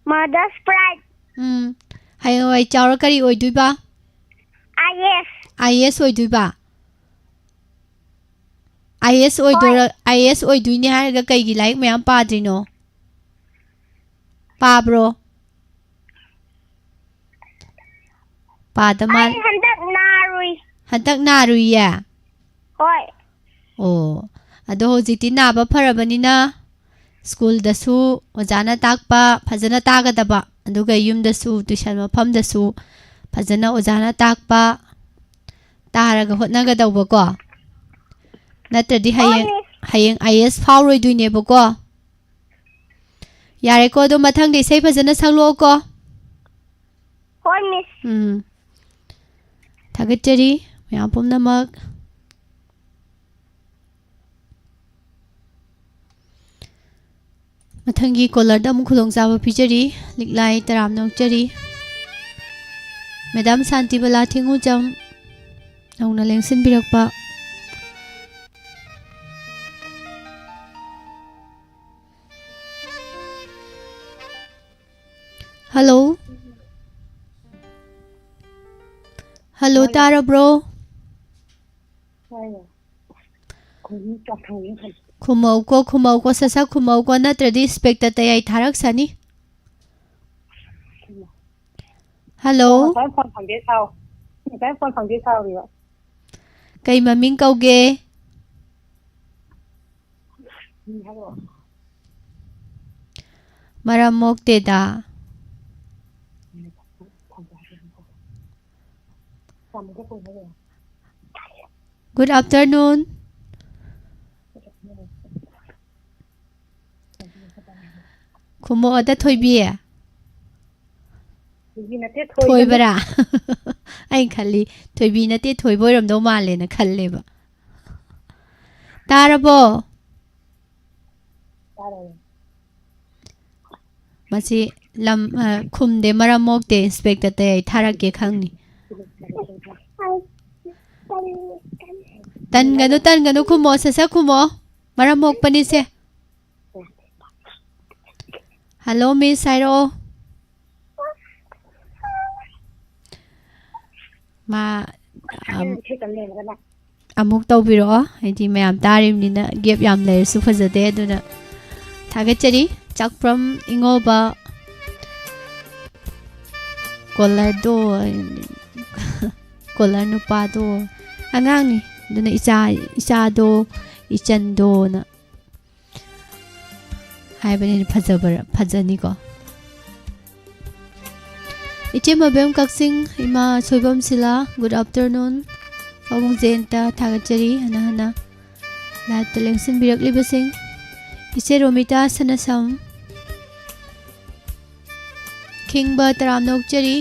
Mother's Pride꯫ ꯎꯝ꯫ ꯍꯌꯦꯡꯋꯥꯏ ꯆꯥꯎꯔ ꯀꯔꯤ ꯑꯣꯏꯗꯣꯏꯕ? I A S꯫ I A S ꯑꯣꯏꯗꯣꯏꯕ? I A S ꯑꯣꯏꯗꯣꯏꯔ-, ꯍꯣꯏ꯫ I A S ꯑꯣꯏꯗꯣꯏꯅꯦ ꯍꯥꯏꯔꯒ ꯀꯩꯒꯤ ꯂꯥꯏꯔꯤꯛ ꯃꯌꯥꯝ ꯄꯥꯗ꯭ꯔꯤꯅꯣ? ꯄꯥꯕ꯭ꯔꯣ? ꯄꯥꯗ ꯃꯥꯜ-, ꯑꯩ ꯍꯟꯗꯛ ꯅꯥꯔꯨꯏ꯫ ꯍꯟꯗꯛ ꯅꯥꯔꯨꯏꯌꯦ? ꯍꯣꯏ꯫ ꯑꯣ, ꯑꯗꯣ ꯍꯧꯖꯤꯛꯇꯤ ꯅꯥꯕ ꯐꯔꯕꯅꯤꯅ ꯁ꯭ꯀꯨꯜꯗꯁꯨ ꯑꯣꯖꯥꯅ ꯇꯥꯛꯄ ꯐꯖꯅ ꯇꯥꯒꯗꯕ, ꯑꯗꯨꯒ ꯌꯨꯝꯗꯁꯨ tuition ꯃꯐꯝꯗꯁꯨ ꯐꯖꯅ ꯑꯣꯖꯥꯅ ꯇꯥꯛꯄ ꯇꯥꯔꯒ ꯍꯣꯠꯅꯒꯗꯧꯕꯀꯣ꯫ ꯅꯠꯇ꯭ꯔꯗꯤ ꯍꯌꯦꯡ, ꯍꯣꯏ, ꯃꯤꯁ꯫ ꯍꯌꯦꯡ I A S ꯐꯥꯎꯔꯣꯏꯗꯣꯏꯅꯦꯕꯀꯣ꯫ ꯌꯥꯔꯦꯀꯣ, ꯑꯗꯣ ꯃꯊꯪꯗ ꯏꯁꯩ ꯐꯖꯅ ꯁꯛꯂꯛꯑꯣꯀꯣ꯫ ꯍꯣꯏ, ꯃꯤꯁ꯫ ꯎꯝ꯫ ꯊꯥꯒꯠꯆꯔꯤ ꯃꯌꯥꯝ ꯄꯨꯝꯅꯃꯛ꯫ ꯃꯊꯪꯒꯤ callerꯗ ꯑꯃꯨꯛ ꯈꯨꯗꯣꯡꯆꯥꯕ ꯄꯤꯖꯔꯤ꯫ ꯂꯤꯛꯂꯥꯏ ꯇꯔꯥꯝꯅ ꯑꯣꯛꯆꯔꯤ꯫ Madam ꯁꯥꯟꯇꯤꯕꯂꯥ ꯊꯤꯡꯉꯨꯆꯝ ꯅꯧꯅ ꯂꯦꯡꯁꯤꯟꯕꯤꯔꯛꯄ꯫ Hello? Hello, ꯇꯥꯔꯕ꯭ꯔꯣ? ꯈꯨꯝꯃꯧꯀꯣ, ꯈꯨꯝꯃꯧꯀꯣ, ꯁꯠ ꯁꯠ ꯈꯨꯝꯃꯧꯀꯣ, ꯅꯠꯇ꯭ꯔꯗꯤ spectator ꯇꯌꯥꯏ ꯊꯥꯔꯛꯁꯅꯤ꯫ Hello? ꯑꯣ, ꯉꯁꯥꯏ phone ꯐꯪꯗꯦ ꯁꯥꯎ-, ꯉꯁꯥꯏ phone ꯐꯪꯗꯦ ꯁꯥꯎꯔꯤꯕ꯫ ꯀꯩ ꯃꯃꯤꯡ ꯀꯧꯒꯦ? ꯃꯔꯝ ꯃꯣꯛꯇꯦꯗ꯫ Good afternoon. ꯈꯨꯝꯃꯛꯑꯣꯗ, ꯊꯣꯏꯕꯤ꯫ ꯊꯣꯏꯕꯤ ꯅꯠꯇꯦ, ꯊꯣꯏꯕꯅꯤ꯫ ꯊꯣꯏꯕꯔꯥ? ꯑꯩꯅ ꯈꯜꯂꯤ, ꯊꯣꯏꯕꯤ ꯅꯠꯇꯦ, ꯊꯣꯏꯕ ꯑꯣꯏꯔꯝꯗꯧ ꯃꯥꯜꯂꯦꯅ ꯈꯜꯂꯦꯕ꯫ ꯇꯥꯔꯕꯣ? ꯇꯥꯔꯦ꯫ ꯃꯁꯤ ꯂꯝ, ꯑ, ꯈꯨꯝꯗꯦ, ꯃꯔꯝ ꯃꯣꯛꯇꯦ꯫ ꯏꯟꯁꯄꯦꯛꯇꯔ ꯇꯌꯥꯏ ꯊꯥꯔꯛꯀꯦ ꯈꯪꯅꯤ꯫ ꯇꯟꯒꯅꯨ, ꯇꯟꯒꯅꯨ, ꯈꯨꯝꯃꯣ, ꯁꯠ ꯁꯠ ꯈꯨꯝꯃꯣ꯫ ꯃꯔꯝ ꯃꯣꯛꯄꯅꯤꯁꯦ꯫ ꯍꯜꯂꯣ, ꯃꯤꯁ ꯍꯥꯏꯔꯛꯑꯣ꯫ ꯃꯥ, ꯑꯝ, ꯑꯃꯨꯛ ꯇꯧꯕꯤꯔꯛꯑꯣ, ꯍꯥꯏꯗꯤ ꯃꯌꯥꯝ ꯇꯥꯔꯤꯕꯅꯤꯅ꯫ ꯒꯦꯞ ꯌꯥꯝ ꯂꯩꯔꯁꯨ ꯐꯖꯗꯦ, ꯑꯗꯨꯅ ꯊꯥꯒꯠꯆꯔꯤ꯫ ꯆꯥꯛꯄ꯭ꯔꯝ ꯏꯉꯣꯕ꯫ ꯀꯣꯂꯔꯗꯣ, ꯀꯣꯂꯔ ꯅꯨꯄꯥꯗꯣ ꯑꯉꯥꯡꯅꯤ, ꯑꯗꯨꯅ ꯏꯆꯥ, ꯏꯆꯥꯗꯣ, ꯏꯆꯟꯗꯣꯅ ꯍꯥꯏꯕꯅꯤꯅ ꯐꯖꯕ-, ꯐꯖꯅꯤꯀꯣ꯫ ꯏꯆꯦ ꯃꯕꯦꯝ ꯀꯛꯆꯤꯡ, ꯏꯃꯥ ꯁꯣꯏꯕꯝ ꯁꯤꯂꯥ, good afternoon꯫ ꯄꯥꯕꯨꯡ ꯖꯌꯟꯇ ꯊꯥꯒꯠꯆꯔꯤ ꯍꯟꯅ ꯍꯟꯅ꯫ ꯂꯥꯏꯞꯇ ꯂꯦꯡꯁꯤꯟꯕꯤꯔꯛꯂꯤꯕꯁꯤꯡ, ꯏꯆꯦ ꯔꯣꯃꯤꯇꯥ ꯁꯅꯥꯁꯝ, ꯈꯤꯡꯕ ꯇꯔꯥꯝꯅ ꯑꯣꯛꯆꯔꯤ,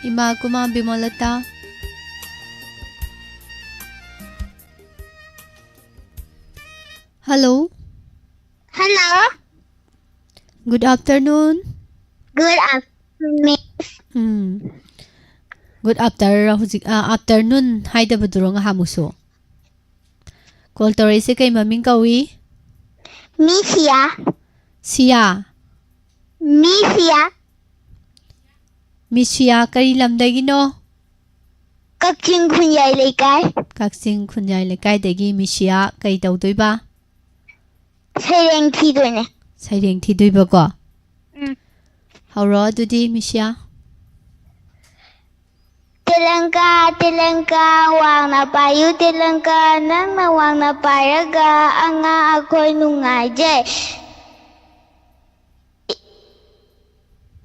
ꯏꯃꯥ ꯀꯨꯃꯥ ꯕꯤꯃꯣꯂꯇꯥ꯫ Hello. Hello. Good afternoon. Good afternoon, Miss. ꯎꯝ꯫ Good after, ꯍꯧꯖꯤꯛ, ꯑ, afternoon ꯍꯥꯏꯗꯕꯗꯨꯔꯣ ꯉꯍꯥꯟꯃꯨꯛꯁꯨ? ꯀꯣꯜ ꯇꯧꯔꯛꯏꯁꯦ ꯀꯩ ꯃꯃꯤꯡ ꯀꯧꯏ? ꯃꯤꯁꯤꯌꯥ꯫ ꯁꯤꯌꯥ? ꯃꯤꯁꯤꯌꯥ꯫ ꯃꯤꯁꯤꯌꯥ ꯀꯔꯤ ꯂꯝꯗꯒꯤꯅꯣ? ꯀꯛꯆꯤꯡ ꯈꯨꯟꯌꯥꯏ ꯂꯩꯀꯥꯏ꯫ ꯀꯛꯆꯤꯡ ꯈꯨꯟꯌꯥꯏ ꯂꯩꯀꯥꯏꯗꯒꯤ ꯃꯤꯁꯤꯌꯥ ꯀꯩ ꯇꯧꯗꯣꯏꯕ? ꯁꯩꯔꯦꯡ ꯊꯤꯗꯣꯏꯅꯦ꯫ ꯁꯩꯔꯦꯡ ꯊꯤꯗꯣꯏꯕꯀꯣ? ꯎꯝ꯫ ꯍꯧꯔꯣ ꯑꯗꯨꯗꯤ, ꯃꯤꯁꯤꯌꯥ꯫ ꯇꯦꯂꯪꯀꯥ, ꯇꯦꯂꯪꯀꯥ, ꯋꯥꯡꯅ ꯄꯥꯏꯌꯨ ꯇꯦꯂꯪꯀꯥ, ꯅꯪꯅ ꯋꯥꯡꯅ ꯄꯥꯏꯔꯒ ꯑꯉꯥꯡ ꯑꯩꯈꯣꯏ ꯅꯨꯡꯉꯥꯏꯖꯩ꯫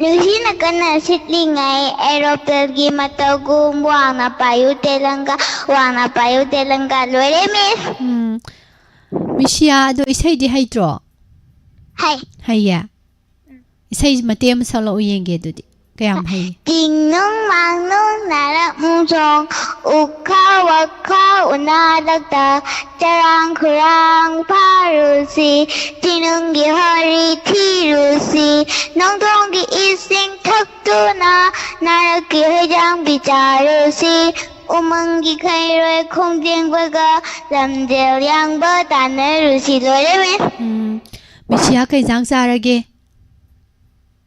ꯅꯨꯡꯁꯤꯠꯅ ꯀꯟꯅ ꯁꯤꯠꯂꯤꯉꯩ, ꯑꯦꯔꯣꯄ꯭ꯂꯦꯟꯒꯤ ꯃꯇꯧꯒꯨꯝ, ꯋꯥꯡꯅ ꯄꯥꯏꯌꯨ ꯇꯦꯂꯪꯀꯥ, ꯋꯥꯡꯅ ꯄꯥꯏꯌꯨ ꯇꯦꯂꯪꯀꯥ꯫ ꯂꯣꯏꯔꯦ, ꯃꯤꯁ꯫ ꯎꯝ꯫ ꯃꯤꯁꯤꯌꯥ, ꯑꯗꯣ ꯏꯁꯩꯗꯤ ꯍꯩꯇ꯭ꯔꯣ? ꯍꯩ꯫ ꯍꯩꯌꯦ? ꯏꯁꯩ ꯃꯇꯦꯛ ꯑꯃ ꯁꯛꯂꯛꯑꯣ ꯌꯦꯡꯒꯦ ꯑꯗꯨꯗꯤ꯫ ꯀꯌꯥꯝ ꯍꯩ? ꯆꯤꯡꯅꯨꯡ ꯃꯥꯡꯅꯨꯡ ꯅꯥꯔꯛ ꯃꯣꯡꯁꯣꯡ, ꯎꯈꯥ ꯋꯥꯈꯥ ꯎꯅꯥ ꯂꯛꯇ, ꯆꯔꯥꯡ ꯈꯨꯔꯥꯡ ꯐꯥꯔꯨꯁꯤ, ꯆꯤꯡꯅꯨꯡꯒꯤ ꯍꯣꯔꯤ ꯊꯤꯔꯨꯁꯤ, ꯅꯣꯡꯗꯣꯡꯒꯤ ꯏꯁꯤꯡ ꯊꯛꯇꯨꯅ, ꯅꯥꯔꯛꯀꯤ ꯍꯩꯖꯥꯡꯕꯤ ꯆꯥꯔꯨꯁꯤ, ꯎꯃꯪꯒꯤ ꯈꯩꯔꯣꯏ ꯈꯣꯡꯖꯦꯡꯕꯒ, ꯂꯝꯖꯦꯜ ꯌꯥꯡꯕ ꯇꯥꯟꯅꯔꯨꯁꯤ꯫ ꯂꯣꯏꯔꯦ, ꯃꯤꯁ꯫ ꯎꯝ, ꯃꯤꯁꯤꯌꯥ ꯀꯩ ꯏꯟꯖꯥꯡ ꯆꯥꯔꯒꯦ?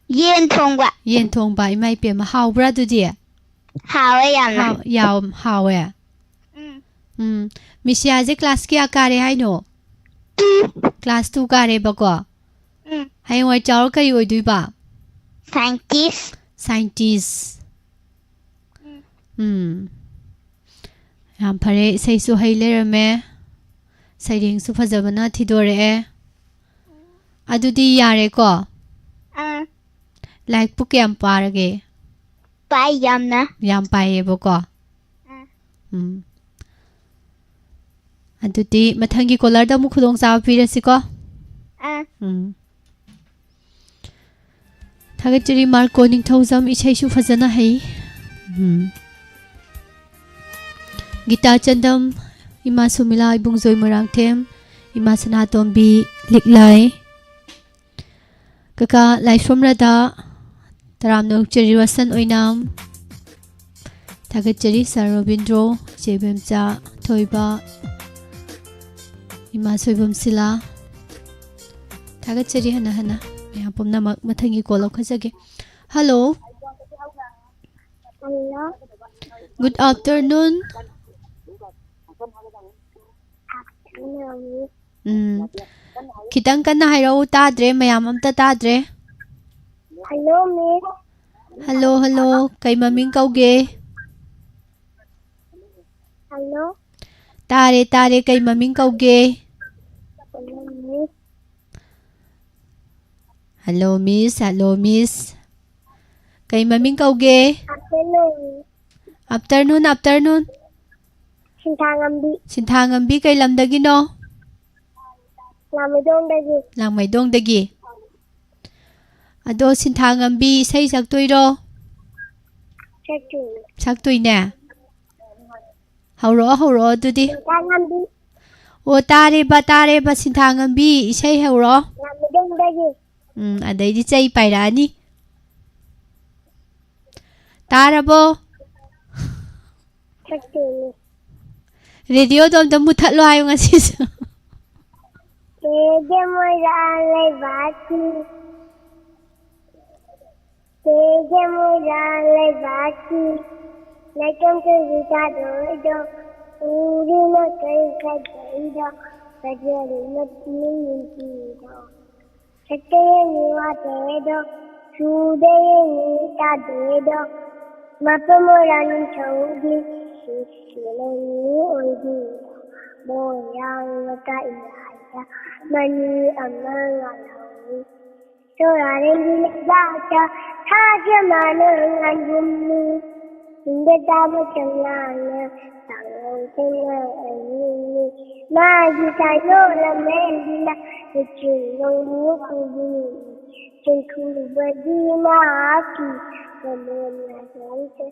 ꯌꯦꯟ ꯊꯣꯡꯕ꯫ ꯌꯦꯟ ꯊꯣꯡꯕ, ꯏꯃꯥ ꯏꯄꯦꯝꯃ, ꯍꯥꯎꯕ꯭ꯔꯥ ꯑꯗꯨꯗꯤ? ꯍꯥꯎꯋꯦ ꯌꯥꯝꯅ꯫ ꯍꯥꯎ-, ꯌꯥꯝ ꯍꯥꯎꯋꯦ꯫ ꯎꯝ꯫ ꯎꯝ, ꯃꯤꯁꯤꯌꯥꯁꯦ ꯀ꯭ꯂꯥꯁ ꯀꯌꯥ ꯀꯥꯔꯦ ꯍꯥꯏꯅꯣ? Two꯫ Class two ꯀꯥꯔꯦꯕꯀꯣ꯫ ꯎꯝ꯫ ꯍꯌꯦꯡꯋꯥꯏ ꯆꯥꯎꯔ ꯀꯔꯤ ꯑꯣꯏꯗꯣꯏꯕ? Scientist꯫ Scientist꯫ ꯎꯝ꯫ ꯎꯝ꯫ ꯌꯥꯝ ꯐꯔꯦ, ꯏꯁꯩꯁꯨ ꯍꯩ ꯂꯩꯔꯝꯃꯦ, ꯁꯩꯔꯦꯡꯁꯨ ꯐꯖꯕꯅ ꯊꯤꯗꯣꯔꯛꯑꯦ꯫ ꯑꯗꯨꯗꯤ ꯌꯥꯔꯦꯀꯣ? ꯑꯥ꯫ ꯂꯥꯏꯔꯤꯛꯄꯨ ꯀꯌꯥꯝ ꯄꯥꯔꯒꯦ? ꯄꯥꯏ ꯌꯥꯝꯅ꯫ ꯌꯥꯝ ꯄꯥꯏꯌꯦꯕꯀꯣ? ꯑꯥ꯫ ꯎꯝ꯫ ꯑꯗꯨꯗꯤ ꯃꯊꯪꯒꯤ ꯀꯣꯂꯔꯗ ꯑꯃꯨꯛ ꯈꯨꯗꯣꯡꯆꯥꯕ ꯄꯤꯔꯁꯤꯀꯣ? ꯑꯥ꯫ ꯎꯝ꯫ ꯊꯥꯒꯠꯆꯔꯤ ꯃꯥꯔꯀꯣ ꯅꯤꯡꯊꯧꯖꯝ, ꯏꯁꯩꯁꯨ ꯐꯖꯅ ꯍꯩ꯫ ꯎꯝ꯫ ꯒꯤꯇꯥ ꯆꯟꯗꯝ, ꯏꯃꯥ ꯁꯨꯃꯤꯂꯥ ꯏꯕꯨꯡꯖꯣꯏ ꯃꯣꯏꯔꯥꯡꯊꯦꯝ, ꯏꯃꯥ ꯁꯅꯥꯇꯣꯝꯕꯤ ꯂꯤꯛꯂꯥꯏ, ꯀꯀꯥ ꯂꯥꯏꯁ꯭ꯔꯣꯝ ꯔꯥꯙꯥ, ꯇꯔꯥꯝꯅ ꯑꯣꯛꯆꯔꯤ ꯋꯥꯁꯟ ꯑꯣꯏꯅꯥꯝ꯫ ꯊꯥꯒꯠꯆꯔꯤ ꯁꯥꯔ ꯔꯣꯕꯤꯟꯗ꯭ꯔꯣ, ꯏꯆꯦ ꯏꯕꯦꯝꯆꯥ ꯊꯣꯏꯕ, ꯏꯃꯥ ꯁꯣꯏꯕꯝ ꯁꯤꯂꯥ꯫ ꯊꯥꯒꯠꯆꯔꯤ ꯍꯟꯅ ꯍꯟꯅ ꯃꯌꯥꯝ ꯄꯨꯝꯅꯃꯛ꯫ ꯃꯊꯪꯒꯤ ꯀꯣꯜ ꯂꯧꯈꯠꯆꯒꯦ꯫ ꯍꯜꯂꯣ꯫ ꯍꯜꯂꯣ꯫ Good afternoon꯫ ꯎꯝ꯫ ꯈꯤꯇꯪ ꯀꯟꯅ ꯍꯥꯏꯔꯛꯎ, ꯇꯥꯗ꯭ꯔꯦ, ꯃꯌꯥꯝ ꯑꯝꯇ ꯇꯥꯗ꯭ꯔꯦ꯫ Hello, miss. Hello, hello. ꯀꯩ ꯃꯃꯤꯡ ꯀꯧꯒꯦ? ꯍꯜꯂꯣ꯫ ꯇꯥꯔꯦ, ꯇꯥꯔꯦ꯫ ꯀꯩ ꯃꯃꯤꯡ ꯀꯧꯒꯦ? Hello, miss. Hello, miss. Hello, miss. ꯀꯩ ꯃꯃꯤꯡ ꯀꯧꯒꯦ? ꯑꯥꯐꯇꯔꯅꯨꯟ꯫ Afternoon, afternoon꯫ ꯁꯤꯟꯊꯥꯉꯝꯕꯤ꯫ ꯁꯤꯟꯊꯥꯉꯝꯕꯤ ꯀꯩ ꯂꯝꯗꯒꯤꯅꯣ? ꯂꯥꯃꯩꯗꯣꯡꯗꯒꯤ꯫ ꯂꯥꯃꯩꯗꯣꯡꯗꯒꯤ꯫ ꯑꯗꯣ ꯁꯤꯟꯊꯥꯉꯝꯕꯤ ꯏꯁꯩ ꯁꯛꯇꯣꯏꯔꯣ? ꯆꯠꯇꯣꯏꯅꯦ꯫ ꯁꯛꯇꯣꯏꯅꯦ? ꯍꯧꯔꯛꯑꯣ, ꯍꯧꯔꯛꯑꯣ ꯑꯗꯨꯗꯤ꯫ ꯁꯤꯟꯊꯥꯉꯝꯕꯤ꯫ ꯑꯣ, ꯇꯥꯔꯦꯕ, ꯇꯥꯔꯦꯕ, ꯁꯤꯟꯊꯥꯉꯝꯕꯤ, ꯏꯁꯩ ꯍꯧꯔꯣ꯫ ꯂꯥꯃꯤꯗꯣꯡꯗꯒꯤ꯫ ꯎꯝ, ꯑꯗꯩꯗꯤ ꯆꯩ ꯄꯥꯏꯔꯛꯑꯅꯤ꯫ ꯇꯥꯔꯕꯣ? ꯆꯠꯇꯣꯏꯅꯦ꯫ ꯔꯦꯗꯤꯑꯣꯗꯣ ꯑꯝꯇ ꯃꯨꯊꯠꯂꯣ ꯍꯥꯏꯌꯨ ꯉꯁꯤꯁꯨ꯫ ꯆꯦꯒꯦ ꯃꯣꯏꯔꯥꯡ ꯂꯩꯕꯥꯛꯀꯤ꯫ ꯆꯦꯒꯦ ꯃꯣꯏꯔꯥꯡ ꯂꯩꯕꯥꯛꯀꯤ꯫ ꯅꯥꯏꯇꯣꯝ ꯊꯣꯏꯕꯤ ꯊꯥꯗꯣꯏꯗꯣ꯫ ꯎꯔꯤꯅ ꯀꯩ ꯐꯖꯩꯗꯣ꯫ ꯐꯖꯔꯤ ꯃꯆꯤ ꯅꯨꯄꯤꯗꯣ꯫ ꯁꯛꯇ ꯌꯦꯡꯉꯤ ꯋꯥꯇꯦꯗꯣ꯫ ꯁꯨꯗ ꯌꯦꯡꯉꯤ ꯇꯥꯗꯦꯗꯣ꯫ ꯃꯄ ꯃꯣꯏꯔꯥꯡ ꯅꯤꯡꯊꯧꯒꯤ꯫ ꯁꯤꯁꯤꯅ ꯃꯤ ꯑꯣꯏꯕꯤꯗꯣ꯫ ꯃꯣꯏꯔꯥꯡ ꯃꯇꯥꯏ ꯏꯌꯥꯏꯗ꯫ ꯃꯅꯤ ꯑꯃ ꯉꯥꯜꯍꯧꯔꯤ꯫ ꯁꯣꯔꯥꯔꯦꯡꯒꯤ ꯂꯩꯕꯥꯛꯇ ꯊꯥꯖ ꯃꯥꯅ ꯉꯥꯟꯕꯨꯝꯃꯤ꯫ ꯆꯤꯡꯗ ꯇꯥꯕ ꯆꯝꯂꯥꯡꯅ ꯇꯥꯡꯂꯧ ꯊꯦꯡꯅ ꯑꯌꯨꯝꯃꯤ꯫ ꯃꯥꯒꯤ ꯁꯥꯏꯌꯣꯜ ꯂꯝꯍꯦꯟꯗꯨꯅ ꯂꯩꯆꯤꯜ ꯅꯣꯡꯕꯨ ꯄꯨꯕꯤ꯫ ꯆꯦꯟꯈꯨꯕꯗꯤ ꯃꯍꯥꯛꯀꯤ ꯂꯝꯍꯦꯟ ꯂꯥꯟꯍꯦꯟꯁꯦ꯫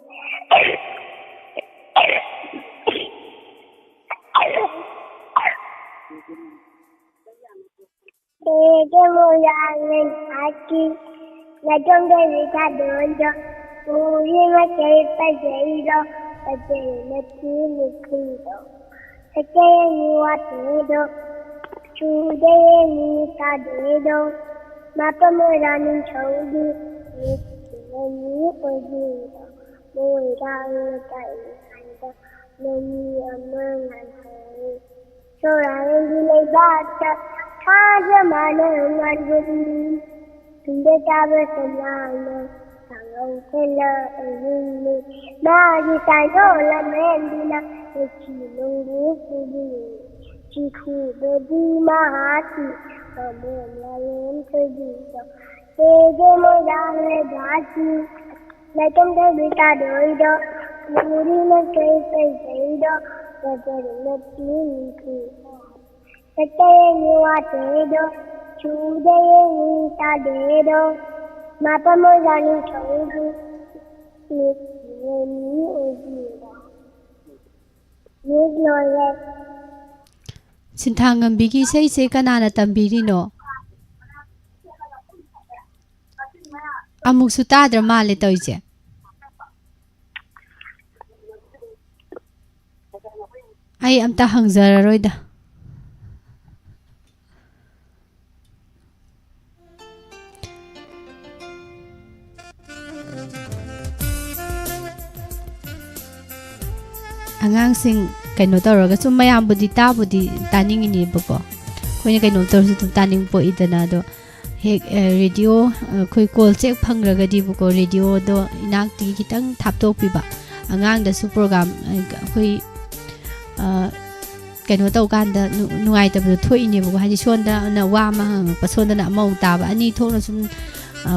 ꯆꯦꯒꯦ ꯃꯣꯏꯔꯥꯡ ꯂꯩꯕꯥꯛꯀꯤ꯫ ꯅꯥꯏꯇꯣꯝ ꯊꯣꯏꯕꯤ ꯊꯥꯗꯣꯏꯗꯣ꯫ ꯎꯔꯤ ꯃꯆꯩ ꯐꯖꯩꯗꯣ꯫ ꯐꯖꯩ ꯃꯆꯤ ꯅꯨꯄꯤꯗꯣ꯫ ꯁꯛꯇ ꯌꯦꯡꯉꯤ ꯋꯥꯇꯦꯗꯣ꯫ ꯁꯨꯗ ꯌꯦꯡꯉꯤ ꯇꯥꯗꯦꯗꯣ꯫ ꯃꯄ ꯃꯣꯏꯔꯥꯡ ꯅꯤꯡꯊꯧꯒꯤ꯫ ꯃꯤꯠꯁꯤꯅ ꯃꯤ ꯑꯣꯏꯕꯤꯗꯣ꯫ ꯃꯣꯏꯔꯥꯡ ꯃꯇꯥꯏ ꯏꯌꯥꯏꯗ꯫ ꯃꯅꯤ ꯑꯃ ꯉꯥꯜꯍꯧꯔꯤ꯫ ꯁꯣꯔꯥꯔꯦꯡꯒꯤ ꯂꯩꯕꯥꯛꯇ ꯊꯥꯖ ꯃꯥꯅ ꯉꯥꯟꯕꯨꯝꯃꯤ꯫ ꯆꯤꯡꯗ ꯇꯥꯕ ꯆꯝꯂꯥꯡꯅ ꯇꯥꯡꯂꯧ ꯊꯦꯡꯅ ꯑꯌꯨꯝꯃꯤ꯫ ꯃꯥꯒꯤ ꯁꯥꯏꯌꯣꯜ ꯂꯝꯍꯦꯟꯗꯨꯅ ꯂꯩꯆꯤꯜ ꯅꯣꯡꯕꯨ ꯄꯨꯕꯤ꯫ ꯆꯤꯡꯈꯨꯕꯗꯤ ꯃꯍꯥꯛꯀꯤ ꯂꯝꯍꯦꯟ ꯂꯥꯟꯍꯦꯟ ꯊꯣꯏꯕꯤꯗꯣ꯫ ꯆꯦꯒꯦ ꯃꯣꯏꯔꯥꯡ ꯂꯩꯕꯥꯛꯀꯤ꯫ ꯅꯥꯏꯇꯣꯝ ꯊꯣꯏꯕꯤ ꯊꯥꯗꯣꯏꯗꯣ꯫ ꯎꯔꯤ ꯃꯆꯩ ꯐꯖꯩꯗꯣ꯫ ꯐꯖꯔꯤ ꯃꯆꯤ ꯅꯨꯄꯤꯗꯣ꯫ ꯁꯛꯇ ꯌꯦꯡꯉꯤ ꯋꯥꯇꯦꯗꯣ꯫ ꯁꯨꯗ ꯌꯦꯡꯉꯤ ꯇꯥꯗꯦꯗꯣ꯫ ꯃꯥꯄꯝ ꯑꯣꯖꯥ ꯅꯤꯡꯊꯧꯒꯤ ꯃꯤꯠ ꯌꯦꯡꯃꯤ ꯑꯣꯏꯕꯤꯕ꯫ ꯃꯤꯠ ꯂꯣꯏꯔꯦ꯫ ꯁꯤꯟꯊꯥꯡꯉꯝꯕꯤꯒꯤ ꯏꯁꯩꯁꯦ ꯀꯅꯥꯅ ꯇꯝꯕꯤꯔꯤꯅꯣ? ꯑꯃꯨꯛꯁꯨ ꯇꯥꯗ꯭ꯔ ꯃꯥꯜꯂꯦ ꯇꯧꯔꯤꯁꯦ꯫ ꯑꯩ ꯑꯝꯇ ꯍꯪꯖꯔꯔꯣꯏꯗ꯫ ꯑꯉꯥꯡꯁꯤꯡ ꯀꯩꯅꯣ ꯇꯧꯔꯒ ꯁꯨꯝ ꯃꯌꯥꯝꯕꯨꯗꯤ ꯇꯥꯕꯨꯗꯤ ꯇꯥꯅꯤꯡꯉꯤꯅꯦꯕꯀꯣ, ꯑꯩꯈꯣꯏꯅ ꯀꯩꯅꯣꯝ ꯇꯧꯔꯁꯨ ꯑꯗꯨꯝ ꯇꯥꯅꯤꯡ ꯄꯣꯛꯏꯗꯅ꯫ ꯑꯗꯣ ꯍꯦꯛ, ꯑ, ꯔꯦꯗꯤꯑꯣ, ꯑ, ꯑꯩꯈꯣꯏ ꯀꯣꯜ ꯆꯦꯛ ꯐꯪꯈ꯭ꯔꯒꯗꯤꯕꯀꯣ, ꯔꯦꯗꯤꯑꯣꯗꯣ ꯏꯅꯥꯛꯇꯒꯤ ꯈꯤꯇꯪ ꯊꯥꯞꯇꯣꯛꯄꯤꯕ, ꯑꯉꯥꯡꯗꯁꯨ ꯄ꯭ꯔꯣꯒꯥꯝ, ꯑ, ꯑꯩꯈꯣꯏ, ꯑ, ꯀꯩꯅꯣ ꯇꯧꯀꯥꯟꯗ ꯅꯨ-, ꯅꯨꯡꯉꯥꯏꯇꯕꯗꯣ ꯊꯣꯛꯏꯅꯦꯕꯀꯣ꯫ ꯍꯥꯏꯗꯤ ꯁꯣꯝꯗꯅ ꯋꯥ ꯑꯃ ꯍꯪꯉꯛꯄ, ꯁꯣꯝꯗꯅ ꯑꯃꯃꯨꯛ ꯇꯥꯕ, ꯑꯅꯤ ꯊꯣꯛꯅ ꯁꯨꯝ, ꯑ,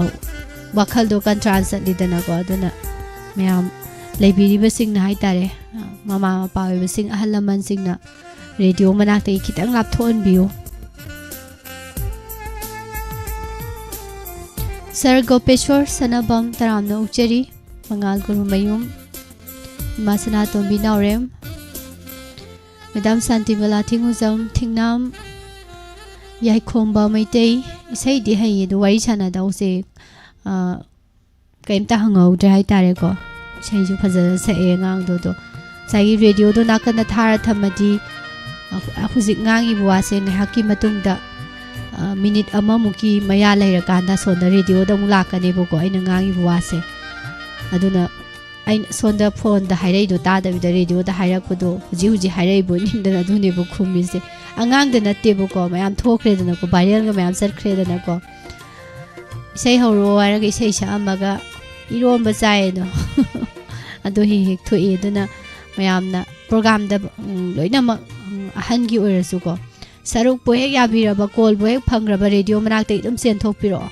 ꯋꯥꯈꯜꯗꯣ ꯀꯟꯇ꯭ꯔꯥꯁ ꯆꯠꯂꯤꯗꯅꯀꯣ꯫ ꯑꯗꯨꯅ ꯃꯌꯥꯝ ꯂꯩꯕꯤꯔꯤꯕꯁꯤꯡꯅ ꯍꯥꯏꯇꯥꯔꯦ, ꯑ, ꯃꯃꯥ ꯃꯄꯥ ꯑꯣꯏꯕꯁꯤꯡ, ꯑꯍꯜ ꯂꯃꯟꯁꯤꯡꯅ ꯔꯦꯗꯤꯑꯣ ꯃꯅꯥꯛꯇꯒꯤ ꯈꯤꯇꯪ ꯂꯥꯞꯊꯣꯛꯍꯟꯕꯤꯌꯨ꯫ ꯁꯔ ꯒꯣꯄꯦꯁꯣꯔ ꯁꯅꯥꯕꯝ ꯇꯔꯥꯝꯅ ꯑꯣꯛꯆꯔꯤ, ꯃꯉꯥꯜ ꯒꯨꯔꯨꯃꯌꯨꯝ, ꯏꯃꯥ ꯁꯅꯥꯇꯣꯝꯕꯤ ꯅꯥꯎꯔꯦꯝ, ꯃꯦꯗꯥꯝ ꯁꯥꯟꯇꯤꯕꯂꯥ ꯊꯤꯡꯉꯨꯖꯝ, ꯊꯤꯡꯅꯥꯝ ꯌꯥꯏꯈꯣꯝꯕ ꯃꯩꯇꯩ꯫ ꯏꯁꯩꯗꯤ ꯍꯩꯌꯦ, ꯑꯗꯨ ꯋꯥꯔꯤ ꯁꯥꯟꯅꯗꯧꯁꯦ, ꯑ, ꯀꯩꯝꯇ ꯍꯪꯍꯧꯗ꯭ꯔꯦ ꯍꯥꯏꯇꯥꯔꯦꯀꯣ꯫ ꯏꯁꯩꯁꯨ ꯐꯖꯅ ꯁꯛꯑꯦ ꯑꯉꯥꯡꯗꯣ꯫ ꯑꯗꯣ ꯉꯁꯥꯏꯒꯤ ꯔꯦꯗꯤꯑꯣꯗꯣ ꯅꯥꯀꯟꯗ ꯊꯥꯔ ꯊꯝꯃꯗꯤ, ꯑ, ꯍꯧꯖꯤꯛ ꯉꯥꯡꯉꯤꯕ ꯋꯥꯁꯦ ꯉꯥꯏꯍꯥꯛꯀꯤ ꯃꯇꯨꯡꯗ, ꯑ, ꯃꯤꯅꯤꯠ ꯑꯃꯃꯨꯛꯀꯤ ꯃꯌꯥ ꯂꯩꯔꯀꯥꯟꯗ ꯑꯁꯣꯝꯗ ꯔꯦꯗꯤꯑꯣꯗ ꯑꯃꯨꯛ ꯂꯥꯛꯀꯅꯦꯕꯀꯣ, ꯑꯩꯅ ꯉꯥꯡꯉꯤꯕ ꯋꯥꯁꯦ꯫ ꯑꯗꯨꯅ ꯑꯩꯅ ꯁꯣꯝꯗ ꯐꯣꯟꯗ ꯍꯥꯏꯔꯛꯏꯗꯣ ꯇꯥꯗꯕꯤꯗ ꯔꯦꯗꯤꯑꯣꯗ ꯍꯥꯏꯔꯛꯄꯗꯣ ꯍꯧꯖꯤꯛ ꯍꯧꯖꯤꯛ ꯍꯥꯏꯔꯛꯏꯕꯣ ꯅꯤꯡꯗꯅ ꯑꯗꯨꯅꯦꯕ ꯈꯨꯝꯃꯤꯁꯦ꯫ ꯑꯉꯥꯡꯗ ꯅꯠꯇꯦꯕꯀꯣ, ꯃꯌꯥꯝ ꯊꯣꯛꯈ꯭ꯔꯦꯗꯅꯀꯣ, ꯚꯥꯏꯔꯦꯜꯒ ꯃꯌꯥꯝ ꯆꯠꯈ꯭ꯔꯦꯗꯅꯀꯣ꯫ ꯏꯁꯩ ꯍꯧꯔꯛꯑꯣ ꯍꯥꯏꯔꯒ ꯏꯁꯩ ꯁꯛꯑꯝꯃꯒ ꯏꯔꯣꯝꯕ ꯆꯥꯏꯌꯦꯗꯣ꯫ ꯑꯗꯣ ꯍꯦꯛ ꯍꯦꯛ ꯊꯣꯛꯑꯦ꯫ ꯑꯗꯨꯅ ꯃꯌꯥꯝꯅ ꯄ꯭ꯔꯣꯒꯥꯝꯗ, ꯎꯝ, ꯂꯣꯏꯅꯃꯛ, ꯎꯝ, ꯑꯍꯟꯒꯤ ꯑꯣꯏꯔꯁꯨꯀꯣ, ꯁꯔꯨꯛꯄꯨ ꯍꯦꯛ ꯌꯥꯕꯤꯔꯕ, ꯀꯣꯜꯕꯨ ꯍꯦꯛ ꯐꯪꯈ꯭ꯔꯕ, ꯔꯦꯗꯤꯑꯣ ꯃꯅꯥꯛꯇꯒꯤ ꯑꯗꯨꯝ ꯆꯦꯟꯊꯣꯛꯄꯤꯔꯛꯑꯣ꯫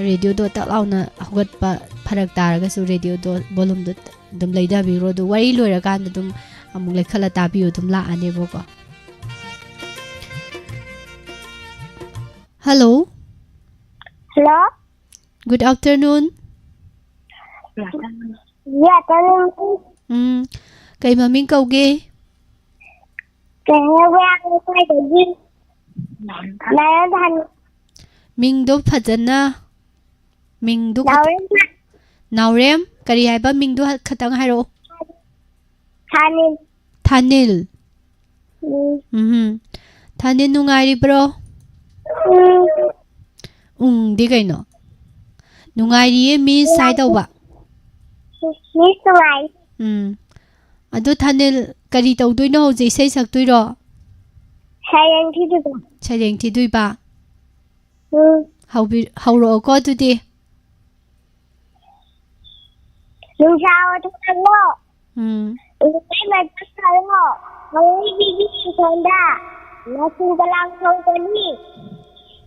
ꯔꯦꯗꯤꯑꯣꯗꯣ ꯇꯛ ꯂꯥꯎꯅ ꯍꯧꯒꯠꯄ ꯐꯔꯛ ꯇꯥꯔꯒꯁꯨ ꯔꯦꯗꯤꯑꯣꯗꯣ ꯚꯣꯂꯨꯝꯗꯣ ꯑꯗꯨꯝ ꯂꯩꯊꯕꯤꯈ꯭ꯔꯣ꯫ ꯑꯗꯨ ꯋꯥꯔꯤ ꯂꯣꯏꯔꯀꯥꯟꯗ ꯑꯗꯨꯝ ꯑꯃꯨꯛ ꯂꯩꯈꯠꯂ ꯇꯥꯕꯤꯌꯨ, ꯑꯗꯨꯝ ꯂꯥꯛꯑꯅꯦꯕꯀꯣ꯫ ꯍꯜꯂꯣ꯫ ꯍꯜꯂꯣ꯫ Good afternoon. ꯌꯥꯇꯅꯤ꯫ ꯎꯝ, ꯀꯩ ꯃꯃꯤꯡ ꯀꯧꯒꯦ? ꯀꯩꯅꯣ ꯃꯌꯥꯝꯗꯒꯤ ꯅꯥꯌꯥꯟ ꯊꯥꯅꯤ꯫ ꯃꯤꯡꯗꯣ ꯐꯖꯅ, ꯃꯤꯡꯗꯣ ꯈꯇ- ꯅꯥꯎꯔꯦꯝ ꯅꯥꯎꯔꯦꯝ, ꯀꯔꯤ ꯍꯥꯏꯕ ꯃꯤꯡꯗꯣ ꯍ- ꯈꯇꯪ ꯍꯥꯏꯔꯛꯑꯣ꯫ ꯊꯥꯅꯤ꯫ ꯊꯥꯅꯤꯜ꯫ ꯎꯝ꯫ ꯎꯝ꯫ ꯊꯥꯅꯤꯜ ꯅꯨꯡꯉꯥꯏꯔꯤꯕ꯭ꯔꯣ? ꯎꯝ꯫ ꯎꯪꯗꯤ ꯀꯩꯅꯣ? ꯅꯨꯡꯉꯥꯏꯔꯤꯌꯦ ꯃꯤꯁ ꯍꯥꯏꯗꯧꯕ꯫ ꯃꯤꯁ ꯅꯨꯡꯉꯥꯏ꯫ ꯎꯝ꯫ ꯑꯗꯨ ꯊꯥꯅꯤꯜ ꯀꯔꯤ ꯇꯧꯗꯣꯏꯅꯣ ꯍꯧꯖꯤꯛ? ꯏꯁꯩ ꯁꯛꯇꯣꯏꯔꯣ? ꯁꯩꯔꯦꯡ ꯊꯤꯗꯨꯕ꯫ ꯁꯩꯔꯦꯡ ꯊꯤꯗꯣꯏꯕ? ꯎꯝ꯫ ꯍꯧꯕꯤ- ꯍꯧꯔꯛꯑꯣꯀꯣ ꯑꯗꯨꯗꯤ꯫ ꯅꯨꯡꯁꯥ ꯑꯣꯟꯊꯣꯔꯛꯂꯣ꯫ ꯎꯝ꯫ ꯎꯔꯨꯝ ꯃꯊꯛ ꯊꯥꯔꯣ꯫ ꯃꯧꯔꯨꯕꯤꯒꯤ ꯏꯪꯈꯣꯜꯗ ꯃꯆꯨ ꯀꯂꯥꯡ ꯊꯣꯛꯄꯅꯤ꯫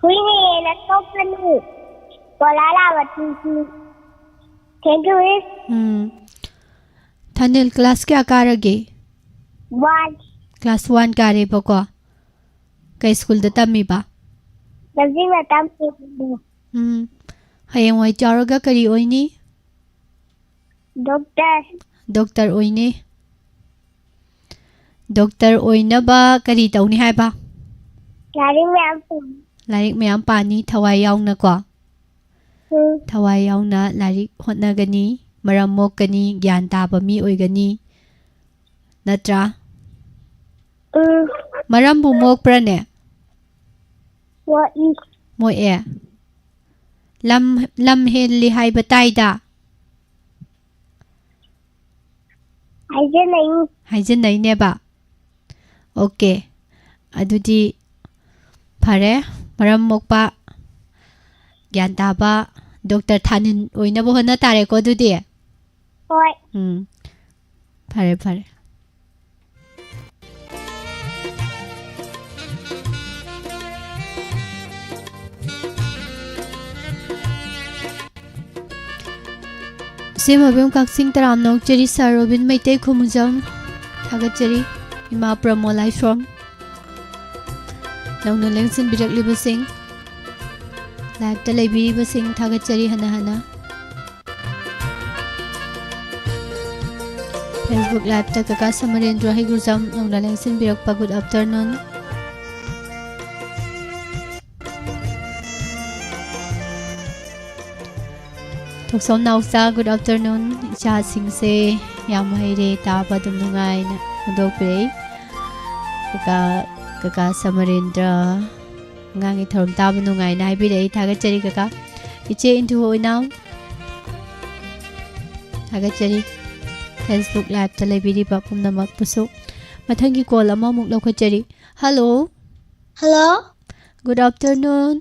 ꯍꯨꯏꯅ ꯌꯦꯟ ꯊꯣꯛꯄꯅꯤ꯫ ꯀꯣꯂꯥ ꯂꯥꯕ ꯊꯤꯡꯊꯤꯡ꯫ Thank you, miss. ꯎꯝ꯫ ꯊꯥꯅꯤꯜ ꯀ꯭ꯂꯥꯁ ꯀꯌꯥ ꯀꯥꯔꯒꯦ? One. ꯀ꯭ꯂꯥꯁ ꯋꯥꯟ ꯀꯥꯔꯦꯕꯀꯣ꯫ ꯀꯩ ꯁ꯭ꯀꯨꯜꯗ ꯇꯝꯃꯤꯕ? ꯂꯝꯖꯤꯡꯕ ꯇꯝꯐꯝꯗ꯫ ꯎꯝ꯫ ꯍꯌꯦꯡꯋꯥꯏ ꯆꯥꯎꯔꯒ ꯀꯔꯤ ꯑꯣꯏꯅꯤ? Doctor. ꯗꯣꯛꯇꯔ ꯑꯣꯏꯅꯤ꯫ ꯗꯣꯛꯇꯔ ꯑꯣꯏꯅꯕ ꯀꯔꯤ ꯇꯧꯅꯤ ꯍꯥꯏꯕ? ꯂꯥꯏꯔꯤꯛ ꯃꯌꯥꯝ ꯇꯝ-, ꯂꯥꯏꯔꯤꯛ ꯃꯌꯥꯝ ꯄꯥꯅꯤ, ꯊꯋꯥꯏ ꯌꯥꯎꯅꯀꯣ꯫ ꯎꯝ, ꯊꯋꯥꯏ ꯌꯥꯎꯅ ꯂꯥꯏꯔꯤꯛ ꯍꯣꯠꯅꯒꯅꯤ, ꯃꯔꯝ ꯃꯣꯛꯀꯅꯤ, ꯒ꯭ꯌꯥꯟ ꯇꯥꯕ ꯃꯤ ꯑꯣꯏꯒꯅꯤ꯫ ꯅꯠꯇ꯭ꯔꯥ? ꯎꯝ, ꯃꯔꯝꯕꯨ ꯃꯣꯛꯄ꯭ꯔꯅꯦ? ꯃꯣꯛꯏ꯫ ꯃꯣꯛꯑꯦ꯫ ꯂꯝ, ꯂꯝ ꯍꯦꯜꯂꯤ ꯍꯥꯏꯕ ꯇꯥꯏꯗ꯫ ꯍꯥꯏꯖꯅꯩ꯫ ꯍꯥꯏꯖꯟꯅꯩꯅꯦꯕ꯫ ꯑꯣꯀꯦ꯫ ꯑꯗꯨꯗꯤ ꯐꯔꯦ꯫ ꯃꯔꯝ ꯃꯣꯛꯄ, ꯒ꯭ꯌꯥꯟ ꯇꯥꯕ, ꯗꯣꯛꯇꯔ ꯊꯥꯅꯤꯜ ꯑꯣꯏꯅꯕ ꯍꯣꯠꯅ ꯇꯥꯔꯦꯀꯣ ꯑꯗꯨꯗꯤ꯫ ꯍꯣꯏ꯫ ꯎꯝ꯫ ꯐꯔꯦ, ꯐꯔꯦ꯫ ꯏꯆꯦ ꯃꯕꯦꯝ ꯀꯛꯆꯤꯡ ꯇꯔꯥꯝꯅ ꯑꯣꯛꯆꯔꯤ, ꯁꯥꯔ ꯔꯣꯕꯤꯟ ꯃꯩꯇꯩ ꯈꯨꯃꯨꯖꯝ ꯊꯥꯒꯠꯆꯔꯤ, ꯏꯃꯥ ꯄ꯭ꯔꯃꯣ ꯂꯥꯏꯁ꯭ꯔꯝ ꯅꯧꯅ ꯂꯦꯡꯁꯤꯟꯕꯤꯔꯛꯂꯤꯕꯁꯤꯡ꯫ Live-ꯇ ꯂꯩꯕꯤꯔꯤꯕꯁꯤꯡ ꯊꯥꯒꯠꯆꯔꯤ ꯍꯟꯅ ꯍꯟꯅ꯫ Facebook Live-ꯇ ꯀꯀꯥ ꯁꯃꯔꯦꯟꯗ꯭ꯔ ꯍꯩꯒꯨꯖꯝ ꯅꯧꯅ ꯂꯦꯡꯁꯤꯟꯕꯤꯔꯛꯄ good afternoon꯫ ꯊꯣꯛꯆꯣꯝ ꯅꯥꯎꯆꯥ, good afternoon꯫ ꯏꯆꯥꯁꯤꯡꯁꯦ ꯌꯥꯝ ꯍꯩꯔꯦ, ꯇꯥꯕ ꯑꯗꯨꯝ ꯅꯨꯡꯉꯥꯏꯅ ꯐꯣꯡꯗꯣꯛꯄꯤꯔꯛꯏ꯫ ꯀꯀꯥ, ꯀꯀꯥ ꯁꯃꯔꯦꯟꯗ꯭ꯔ, ꯑꯉꯥꯡꯒꯤ ꯊꯧꯔꯝ ꯇꯥꯕ ꯅꯨꯡꯉꯥꯏꯅ ꯍꯥꯏꯕꯤꯔꯛꯏ, ꯊꯥꯒꯠꯆꯔꯤ ꯀꯀꯥ꯫ ꯏꯆꯦ ꯏꯟꯊꯨ ꯑꯣꯏꯅꯥꯝ, ꯊꯥꯒꯠꯆꯔꯤ꯫ Facebook Live-ꯇ ꯂꯩꯕꯤꯔꯤꯕ ꯄꯨꯝꯅꯃꯛꯄꯨꯁꯨ꯫ ꯃꯊꯪꯒꯤ call ꯑꯃꯃꯨꯛ ꯂꯧꯈꯠꯆꯔꯤ꯫ Hello꯫ Hello꯫ Good afternoon꯫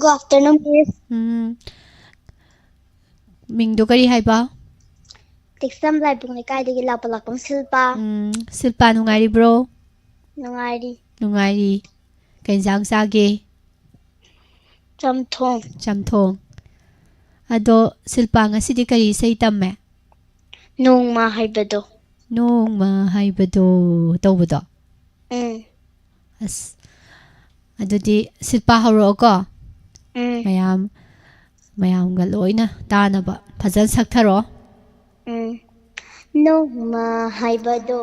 Good afternoon, miss꯫ ꯎꯝ꯫ ꯃꯤꯡꯗꯣ ꯀꯔꯤ ꯍꯥꯏꯕ? ꯇꯦꯛꯁꯝ ꯂꯥꯏꯕꯨꯡ ꯂꯩꯀꯥꯏꯗꯒꯤ ꯂꯥꯛꯄ ꯂꯥꯛꯄꯝ ꯁꯤꯜꯄꯥ꯫ ꯎꯝ, ꯁꯤꯜꯄꯥ ꯅꯨꯡꯉꯥꯏꯔꯤꯕ꯭ꯔꯣ? ꯅꯨꯡꯉꯥꯏꯔꯤ꯫ ꯅꯨꯡꯉꯥꯏꯔꯤ꯫ ꯀꯩ ꯏꯟꯖꯥꯡ ꯆꯥꯒꯦ? ꯆꯝꯊꯣꯡ꯫ ꯆꯝꯊꯣꯡ꯫ ꯑꯗꯣ ꯁꯤꯜꯄꯥ ꯉꯁꯤꯗꯤ ꯀꯔꯤ ꯏꯁꯩ ꯇꯝꯃꯦ? ꯅꯣꯡꯃ ꯍꯥꯏꯕꯗꯣ꯫ ꯅꯣꯡꯃ ꯍꯥꯏꯕꯗꯣ ꯇꯧꯕꯗꯣ? ꯎꯝ꯫ ꯑꯁ, ꯑꯗꯨꯗꯤ ꯁꯤꯜꯄꯥ ꯍꯧꯔꯛꯑꯣꯀꯣ꯫ ꯎꯝ꯫ ꯃꯌꯥꯝ, ꯃꯌꯥꯝꯒ ꯂꯣꯏꯅ ꯇꯥꯅꯕ ꯐꯖꯅ ꯁꯛꯊꯔꯛꯑꯣ꯫ ꯎꯝ꯫ ꯅꯣꯡꯃ ꯍꯥꯏꯕꯗꯣ,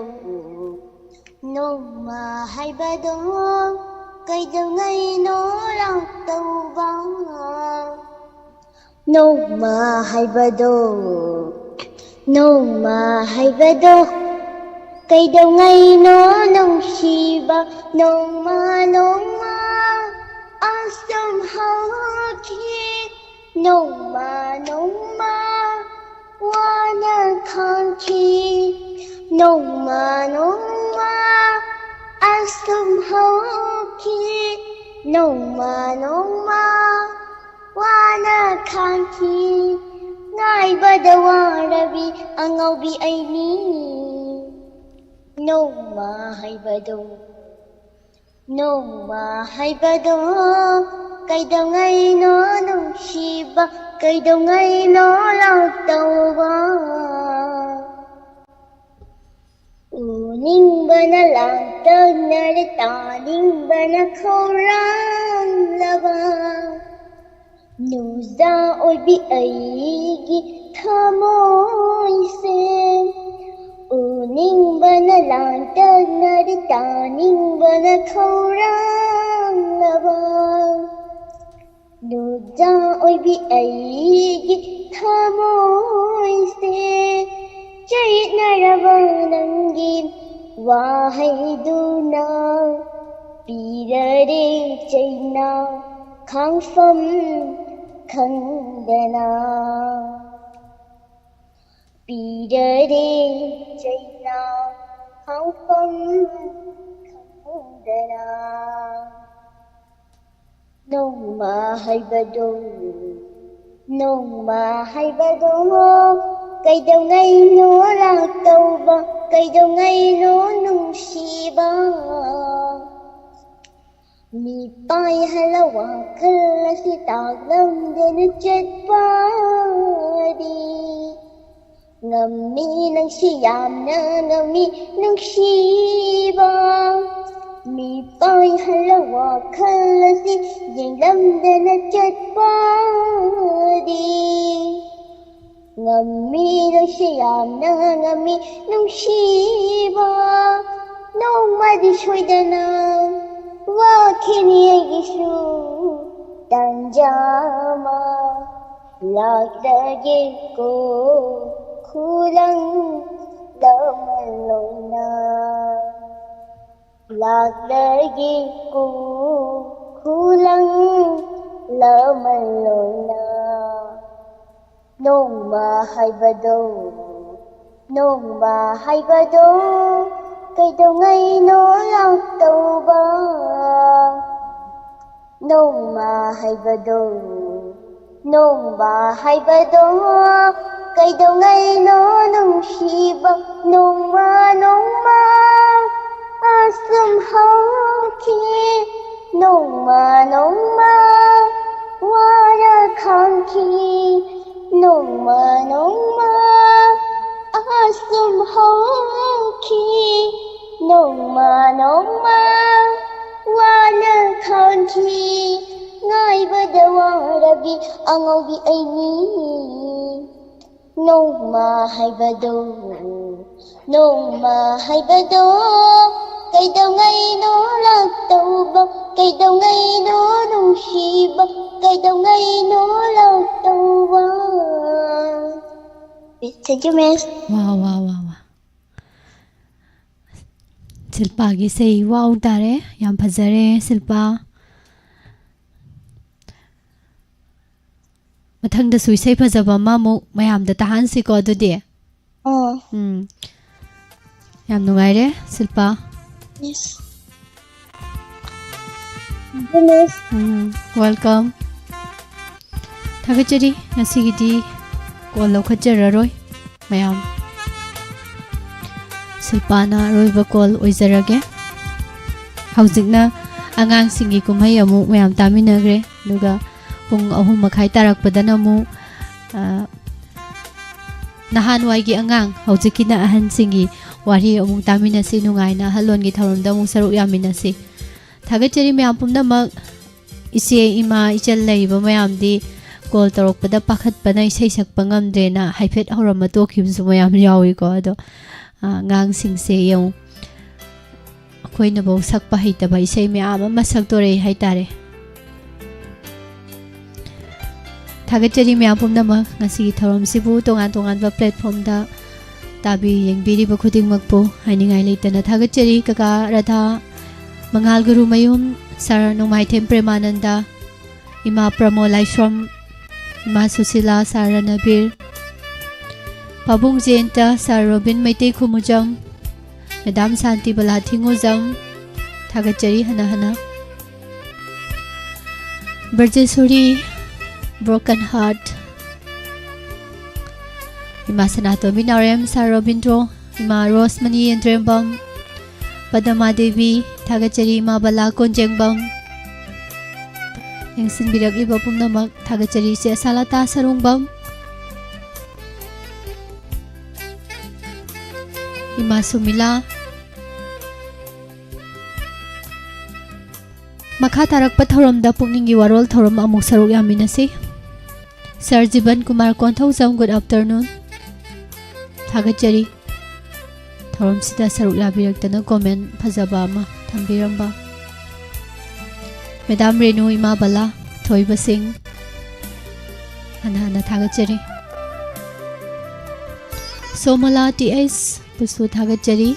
ꯅꯣꯡꯃ ꯍꯥꯏꯕꯗꯣ ꯀꯩꯗꯧꯉꯩꯅꯣ ꯂꯥꯛꯇꯧꯕ? ꯅꯣꯡꯃ ꯍꯥꯏꯕꯗꯣ, ꯅꯣꯡꯃ ꯍꯥꯏꯕꯗꯣ ꯀꯩꯗꯧꯉꯩꯅꯣ ꯅꯨꯡꯁꯤꯕ? ꯅꯣꯡꯃ, ꯅꯣꯡꯃ ꯑꯁꯨꯝ ꯍꯧꯈꯤ, ꯅꯣꯡꯃ, ꯅꯣꯡꯃ ꯋꯥꯅ ꯈꯥꯡꯈꯤ, ꯅꯣꯡꯃ, ꯅꯣꯡꯃ ꯑꯁꯨꯝ ꯍꯧꯈꯤ, ꯅꯣꯡꯃ, ꯅꯣꯡꯃ ꯋꯥꯅ ꯈꯥꯡꯈꯤ, ꯉꯥꯏꯕꯗ ꯋꯥꯔꯕꯤ ꯑꯉꯥꯎꯕꯤ ꯑꯩꯅꯤ꯫ ꯅꯣꯡꯃ ꯍꯥꯏꯕꯗꯣ, ꯅꯣꯡꯃ ꯍꯥꯏꯕꯗꯣ ꯀꯩꯗꯧꯉꯩꯅꯣ ꯅꯨꯡꯁꯤꯕ, ꯀꯩꯗꯧꯉꯩꯅꯣ ꯂꯥꯛꯇꯧꯕ? ꯎꯅꯤꯡꯕꯅ ꯂꯥꯡꯇꯛꯅꯔꯦ, ꯇꯥꯅꯤꯡꯕꯅ ꯈꯧꯔꯥꯡꯂꯕ꯫ ꯅꯨꯡꯖꯥ ꯑꯣꯏꯕꯤ ꯑꯩꯒꯤ ꯊꯃꯣꯏꯁꯦ, ꯎꯅꯤꯡꯕꯅ ꯂꯥꯡꯇꯛꯅꯔꯦ, ꯇꯥꯅꯤꯡꯕꯅ ꯈꯧꯔꯥꯡꯂꯕ꯫ ꯅꯨꯡꯖꯥ ꯑꯣꯏꯕꯤ ꯑꯩꯒꯤ ꯊꯃꯣꯏꯁꯦ, ꯆꯌꯦꯠꯅꯔꯕ ꯅꯪꯒꯤ ꯋꯥꯍꯩꯗꯨꯅ ꯄꯤꯔꯔꯦ ꯆꯩꯅꯥ ꯈꯥꯡꯐꯝ ꯈꯪꯗꯅ꯫ ꯄꯤꯔꯔꯦ ꯆꯩꯅꯥ ꯈꯥꯡꯐꯝ ꯈꯪꯗꯅ꯫ ꯅꯣꯡꯃ ꯍꯥꯏꯕꯗꯣ, ꯅꯣꯡꯃ ꯍꯥꯏꯕꯗꯣ ꯀꯩꯗꯧꯉꯩꯅꯣ ꯂꯥꯛꯇꯧꯕ, ꯀꯩꯗꯧꯉꯩꯅꯣ ꯅꯨꯡꯁꯤꯕ? ꯃꯤꯄꯥꯏ ꯍꯜꯂ ꯋꯥꯈꯜ ꯑꯁꯤ ꯇꯥꯛꯂꯝꯗꯅ ꯆꯠꯄꯗꯤ ꯉꯝꯃꯤ ꯅꯪꯁꯤ ꯌꯥꯝꯅ ꯉꯝꯃꯤ ꯅꯨꯡꯁꯤꯕ꯫ ꯃꯤꯄꯥꯏ ꯍꯜꯂ ꯋꯥꯈꯜ ꯑꯁꯤ ꯌꯦꯡꯂꯝꯗꯅ ꯆꯠꯄꯗꯤ ꯉꯝꯃꯤ ꯅꯪꯁꯤ ꯌꯥꯝꯅ ꯉꯝꯃꯤ ꯅꯨꯡꯁꯤꯕ꯫ ꯅꯣꯡꯃꯗꯤ ꯁꯣꯏꯗꯅ ꯋꯥꯈꯤꯅꯤ ꯑꯩꯒꯤꯁꯨ ꯇꯥꯟꯖꯥ ꯑꯃ꯫ ꯂꯥꯛꯂꯒꯦꯀꯣ ꯈꯨꯂꯪ ꯂꯃꯟ ꯑꯣꯏꯅ꯫ ꯂꯥꯛꯂꯒꯦꯀꯣ ꯈꯨꯂꯪ ꯂꯃꯟ ꯑꯣꯏꯅ꯫ ꯅꯣꯡꯃ ꯍꯥꯏꯕꯗꯣ, ꯅꯣꯡꯃ ꯍꯥꯏꯕꯗꯣ ꯀꯩꯗꯧꯉꯩꯅꯣ ꯂꯥꯛꯇꯧꯕ? ꯅꯣꯡꯃ ꯍꯥꯏꯕꯗꯣ, ꯅꯣꯡꯃ ꯍꯥꯏꯕꯗꯣ ꯀꯩꯗꯧꯉꯩꯅꯣ ꯅꯨꯡꯁꯤꯕ? ꯅꯣꯡꯃ, ꯅꯣꯡꯃ ꯑꯁꯨꯝ ꯍꯧꯈꯤ, ꯅꯣꯡꯃ, ꯅꯣꯡꯃ ꯋꯥꯔ ꯈꯥꯡꯈꯤ, ꯅꯣꯡꯃ, ꯅꯣꯡꯃ ꯑꯁꯨꯝ ꯍꯧꯈꯤ, ꯅꯣꯡꯃ, ꯅꯣꯡꯃ ꯋꯥꯅ ꯈꯥꯡꯈꯤ꯫ ꯉꯥꯏꯕꯗ ꯋꯥꯔꯕꯤ ꯑꯉꯥꯎꯕꯤ ꯑꯩꯅꯤ꯫ ꯅꯣꯡꯃ ꯍꯥꯏꯕꯗꯣ, ꯅꯣꯡꯃ ꯍꯥꯏꯕꯗꯣ ꯀꯩꯗꯧꯉꯩꯅꯣ ꯂꯥꯛꯇꯧꯕ? ꯀꯩꯗꯧꯉꯩꯅꯣ ꯅꯨꯡꯁꯤꯕ? ꯀꯩꯗꯧꯉꯩꯅꯣ ꯂꯥꯛꯇꯧꯕ? Thank you, miss. ꯋꯥ, ꯋꯥ, ꯋꯥ, ꯋꯥ꯫ ꯁꯤꯜꯄꯥꯒꯤ ꯏꯁꯩ ꯋꯥꯎ ꯇꯥꯔꯦ꯫ ꯌꯥꯝ ꯐꯖꯔꯦ, ꯁꯤꯜꯄꯥ꯫ ꯃꯊꯪꯗꯁꯨ ꯏꯁꯩ ꯐꯖꯕ ꯑꯃꯃꯨꯛ ꯃꯌꯥꯝꯗ ꯇꯥꯍꯟꯁꯤꯀꯣ, ꯑꯗꯨꯗꯤ꯫ ꯑꯥ꯫ ꯎꯝ꯫ ꯌꯥꯝ ꯅꯨꯡꯉꯥꯏꯔꯦ, ꯁꯤꯜꯄꯥ꯫ Yes. Thank you, miss. Um, welcome꯫ ꯊꯥꯒꯠꯆꯔꯤ꯫ ꯉꯁꯤꯒꯤꯗꯤ call ꯂꯧꯈꯠꯆꯔꯔꯣꯏ ꯃꯌꯥꯝ꯫ ꯁꯤꯜꯄꯥꯅ ꯑꯔꯣꯏꯕ call ꯑꯣꯏꯖꯔꯒꯦ꯫ ꯍꯧꯖꯤꯛꯅ ꯑꯉꯥꯡꯁꯤꯡꯒꯤ ꯀꯨꯝꯍꯩ ꯑꯃꯨꯛ ꯃꯌꯥꯝ ꯇꯥꯃꯤꯟꯅꯈ꯭ꯔꯦ꯫ ꯑꯗꯨꯒ ꯄꯨꯡ ꯑꯍꯨꯝ ꯃꯈꯥꯏ ꯇꯥꯔꯛꯄꯗꯅ ꯑꯃꯨꯛ, ꯑ, ꯅꯍꯥꯟꯋꯥꯏꯒꯤ ꯑꯉꯥꯡ, ꯍꯧꯖꯤꯛꯀꯤꯅ ꯑꯍꯟꯁꯤꯡꯒꯤ ꯋꯥꯔꯤ ꯑꯃꯨꯛ ꯇꯥꯃꯤꯟꯅꯁꯤ ꯅꯨꯡꯉꯥꯏꯅ꯫ ꯑꯍꯜꯂꯣꯟꯒꯤ ꯊꯧꯔꯝꯗ ꯑꯃꯨꯛ ꯁꯔꯨꯛ ꯌꯥꯃꯤꯟꯅꯁꯤ꯫ ꯊꯥꯒꯠꯆꯔꯤ ꯃꯌꯥꯝ ꯄꯨꯝꯅꯃꯛ꯫ ꯏꯆꯦ, ꯏꯃꯥ, ꯏꯆꯜ ꯂꯩꯔꯤꯕ ꯃꯌꯥꯝꯗꯤ call ꯇꯧꯔꯛꯄꯗ ꯄꯥꯈꯠꯄꯅ ꯏꯁꯩ ꯁꯛꯄ ꯉꯝꯗ꯭ꯔꯦꯅ ꯍꯥꯏꯐꯦꯠ ꯍꯧꯔꯝꯃ ꯇꯣꯛꯈꯤꯕꯁꯨ ꯃꯌꯥꯝ ꯌꯥꯎꯏꯀꯣ꯫ ꯑꯗꯣ, ꯑ, ꯑꯉꯥꯡꯁꯤꯡꯁꯦ ꯌꯦꯡꯉꯨ, ꯑꯩꯈꯣꯏꯅꯐꯧ ꯁꯛꯄ ꯍꯩꯇꯕ ꯏꯁꯩ ꯃꯌꯥꯝ ꯑꯃ ꯁꯛꯇꯣꯔꯛꯏ ꯍꯥꯏꯇꯥꯔꯦ꯫ ꯊꯥꯒꯠꯆꯔꯤ ꯃꯌꯥꯝ ꯄꯨꯝꯅꯃꯛ꯫ ꯉꯁꯤꯒꯤ ꯊꯧꯔꯝꯁꯤꯕꯨ ꯇꯣꯉꯥꯟ ꯇꯣꯉꯥꯟꯕ platformꯗ ꯇꯥꯕꯤ ꯌꯦꯡꯕꯤꯔꯤꯕ ꯈꯨꯗꯤꯡꯃꯛꯄꯨ ꯍꯥꯏꯅꯤꯡꯉꯥꯏ ꯂꯩꯇꯅ ꯊꯥꯒꯠꯆꯔꯤ꯫ ꯀꯀꯥ ꯔꯥꯙꯥ, ꯃꯉꯥꯜ ꯒꯨꯔꯨꯃꯌꯨꯝ, ꯁꯥꯔ ꯅꯣꯡꯃꯥꯏꯊꯦꯝ ꯄ꯭ꯔꯦꯃꯥꯅꯟꯗ, ꯏꯃꯥ ꯄ꯭ꯔꯃꯣ ꯂꯥꯏꯁ꯭ꯔꯝ, ꯏꯃꯥ ꯁꯨꯁꯤꯂꯥ, ꯁꯥꯔ ꯔꯅꯕꯤꯔ, ꯄꯥꯕꯨꯡ ꯖꯌꯟꯇ, ꯁꯥꯔ ꯔꯣꯕꯤꯟ ꯃꯩꯇꯩ ꯈꯨꯃꯨꯖꯝ, ꯃꯦꯗꯥꯝ ꯁꯥꯟꯇꯤꯕꯂꯥ ꯊꯤꯡꯉꯨꯖꯝ, ꯊꯥꯒꯠꯆꯔꯤ ꯍꯟꯅ ꯍꯟꯅ꯫ ꯕ꯭ꯔꯖꯦꯁꯣꯔꯤ, Broken Heart, ꯏꯃꯥ ꯁꯅꯥꯇꯣꯝꯕꯤ ꯅꯥꯎꯔꯦꯝ, ꯁꯥꯔ ꯔꯣꯕꯤꯟꯗ꯭ꯔꯣ, ꯏꯃꯥ ꯔꯣꯁꯃꯅꯤ ꯌꯦꯟꯗ꯭ꯔꯦꯝꯕꯝ, ꯄꯗꯃꯥ ꯗꯦꯕꯤ, ꯊꯥꯒꯠꯆꯔꯤ ꯏꯃꯥ ꯕꯂꯥ ꯀꯣꯟꯖꯦꯡꯕꯝ꯫ ꯌꯦꯡꯁꯤꯟꯕꯤꯔꯛꯂꯤꯕ ꯄꯨꯝꯅꯃꯛ ꯊꯥꯒꯠꯆꯔꯤ ꯏꯆꯦ ꯑꯁꯥꯂꯇꯥ ꯁꯔꯨꯡꯕꯝ, ꯏꯃꯥ ꯁꯨꯃꯤꯂꯥ, ꯃꯈꯥ ꯇꯥꯔꯛꯄ ꯊꯧꯔꯝꯗ ꯄꯨꯛꯅꯤꯡꯒꯤ ꯋꯥꯔꯣꯜ ꯊꯧꯔꯝ ꯑꯃꯨꯛ ꯁꯔꯨꯛ ꯌꯥꯃꯤꯟꯅꯁꯤ꯫ ꯁꯥꯔ ꯖꯤꯕꯟ ꯀꯨꯃꯥꯔ ꯀꯣꯟꯊꯧꯖꯝ, good afternoon꯫ ꯊꯥꯒꯠꯆꯔꯤ꯫ ꯊꯧꯔꯝꯁꯤꯗ ꯁꯔꯨꯛ ꯌꯥꯕꯤꯔꯛꯇꯅ comment ꯐꯖꯕ ꯑꯃ ꯊꯝꯕꯤꯔꯝꯕ ꯃꯦꯗꯥꯝ ꯔꯦꯅꯨ ꯏꯃꯥ ꯕꯂꯥ ꯊꯣꯏꯕ ꯁꯤꯡ, ꯍꯟꯅ ꯍꯟꯅ ꯊꯥꯒꯠꯆꯔꯤ꯫ ꯁꯣꯃꯣꯂꯥ ꯇꯤ ꯑꯩꯆ ꯕꯨꯁꯨ ꯊꯥꯒꯠꯆꯔꯤ꯫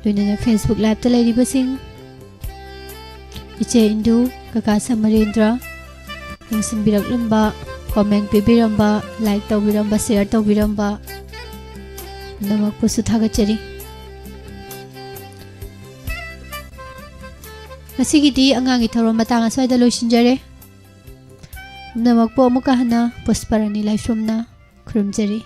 ꯂꯣꯏꯅꯅ Facebook Live ꯇ ꯂꯩꯔꯤꯕꯁꯤꯡ, ꯏꯆꯦ ꯏꯟꯗꯨ, ꯀꯀꯥ ꯁꯃꯔꯦꯟꯗ꯭ꯔ, ꯌꯦꯡꯁꯤꯟꯕꯤꯔꯛꯂꯝꯕ, comment ꯄꯤꯕꯤꯔꯝꯕ, like ꯇꯧꯕꯤꯔꯝꯕ, share ꯇꯧꯕꯤꯔꯝꯕ ꯄꯨꯝꯅꯃꯛꯄꯨꯁꯨ ꯊꯥꯒꯠꯆꯔꯤ꯫ ꯉꯁꯤꯒꯤꯗꯤ ꯑꯉꯥꯡꯒꯤ ꯊꯧꯔꯝ ꯃꯇꯥꯡ ꯑꯁ꯭ꯋꯥꯏꯗ ꯂꯣꯏꯁꯤꯟꯖꯔꯦ꯫ ꯄꯨꯝꯅꯃꯛꯄꯨ ꯑꯃꯨꯛꯀ ꯍꯟꯅ ꯄꯨꯁꯄꯔꯥꯅꯤ ꯂꯥꯏꯁ꯭ꯔꯝꯅ ꯈꯨꯔꯨꯝꯖꯔꯤ꯫